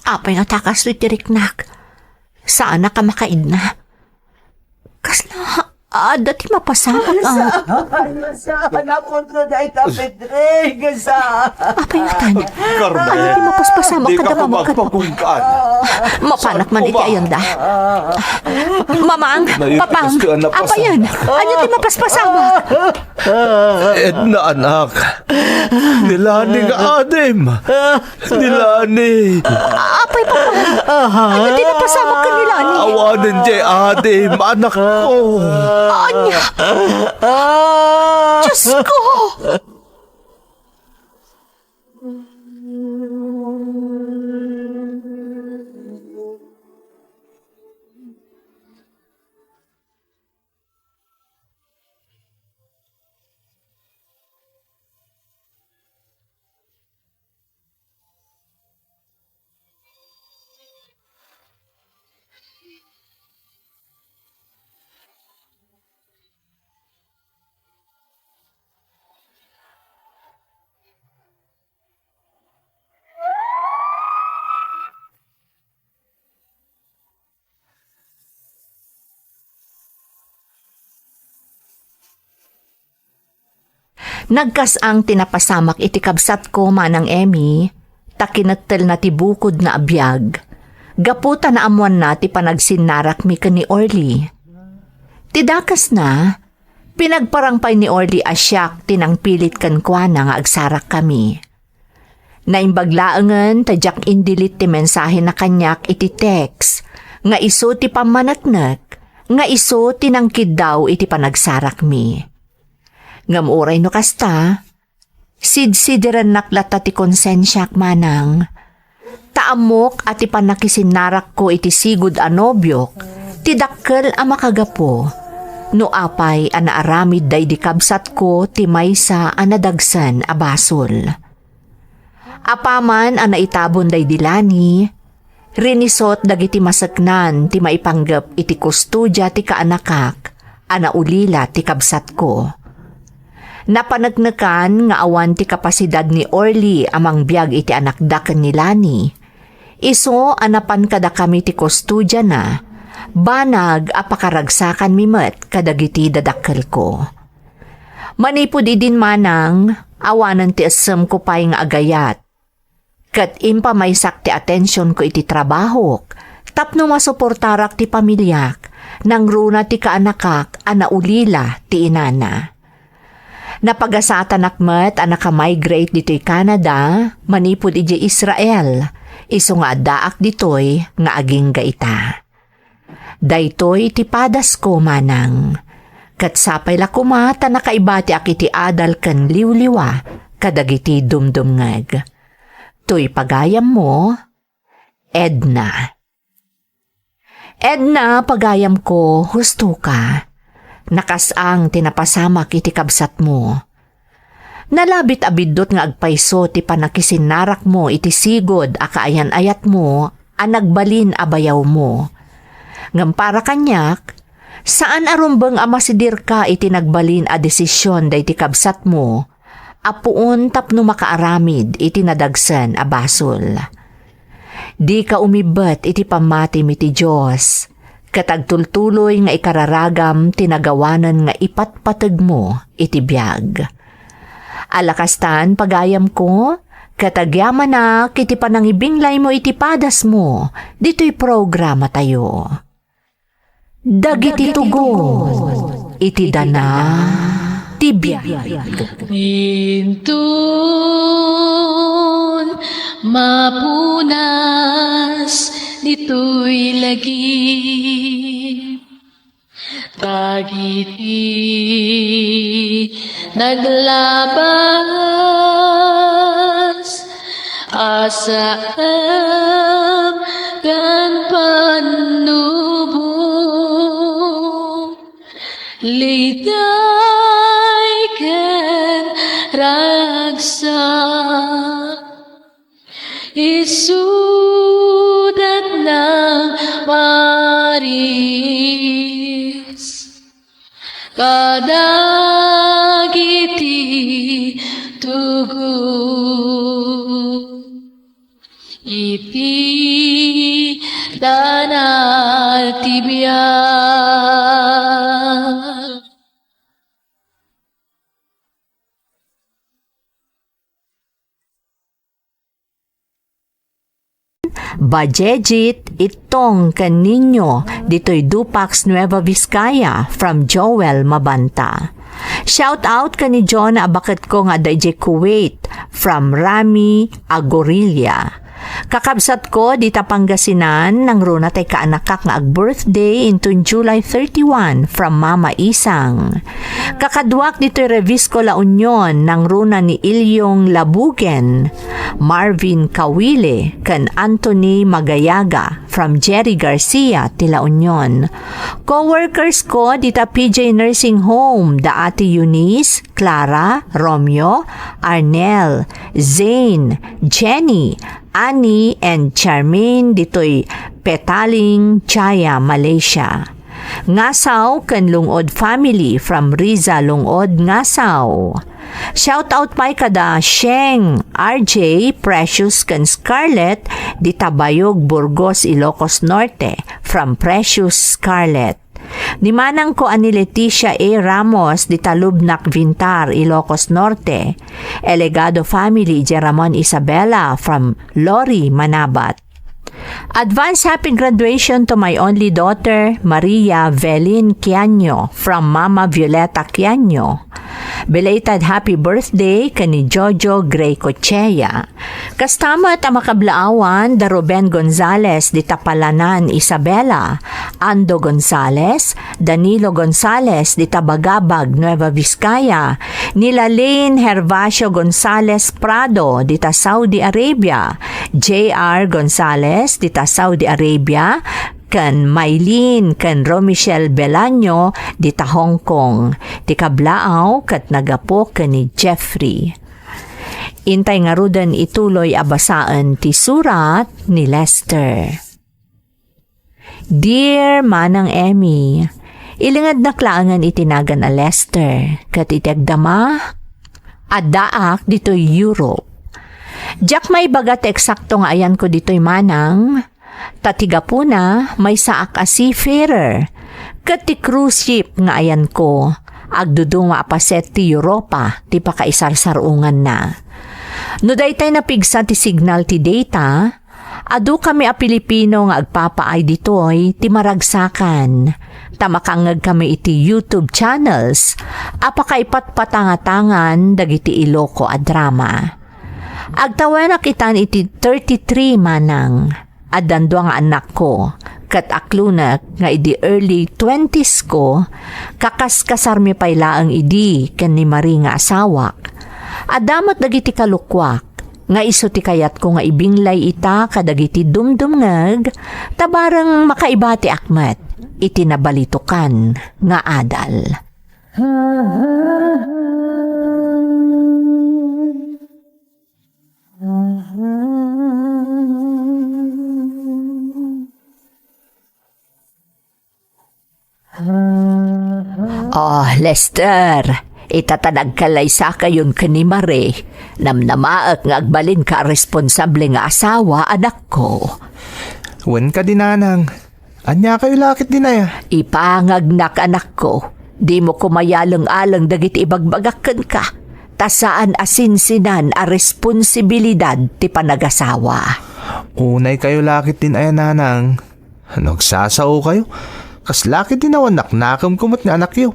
Apay nga ta kastoy ti riknak? Saanak a makaidna. Kasla adda ti mapasamak a... Saan, saan, apo ko dayta, Pedring, saan? Apay nga tan? Carmen, adda ti mapaspasamak kada mamagkat. Mapanak man iti ayanda. Mamang, papang, apayen, ania ti mapaspasamak? Edna, anak. Ni Lani nga adim. Ni Lani. Apay, papa. Ania ti napasamak ken ni Lani? Awanen jay adim, anakko. Ania? Diosko! Nagkas-ang ti napasamak iti kabsatko, Manang Emmy, ta kinettelna ti bukodna a biag, gapu ta naammoanna ti panagsinnarakmi ken ni Orly. Ti dakesna, pinagparang pay ni Orly a siak ti nangpilit kenkuana nga agsarakkami. Naimbag laengen ta diak in-delete ti mensahena kaniak iti text, nga isu ti pammaneknek, nga isu ti nangkiddaw iti panagsarakmi. Ngem uray no kasta, sidsidirennak latta ti konsensiak, Manang. Ta ammok a ti pannakisinnarako iti sigud a nobiok ti dakkel a makagapu no apay a naaramid daydi kabsatko ti maysa a nadagsen a basol. Apaman a naitabon daydi Lani, rinisot dagiti maseknan ti maipanggep iti kustodia ti kaanakak a naulila ti kabsatko. Napaneknekan nga awan ti kapasidad ni Orly a mangbiag iti anakda ken ni Lani. Isu a napan kadakami ti kustodiana, banag a pakaragsakanmi met kadagiti dadakkelko. Manipud idin manang, awanen ti essemko pay nga agayat. Ket impamaysak ti atensionko iti trabahok tapno masuportarak ti pamiliak, nangruna ti kaanakak a naulila ti inana. Napagasatanak met a naka-migrate ditoy Canada manipud idiay Israel, isu nga addaak ditoy nga agingga ita. Daytoy ti padasko, manang. Ket sapay la koma ta nakaibatiak iti adal ken liwliwa kadagiti dumdumngeg. Toy pagayammo, Edna. Edna, pagayamko, husto ka. Nakas-ang ti napasamak iti kabsatmo. Nalabit a biddut nga agpayso ti pannakisinarakmo iti sigud a kaayan-ayatmo a nagbalin a bayawmo. Ngem para kaniak, saan a rumbeng a masidirka iti nagbalin a desision daydi kabsatmo a puon tapno makaaramid iti nadagsen a basol. Dika umibbet iti pammatim iti Dios, ket agtultuloy nga ikararagam ti nagawanen nga ipatpategmo iti biag. Ala kastan, pagayamko, ket agyamanak iti panangibinglaymo iti padasmo ditoy programatayo. Dagiti tugon iti dana ti biag. Inton mapunas ditoy lagip, dagiti naglabas a saem ken pannubo, liday ken ragsak. Isudat nang maris kadagiti tugon iti dana ti biag. Bajejit, Ittong ken Niño ditoy Dupax, Nueva Vizcaya, from Joel Mabanta. Shout out ken ni Jonah a baketko nga adda idiay Kuwait, from Rami Agorilla. Kakabsatko dita Pangasinan, nangruna tay kaanakak nga ag-birthday inton July thirty-one from Mama Isang. Kakaduak ditoy Revisco, La Union, nangruna ni Ilyong Labugen, Marvin Kawile, ken Anthony Magayaga from Jerry Garcia ti La Union. Coworkers ko dita P J Nursing Home, da Ate Eunice, Clara, Romeo, Arnel, Zane, Jenny, Annie, and Charmaine ditoy Petaling, Jaya, Malaysia. Ngasaw ken Lungod family from Riza, Lungod, Ngasaw. Shout out pay kada Sheng, R J, Precious, ken Scarlett, dita Bayog, Burgos, Ilocos Norte, from Precious Scarlett. Ni manangko a ni Leticia A. Ramos, dita Lubnak, Vintar, Ilocos Norte. Elegado family, Jeramon Isabela, from Lori, Manabat. Advance happy graduation to my only daughter, Maria Velin Quiaño, from Mama Violeta Quiaño. Belated happy birthday ken ni Jojo Gray Cochea. Kasta met a makablaawan da Ruben Gonzales dita Palanan, Isabela, Ando Gonzales, Danilo Gonzales dita Bagabag, Nueva Vizcaya, ni Lalaine Hervacio Gonzales Prado dita Saudi Arabia, J R Gonzales dita Saudi Arabia, ken Mylene ken Romichelle Belaño dita Hong Kong. Ti kablaaw ket naggapu ken ni Jeffrey. Intay ngaruden ituloy a basaen ti surat ni Lester. Dear Manang Emmy, ilingednak laengen iti nagan a Lester, ket iti agdama, addaak ditoy Europe. Diak maibaga ti eksakto nga ayanko ditoy manang, ta ti gapuna, maysaak a seafarer, ket ti cruise ship nga ayanko, agduduma a paset ti Europa ti pakaisarsar-onganna. No daytay napigsa ti signal ti data, adukami a Pilipino nga agpapaay ditoy ti maragsakan, ta makangngegkami iti YouTube channels a pakaipatpatangatangan dagiti Iloco a drama. Agtawenak itan iti thirty-three manang. Addan dua nga annakko, ket aklonek nga idi early twenties ko, kakaskasarmi pay laeng idi ken ni Marie nga asawak. Adda met dagiti kalukoak, nga isu ti kayatko nga ibinglay ita kadagiti dumdumngeg, ta bareng makaibatiak met iti nabalitokan nga adal. Oh, Lester, ita ta nagkalaysakayon ken ni Marie, namnamaek nga agbalinka a responsable nga asawa, anakko. Wen kadi, nanang. Ania kayo la ketdin aya? Ipangagnak, anakko. Dimo koma iyaleng-aleng dagiti ibagbagak kenka, ta saan a sinsinan a responsibilidad ti panagasawa. Unay kayo la ketdin aya, nanang. No agsasao kayo, kasla ketdin awan naknakemko met nga anakyo.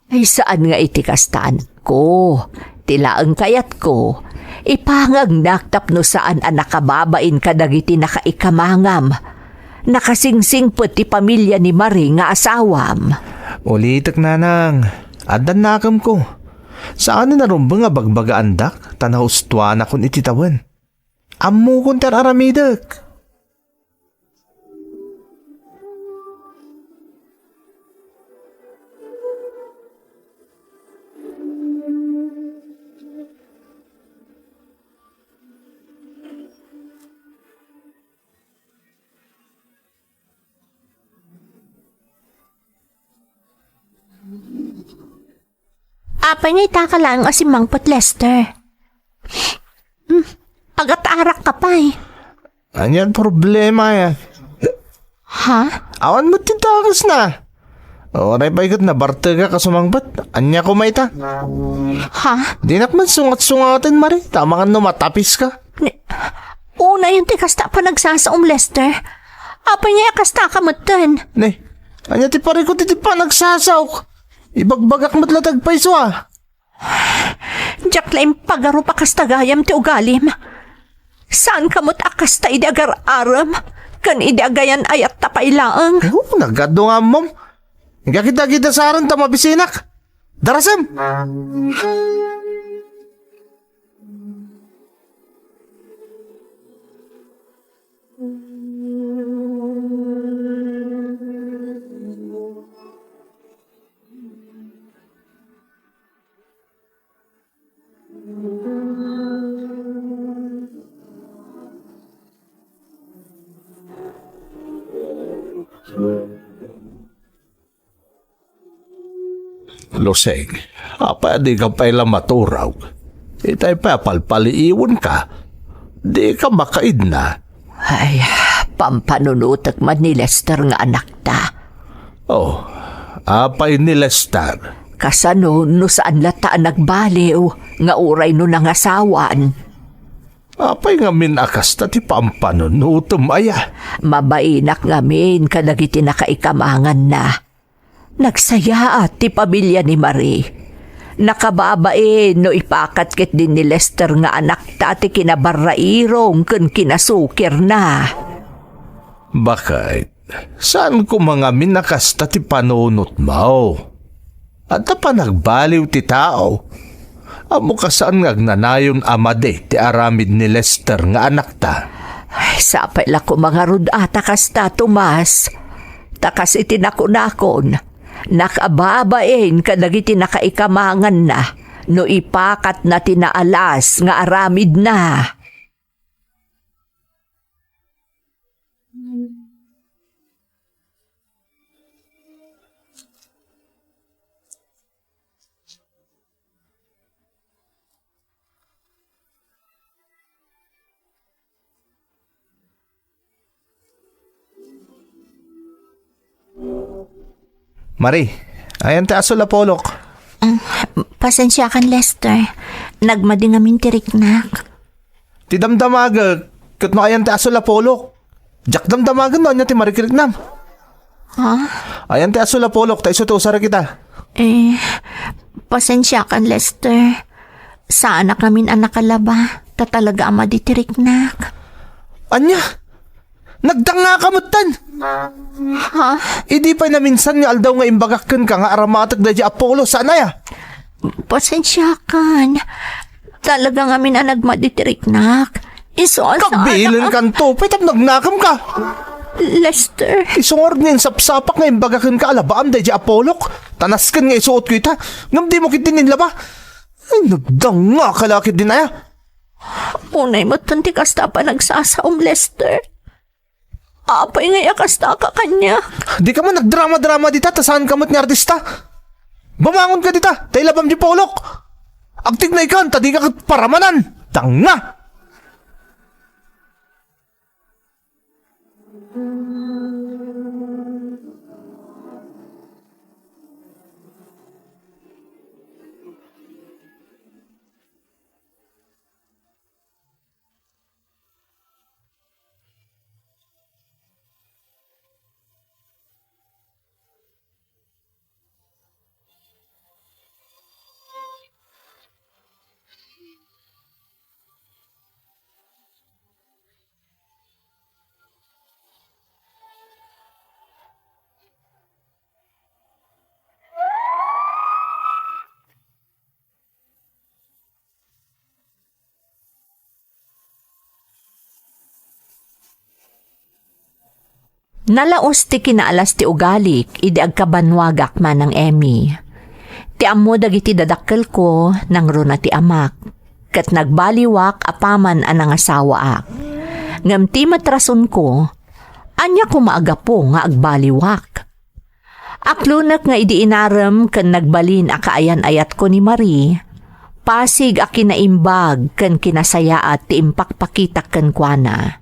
Ay, saan nga iti kasta, anakko. Ti laeng kayatko, ipangagnak tapno saan a nakababain kadagiti nakaikamangam. Nakasingsingpet ti pamilia ni Marie nga asawam. Ulitek, nanang, addan nakemko. Saanen a rumbeng a bagbagaandak, ta naustuanakon iti tawen. Ammokon ti ar-aramidek. Apay nga ita ka laeng a simmangpet, Lester? Hmm, agatarak ka pay. Anian problema ya? Ha? Awan met ti dakes na. Uray pay ket nabartegak a sumangpet. Ania koma ita? Ha? Dinak man sungat-sungaten, Marie, ta amangan no matapis ka. Ni-, unayen ti kasta a panagsasaom, Lester. Apay nga kasta ka metten? Ne, ania ti parikut iti panagsasaok? Ibagbagak met la ti agpayso, a. Diak la impagarup a kasta gayam ti ugalim. Saan ka met a kasta idi agar-arem, ken idi agayan-ayatta pay laeng. Oh, nagadu nga ammom. Nagakita-kita saren ta mabisinak. Darasem! Lusing, apay a dika pay la maturog? Itay pay a palpaliiwenka. Dika makaidna. Ay, pampanunotek man ni Lester nga anakta. Oh, apay ni Lester? Kasano no saan latta a nagbaliw nga uray no nangasawan? Apay ngamin a kasta ti pampanunotem aya? Mabainak ngamin kadagiti nakaikamanganna. Nagsayaat ti pamilia ni Marie. Nakababain no ipakat ketdin ni Lester nga anakta ti kinabarrairong ken kinasukirna. Baket, saan koma ngamin a kasta ti panunotmo? Adda panagbaliw ti tao. Ammok a saan nga agnanayon a madi ti aramid ni Lester nga anakta. Ay, sapay la koma ngarud a ta kasta, Tomas. Ta kas iti nakunakon, nakababain kadagiti nakaikamanganna no ipakatna ti naalas nga aramidna. Marie, Ayan ti asul a pulok. Mm, pasensiakan, Lester. Nagmadi ngamin ti riknak. Ti damdamagek, ket no ayan ti asul a pulok. Diak damdamagen no ania ti marikriknam. Ha? Ayan ti asul a pulok, ta isu ti usarek ita. Eh, pasensiakan, Lester. Saanak ngamin a nakalaba, ta talaga a madi ti riknak. Ania? Nagdangngaka metten! Ha? Idi pay naminsan nga aldaw nga imbagak kenka nga aramatek daydi Apollo, saan aya? Pasensiakan. Talaga ngamin a nagmadi ti riknak. Isu a saan a- Kabilenkanto, pay tapno nagnakamka. Lester. Isu ngarud nga insapsapak nga imbagak kenka a labaam daydi Apollo. Ta nasken nga isuotko ita. Ngem dimo ketdin inlaba. Ay, nagdangngaka la ketdin aya. Unay metten ti kasta a panagsasaom, Lester. Apay ngay a kastaka kaniak? Dika man nagdrama-drama dita, ta saanka met nga artista. Bumangonka dita, ta ilabam ti pulok. Agtignaykan, ta dika ket paramanan. Dangngak! Nalaus ti kinaalas ti ugalik idi agkabannuagak manang Emmy. Ti ammo dagiti dadakkelko, nangruna ti amak, ket nagbaliwak apaman a nangasawaak. Ngem ti met rasonko, ania koma a gapu nga agbaliwak? Aklonek nga idi inarem ken nagbalin a kaayan-ayatko ni Marie, pasig a kinaimbag ken kinasayaat ti impakpakitak kenkuana.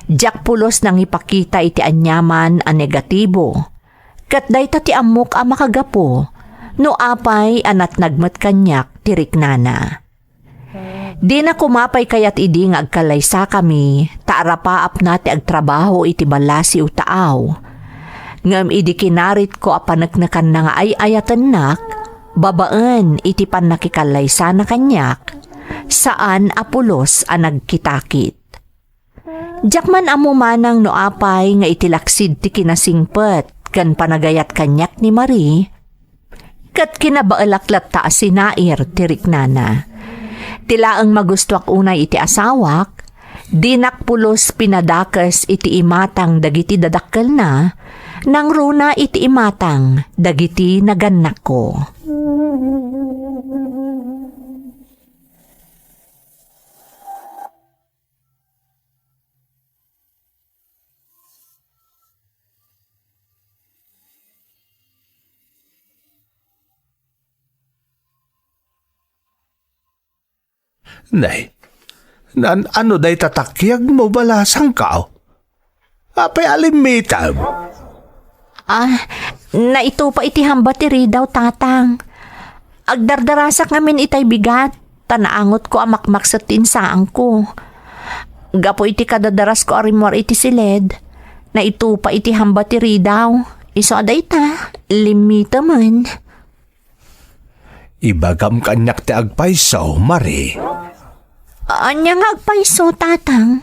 Diak pulos nangipakita iti aniaman a negatibo, ket dayta ti ammok a makagapu no apay a natnag met kaniak ti riknana. Dina koma pay kayat idi nga agkallaysakami, ta arapaapna ti agtrabaho iti ballasiw taaw. Ngem idi kinaritko a paneknekanna nga ay-ayatennak, babaen iti pannakikallaysana kaniak, saan a pulos a nagkitakit. Diak man ammo manang no apay nga iti laksid ti kinasingpet ken panagayat kaniak ni Marie, ket kinabaelak latta a sinair ti riknana. Ti laeng magustoak unay iti asawak, dinak pulos pinadakes iti imatang dagiti dadakkelna, nangruna iti imatang dagiti nagannakko. Nay, naan-ano dayta takiagmo, balasangko? Apay a limmitem? Ah, naitupa iti hamba ti ridaw, Tatang. Agdardarasak ngamin itay bigat, ta naangotko a makmakset ti insaangko. Gapu iti kadadarasko a rimmuar iti siled, naitupa iti hamba ti ridaw. Isu a dayta, limmitemen. Ibagam kaniak ti agpayso, Marie. Ania nga agpayso, Tatang?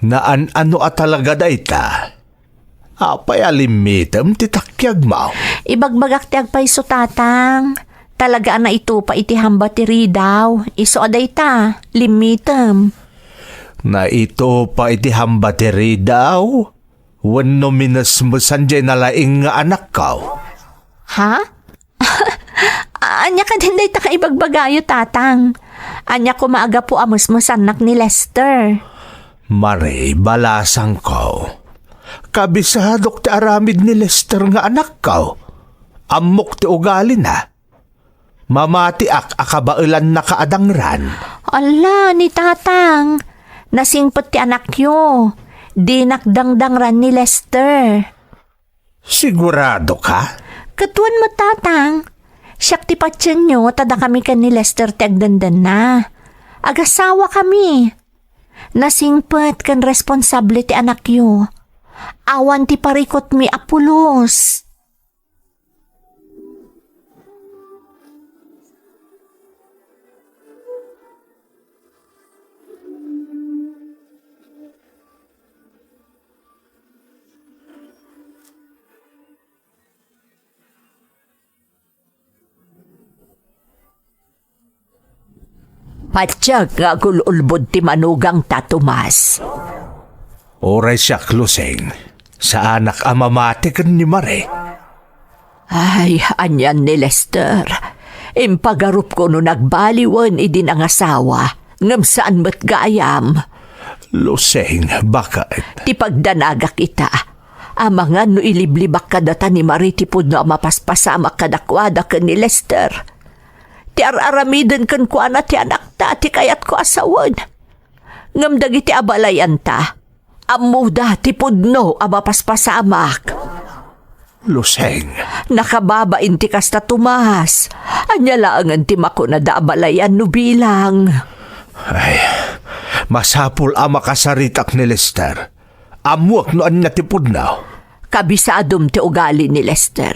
Naan-ano a talaga dayta. Apay a limmitem ti takiagmo? Ibagbagak ti agpayso, Tatang. Talaga a naitupa iti hamba ti ridaw. Isu a dayta, limmitem. Naitupa iti hamba ti ridaw? Wenno minesmesan diay nalaing nga anakko? Ha? Ania kadin dayta nga ibagbagayo, Tatang? Ania koma a gapu a mesmesannak ni Lester? Marie, balasangko. Kabisadok ti aramid ni Lester nga anakko. Ammok ti ugalina. Mamatiak a kabaelannaka a dangran. Ala, ni Tatang. Nasingpet ti anakyo. Dinak dangdangran ni Lester. Sigurado ka? Ket wen met, Tatang, siak ti patienyo ta dakami ken ni Lester ti agdendenna. Agasawakami. Nasingpet ken responsable ti anakyo. Awan ti parikutmi a pulos. Patiek nga agul-ulbod ti manugangta, Tomas. Uray siak, Lusing, saanak a mamati ken ni Marie. Ay, anian ni Lester. Impagarupko no nagbaliwen idi nangasawa, ngem saan met gayam. Lusing, baket? Ti pagdanagak ita. Amangan no iliblibak kadata ni Marie ti pudno a mapaspasamak kadakuada ken ni Lester. Ti ar-aramiden kenkuana ti anakta ti kayatko a sawen. Ngem dagiti abalayanta, ammoda ti pudno a mapaspasamak. Lusing. Nakababain ti kasta, Tomas. Ania laengen ti makunada a balayan no bilang? Ay, masapul a makasaritak ni Lester. Ammoak no ania ti pudno. Kabisadom ti ugali ni Lester.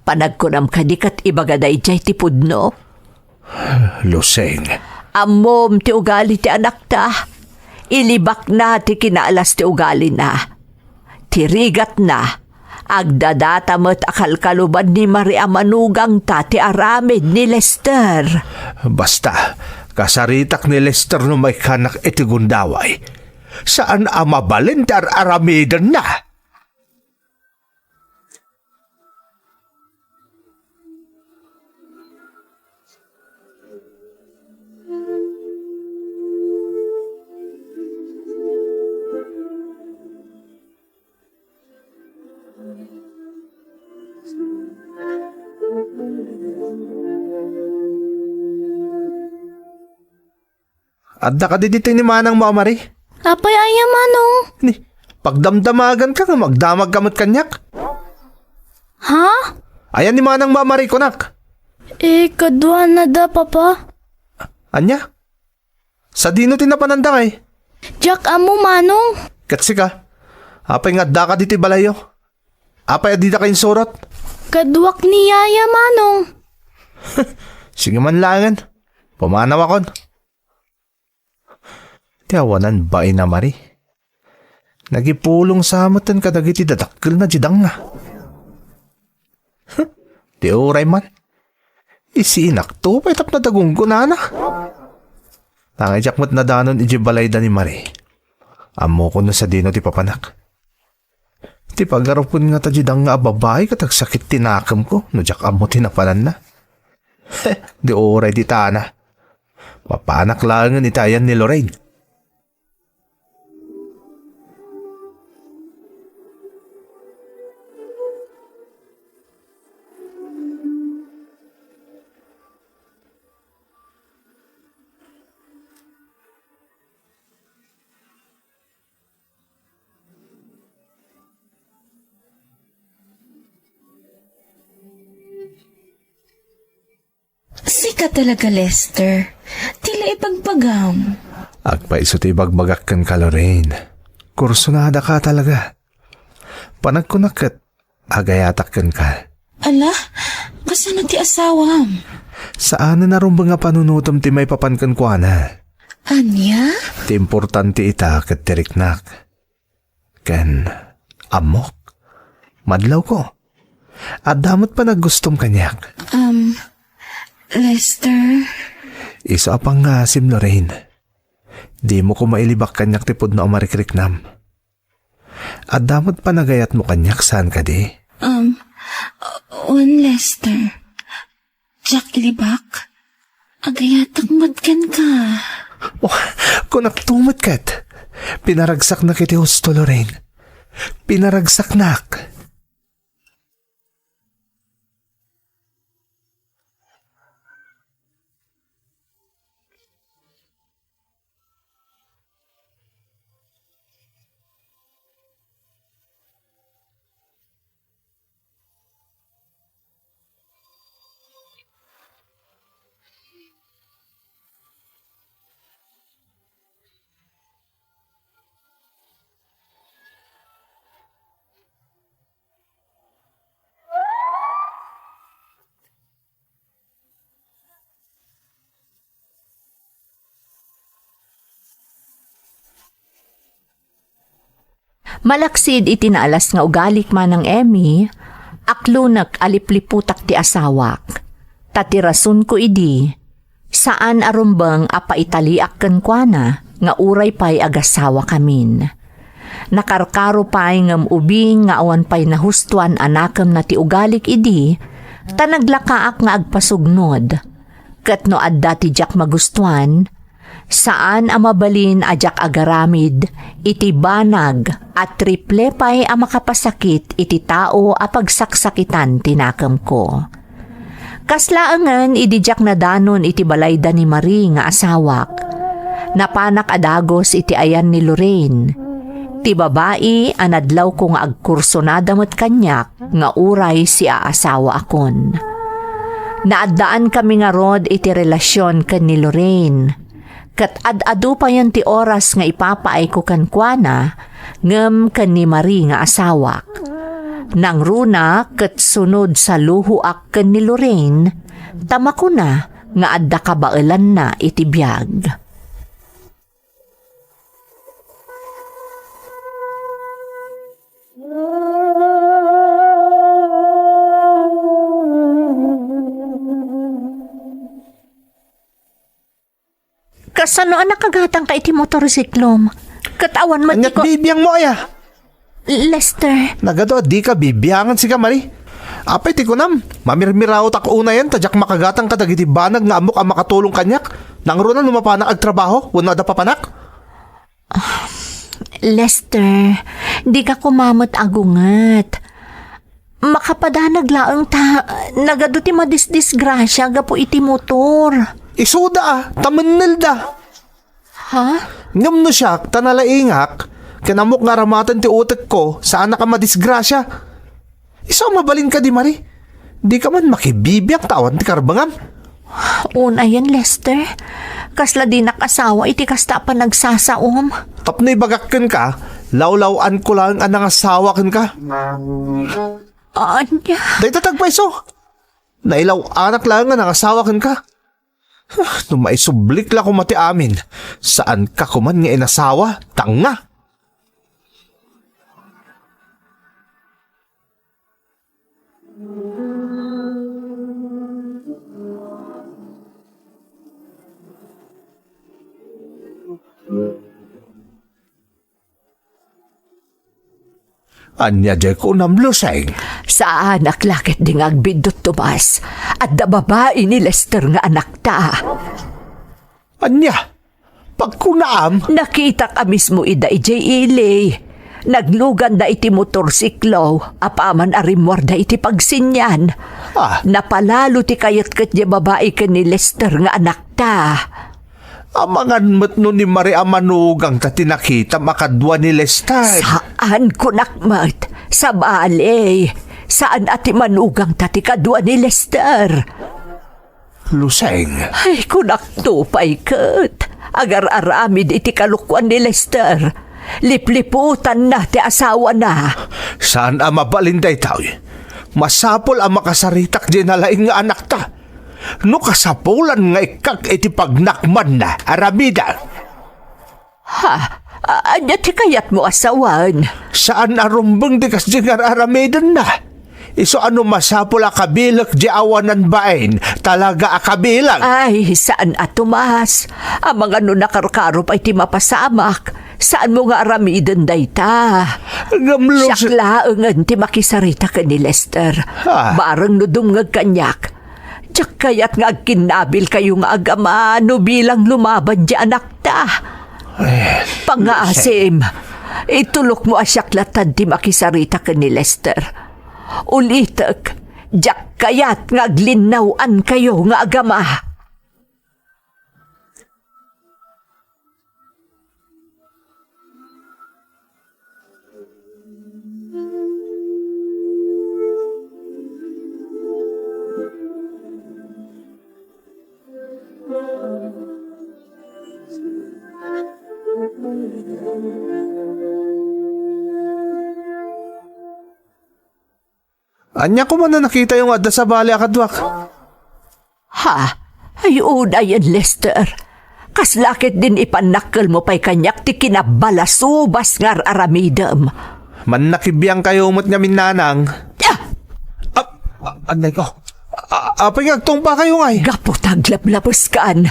Panagkunam kadi ket ibaga daydiay ti pudno? Lusing. Ammom ti ugali ti anakta. Ilibakna ti kinaalas ti ugalina. Ti rigatna, agdadata met a kalkaluban ni Marie a manugangta ti aramid ni Lester. Basta, kasaritak ni Lester no maikkanak iti gundaway. Saan a mabalin ti ar-aramidenna. Adda kadi ditoy ni manangmo a Marie? Apay aya, Manong? Ni, pagdamdamaganka nga magdamagka met kaniak. Ha? Ayan ni manangmo a Marie kunak? Eh, kaduana da, Papa. Ania? Sadino ti napananda kay? Diak ammo, Manong. Ket sika, apay nga addaka ditoy balayyo? Apay a didaka insurot? Kaduak ni Yaya, Manong. Sige man laengen. Pumanawakon. Ti awanan bain a Marie. Nagipulong sa metten kadagiti dadakkelna diay danga. Huh, ti uray man. Isinakto pay tapno dagunggonana. Nangaydiak met nadanon idiay balayda ni Marie. Ammokon no sadino ti papanak. Ti pagarupkon ngata diay danga a babai ket agsakit ti nakemko no diak ammo ti napananna. Heh, di uray ditana. Mapanak laengen iti ayan ni Lorraine. Sika talaga, Lester. Ti la ibagbagam. Agpayso ti ibagbagak kenka, Lorraine. Kursunada ka talaga. Panagkunak ket agayatak kenka. Ala, kasano ti asawam? Saanen a rumbeng a panunotem ti maipapan kenkuana. Ania? Ti importante ita ket ti riknak. Ken, ammok, madlawko. Adda met panaggustom kaniak. Um, Lester? Isu a pangngaasim, Lorraine. Dimo koma ilibak kaniak ti pudno a marikriknam. Adda met panagayatmo kaniak, saan kadi? Um, wen, Lester. Diak ilibak. Agayatak met kenka. Oh, kunakto met ket. Pinaragsaknak iti husto, Lorraine. Pinaragsaknak. Malaksid iti naalas nga ugalik, Manang Emmy, aklonek a lipliputak ti asawak. Ta ti rasonko idi, saan a rumbeng a paitaliak kenkuana nga uray pay agasawakamin. Nakarkaro pay ngem ubing nga awan pay nahustoan a nakemna ti ugalik idi, ta naglakaak nga agpasugnod. Ket no adda ti diak magustoan, saan a mabalin a diak agaramid iti banag a triple pay a makapasakit iti tao a pagsaksakitan ti nakemko. Kas laengen idi diak nadanon iti balayda ni Marie nga asawak. Napanak a dagus iti ayan ni Lorraine, ti babai a nadlawko nga agkursonada met kaniak nga uray siaasawaakon. Naaddaankami ngarud iti relasion ken ni Lorraine, ket ad-adu payen ti oras nga ipapaayko kenkuana ngem ken ni Marie nga asawak. Nangruna ket sunod saluhoak ken ni Lorraine, ta makuna nga adda kabaelanna iti biag. Kasano a nakagatangka iti motorsiklom? Ket awan met Ania't ti ko- bibiangmo aya? Lester. Nagadu a dika bibiangan, sika, Marie. Apay ti kunam? Mamirmirawtak unayen ta diak makagatang kadagiti banag nga ammok a makatulong kaniak. Nangruna no mapanak agtrabaho wenno adda papanak? Lester, dika koma met agunget. Makapadanag laeng ta nagadu ti madisdisgrasia gapu iti motor. Isuda a, ta mennelda. Ha? Ngem no siak, ta nalaingak, ken ammok nga aramaten ti utekko, saanak a madisgrasia. Isu a mabalin kadi, Marie? Dika man makibibiang ta awan ti karbengam? Unayen, Lester. Kasla dinak asawa iti kasta a panagsasaom. Tapno ibagak kenka, lawlaw-anko laeng a nangasawa kenka. Ania? Dayta ti agpayso. Nailaw-anak laeng a nangasawa kenka. Ah, no maisublik la koma ti amin, saanka koman nga inasawa, tanga! Ania diay kunam, Luseng? Saanak la ketdi nga agbiddut, Tomas. Adda babai ni Lester nga anakta. Ania? Pagkunaam? Nakitak a mismo ida idiay ili. Nagluganda iti motorsiklo, apaman a rimmuarda iti pagsinian. Ah. Napalalo ti kayat ket diay babai ken ni Lester nga anakta. Amangan met no ni Marie a manugangta ti nakitam a kadua ni Lester. Saan, kunak met. Sabali, saan a ti manugangta ti kadua ni Lester. Luseng. Ay, kunakto pay ket. Agar-aramid iti kalokuan ni Lester. Lipliputanna ti asawana. Saan a mabalin daytoy. Masapul a makasaritak diay nalaing nga anakta. No kasapulan nga ikkak iti pagnakmanna, aramida. Ha? A-, ania ti kayatmo a sawen? Saan a rumbeng ti kasdi nga ar-aramidenna. Isu a no masapul a kabilek diay awanan bain, talaga a kabilek. Ay, saan a, Tomas. Amangan no nakarkaro pay ti mapasamak, saanmo nga aramiden dayta. Ngem, Lus- Siak laengen ti makisarita ken ni Lester. Ah. Bareng no dumngeg kaniak, diak kayat nga agkinnabilkayo nga agama no bilang lumaban diay anakta. Eh, Pangngaasim, itulokmo a siak lattan ti makisarita ken ni Lester. Ulitek, diak kayat nga aglinnaw-ankayo nga agama. Ania koma a nakitayo nga adda sabali a kaduak? Ha? Ay, unayen, Lester. Kasla ketdin ipannakkelmo pay kaniak ti kinabalasubas nga ar-aramidem. Mannakibiangkayo met ngamin, nanang. Ah! Ah, ah, anay ko. Ah, apay nga agtungpakayo ngay? Gapu ta aglablabeskan.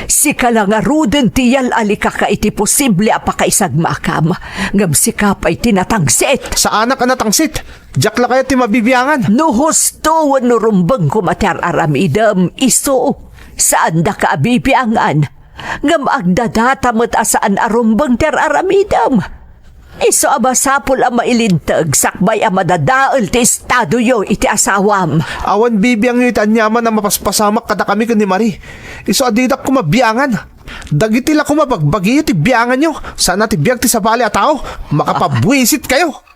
Sika la ngaruden ti yal-alikaka iti posible a pakaisagmakam. Ngem sika pay ti natangsit. Saanak a natangsit. Diak la kayat ti mabibiangan. No husto wenno rumbeng koma ti ar-aramidem, isu, saandaka a bibiangan. Ngem agdadata met a saan a rumbeng ti ar-aramidem. Isu a masapul a mailinteg sakbay a madadael ti estadoyo iti asawam. Awan bibiangyo iti aniaman a mapaspasamak kadakami ken ni Marie. Isu a didak koma biangan. Dagiti la koma bagbagiyo ti bianganyo. Saan a ti biag ti sabali a tao. Makapabuisitkayo.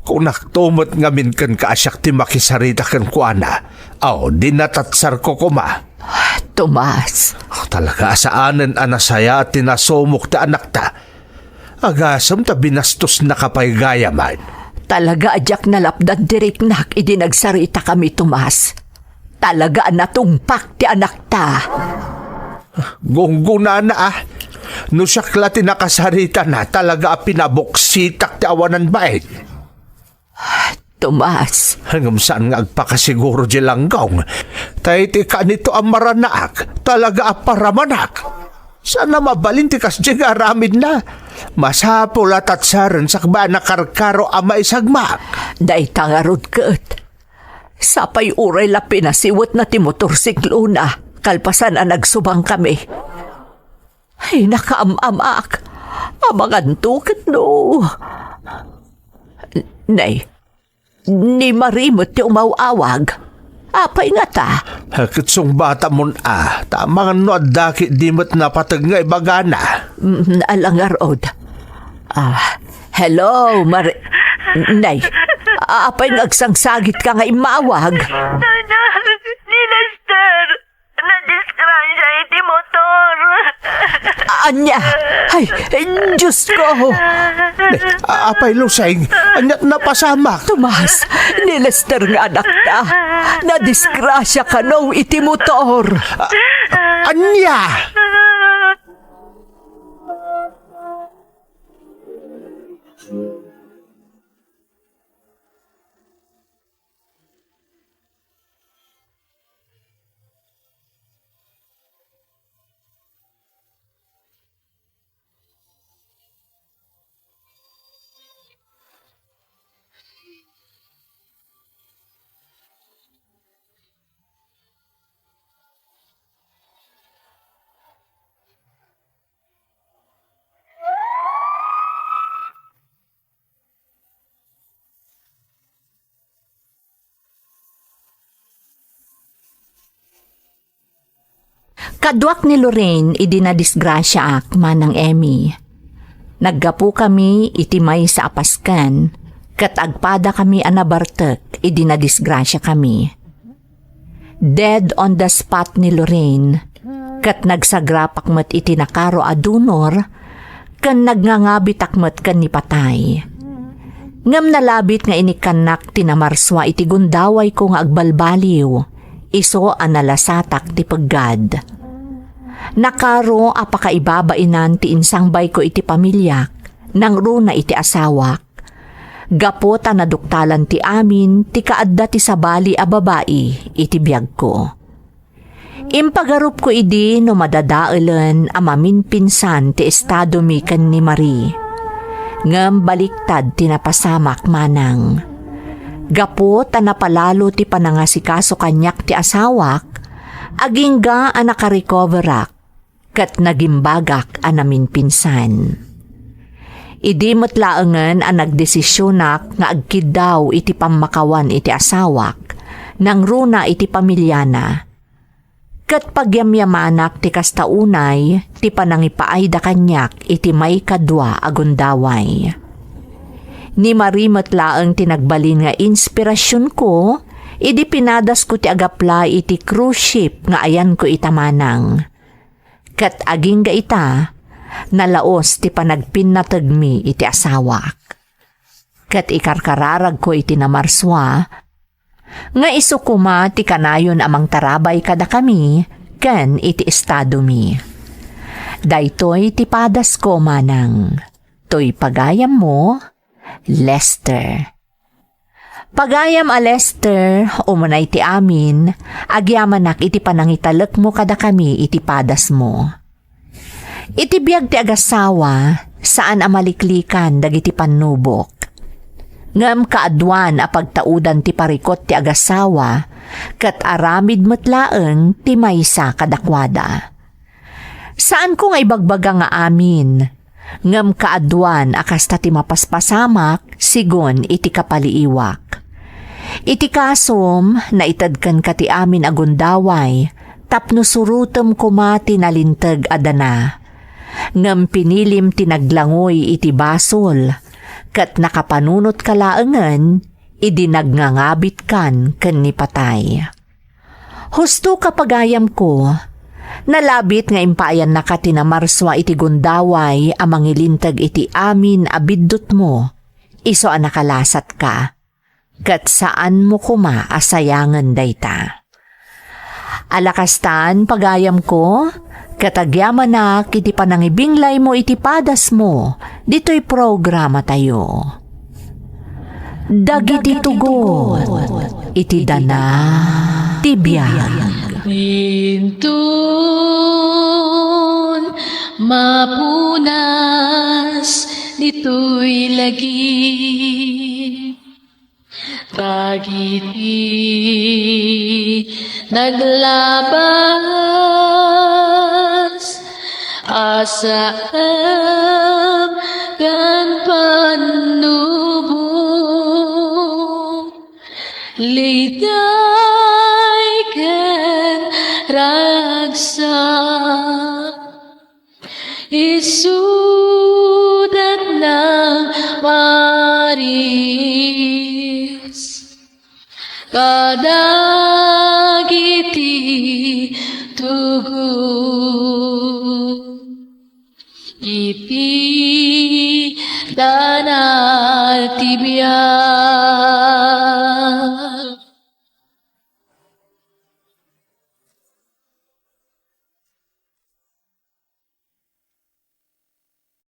Kunakto met ngamin kenka a siak ti makisarita kenkuana. Aw, dinatatsarko koma. Tomas. Talaga a saanen a nasayaat ti nasumok ti anakta. Agasem ta binastosnaka pay gayam. Talaga a diak nalapdan ti riknak idi nagsaritakami, Tomas. Talaga a natungpak ti anakta. Gunggonana, a. No siak la ti nakasaritana, talaga a pinabuksitak ti awanan bain. Tomas. Ngem saan nga agpakasiguro diay langgong. Ta iti kanito a maranaak, talaga a paramanak. Saan a mabalin ti kasdiay nga aramidna. Masapul a tatsaren sakbay a nakarkaro a maisagmak. Dayta ngarud ket. Sapay uray la pinasiwetna ti motorsiklona, kalpasan a nagsubangkami. Ay, nakaam-amak. Amanganto ket no. Nay, ni Marie met ti umaw-awag. Apay ngata? Ket sungbatamon a, ta amangan no adda ketdi met napateg nga ibagana. Mm, ala ngarud. Ah, hello, Marie. Nay, apay nga agsangsagitka nga immawag? Nanang, ni Lester. Nadisgrasya iti motor. Ania? Ay, Diyos ko! Apay, Lusing, ania't napasamak? Tomas, ni Lester nga anakta. Nadisgrasya kano iti motor. A-, ania? Kaduak ni Lorraine idi nadisgrasiaak, Manang Emmy. Naggapukami iti maysa a pasken, ket agpadakami a nabartek idi nadisgrasiakami. Dead on the spot ni Lorraine, ket nagsagrapak met iti nakaro a donor, ken nagngangabitak met ken ni patay. Ngem nalabit nga inikkannak ti namarsua iti gundawayko nga agbalbaliw, isu a nalasatak ti peggad. Nakaro a pakaibabainan ti insangbayko iti pamiliak, nangruna iti asawak. Gapu ta naduktalan ti amin ti kaadda ti sabali a babai iti biagko. Impagarupko idi no madadaelen a maminpinsan ti estadomi ken ni Marie. Ngem baliktad ti napasamak, Manang. Gapu ta napalalo ti panangasikaso kaniak ti asawak, agingga a nakarecoverak ket nagimbagak a naminpinsan. Idi met laengen a nagdesisionak nga agkiddaw iti pammakawan iti asawak, nangruna iti pamiliana, ket pagyamyamanak ti kasta unay ti panangipaayda kaniak iti maikadua a gundaway. Ni Marie met laeng ti nagbalin nga inspirasionko idi pinadasko ti agapla iti cruise ship nga ayanko ita manang. Ket agingga ita, nalaos ti panagpinnategmi iti asawak. Ket ikarkararagko iti namarsua nga isu koma ti kanayon a mangtarabay kadakami ken iti estadomi. Daytoy ti padasko, manang. Toy pagayammo, Lester. Pagayam a Lester, umunay ti amin, agyamanak iti panangitalekmo kadakami iti padasmo. Iti biag ti agasawa, saan a maliklikan dagiti pannubok. Ngem kaaduan a pagtaudan ti parikut ti agasawa, ket aramid met laeng ti maysa kadakuada. Saanko nga ibagbaga nga amin, ngem kaaduan a kasta ti mapaspasamak sigun iti kapaliiwak. Iti kasom, naited kenka ti amin a gundaway tapno surotem koma ti nalinteg a dana. Ngem pinilim ti naglangoy iti basol, ket nakapanunotka laengen idi nagngangabitkan ken ni patay. Husto ka, pagayamko, nalabit nga impaayannaka ti namarsua iti gundaway a mangilinteg iti amin a biddutmo, isu a nakalasatka, ket saanmo koma a sayangen dayta. Ala kastan, pagayamko, ket agyamanak iti panangibinglaymo iti padasmo ditoy programatayo. Dagiti tugot iti dana ti biag. Inton mapunas ditoy lagi, dagiti naglabas a saem ken pannubok, liday ken ragsak, isudat nang maris kadagiti tugot iti dana ti biag.